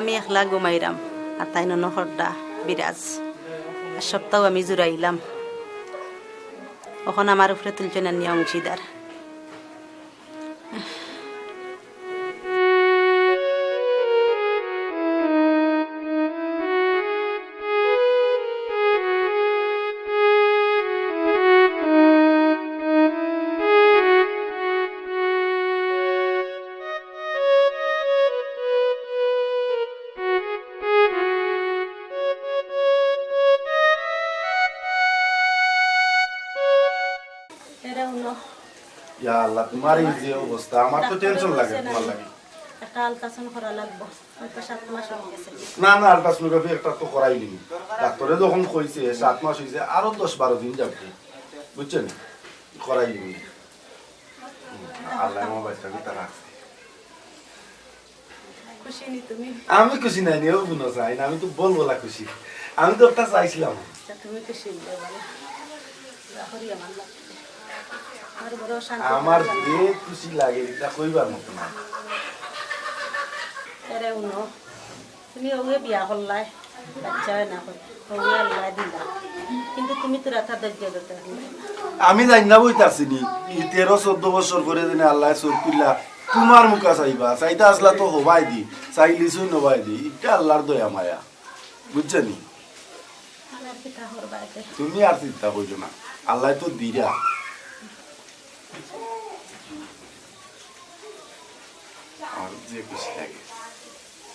আমি একলা ঘুমাইরাম, আর তাইন অনো কররা বিরাজ। আর সবতাউ আমি জুড়াইলাম, এখন আমার উপরে তুলছইন আনিয়া অংশীদার। এরে হুনো। ইয়া আল্লাহ, তুমার এই যে অবস্থা, আমার তো টেনশন লাগে তুমার লাগি। একটা আলট্রাসাউন্ড করা লাগবো, আমি তো সাত মাস অই গেছে। না, না, আলট্রাসোনোগ্রাফি একটা তো করাইলিমু। ডাক্তরে যখন কইছে সাত মাস অইছে, আরো দশ বারো দিন যাউক, বুঝছইন? করাইলিমু। হুম, আল্লায় আমার বাচ্চারে তারা রাখছে। খুশি নি তুমি? আমি খুশি নায় নি, ও বুনো চাই না, আমি তো বলবলা খুশি। আমি তো একটা চাইছিলাম। আচ্ছা, তুমি খুশি অইলে বলো। দোয়া করি আমার লাগি। আমার বড় শান্তি আমার লাগে। যে খুশি লাগে, ইটা কইবার মতো না। এরে হুনো, তুমি অউয়ে বিয়া করলায়, বাচ্চা অয় না কই, অউয়ে আল্লায় দিলা। কিন্তু তুমি তো রাতা ধৈর্য ধরতে পারলে না। আমি জানি না বইতাছি নি, ই তেরো চৌদ্দ বছর পরে যেন আল্লায় চউখ খুলিয়া তুমার মুখা চাইবা, চাইতা আছলা তো হবায়দি, চাইলিছইন হবায়দি, ইটা আল্লার দয়া মায়া, বুঝছো নি? আর কিতা করবা এতে? তুমি আর চিন্তা করিও না, আল্লায় তো দিরা। আমার যে খুশি লাগে।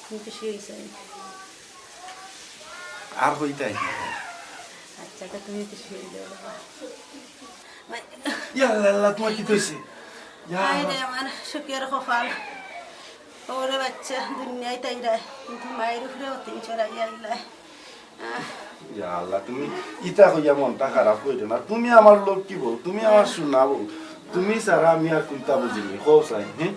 তুমি খুশি অইছো? আর কইতায় না। আচ্ছা, তো তুমি খুশি অইলে বাবা। ইয়া আল্লাহ, আল্লাহ, তুমার কিতা অইছে? ইয়া হায় রে, আল্লাহ। আমার সুখের কপাল। ওরে বাচ্চা, দুনিয়াত আইরায়, কিন্তু মায়ের উপরে অতিন চড়াইয়া আইলায়। ইয়া আল্লাহ, তুমি ইতা কইয়া মনটা খারাপ করিও না। তুমি আমার লক্ষ্মী বউ, তুমি আমার সোনা বউ। তুমি ছাড়া আমি আর কুনতা বুঝি নি, কও চাই, হ্যাঁ?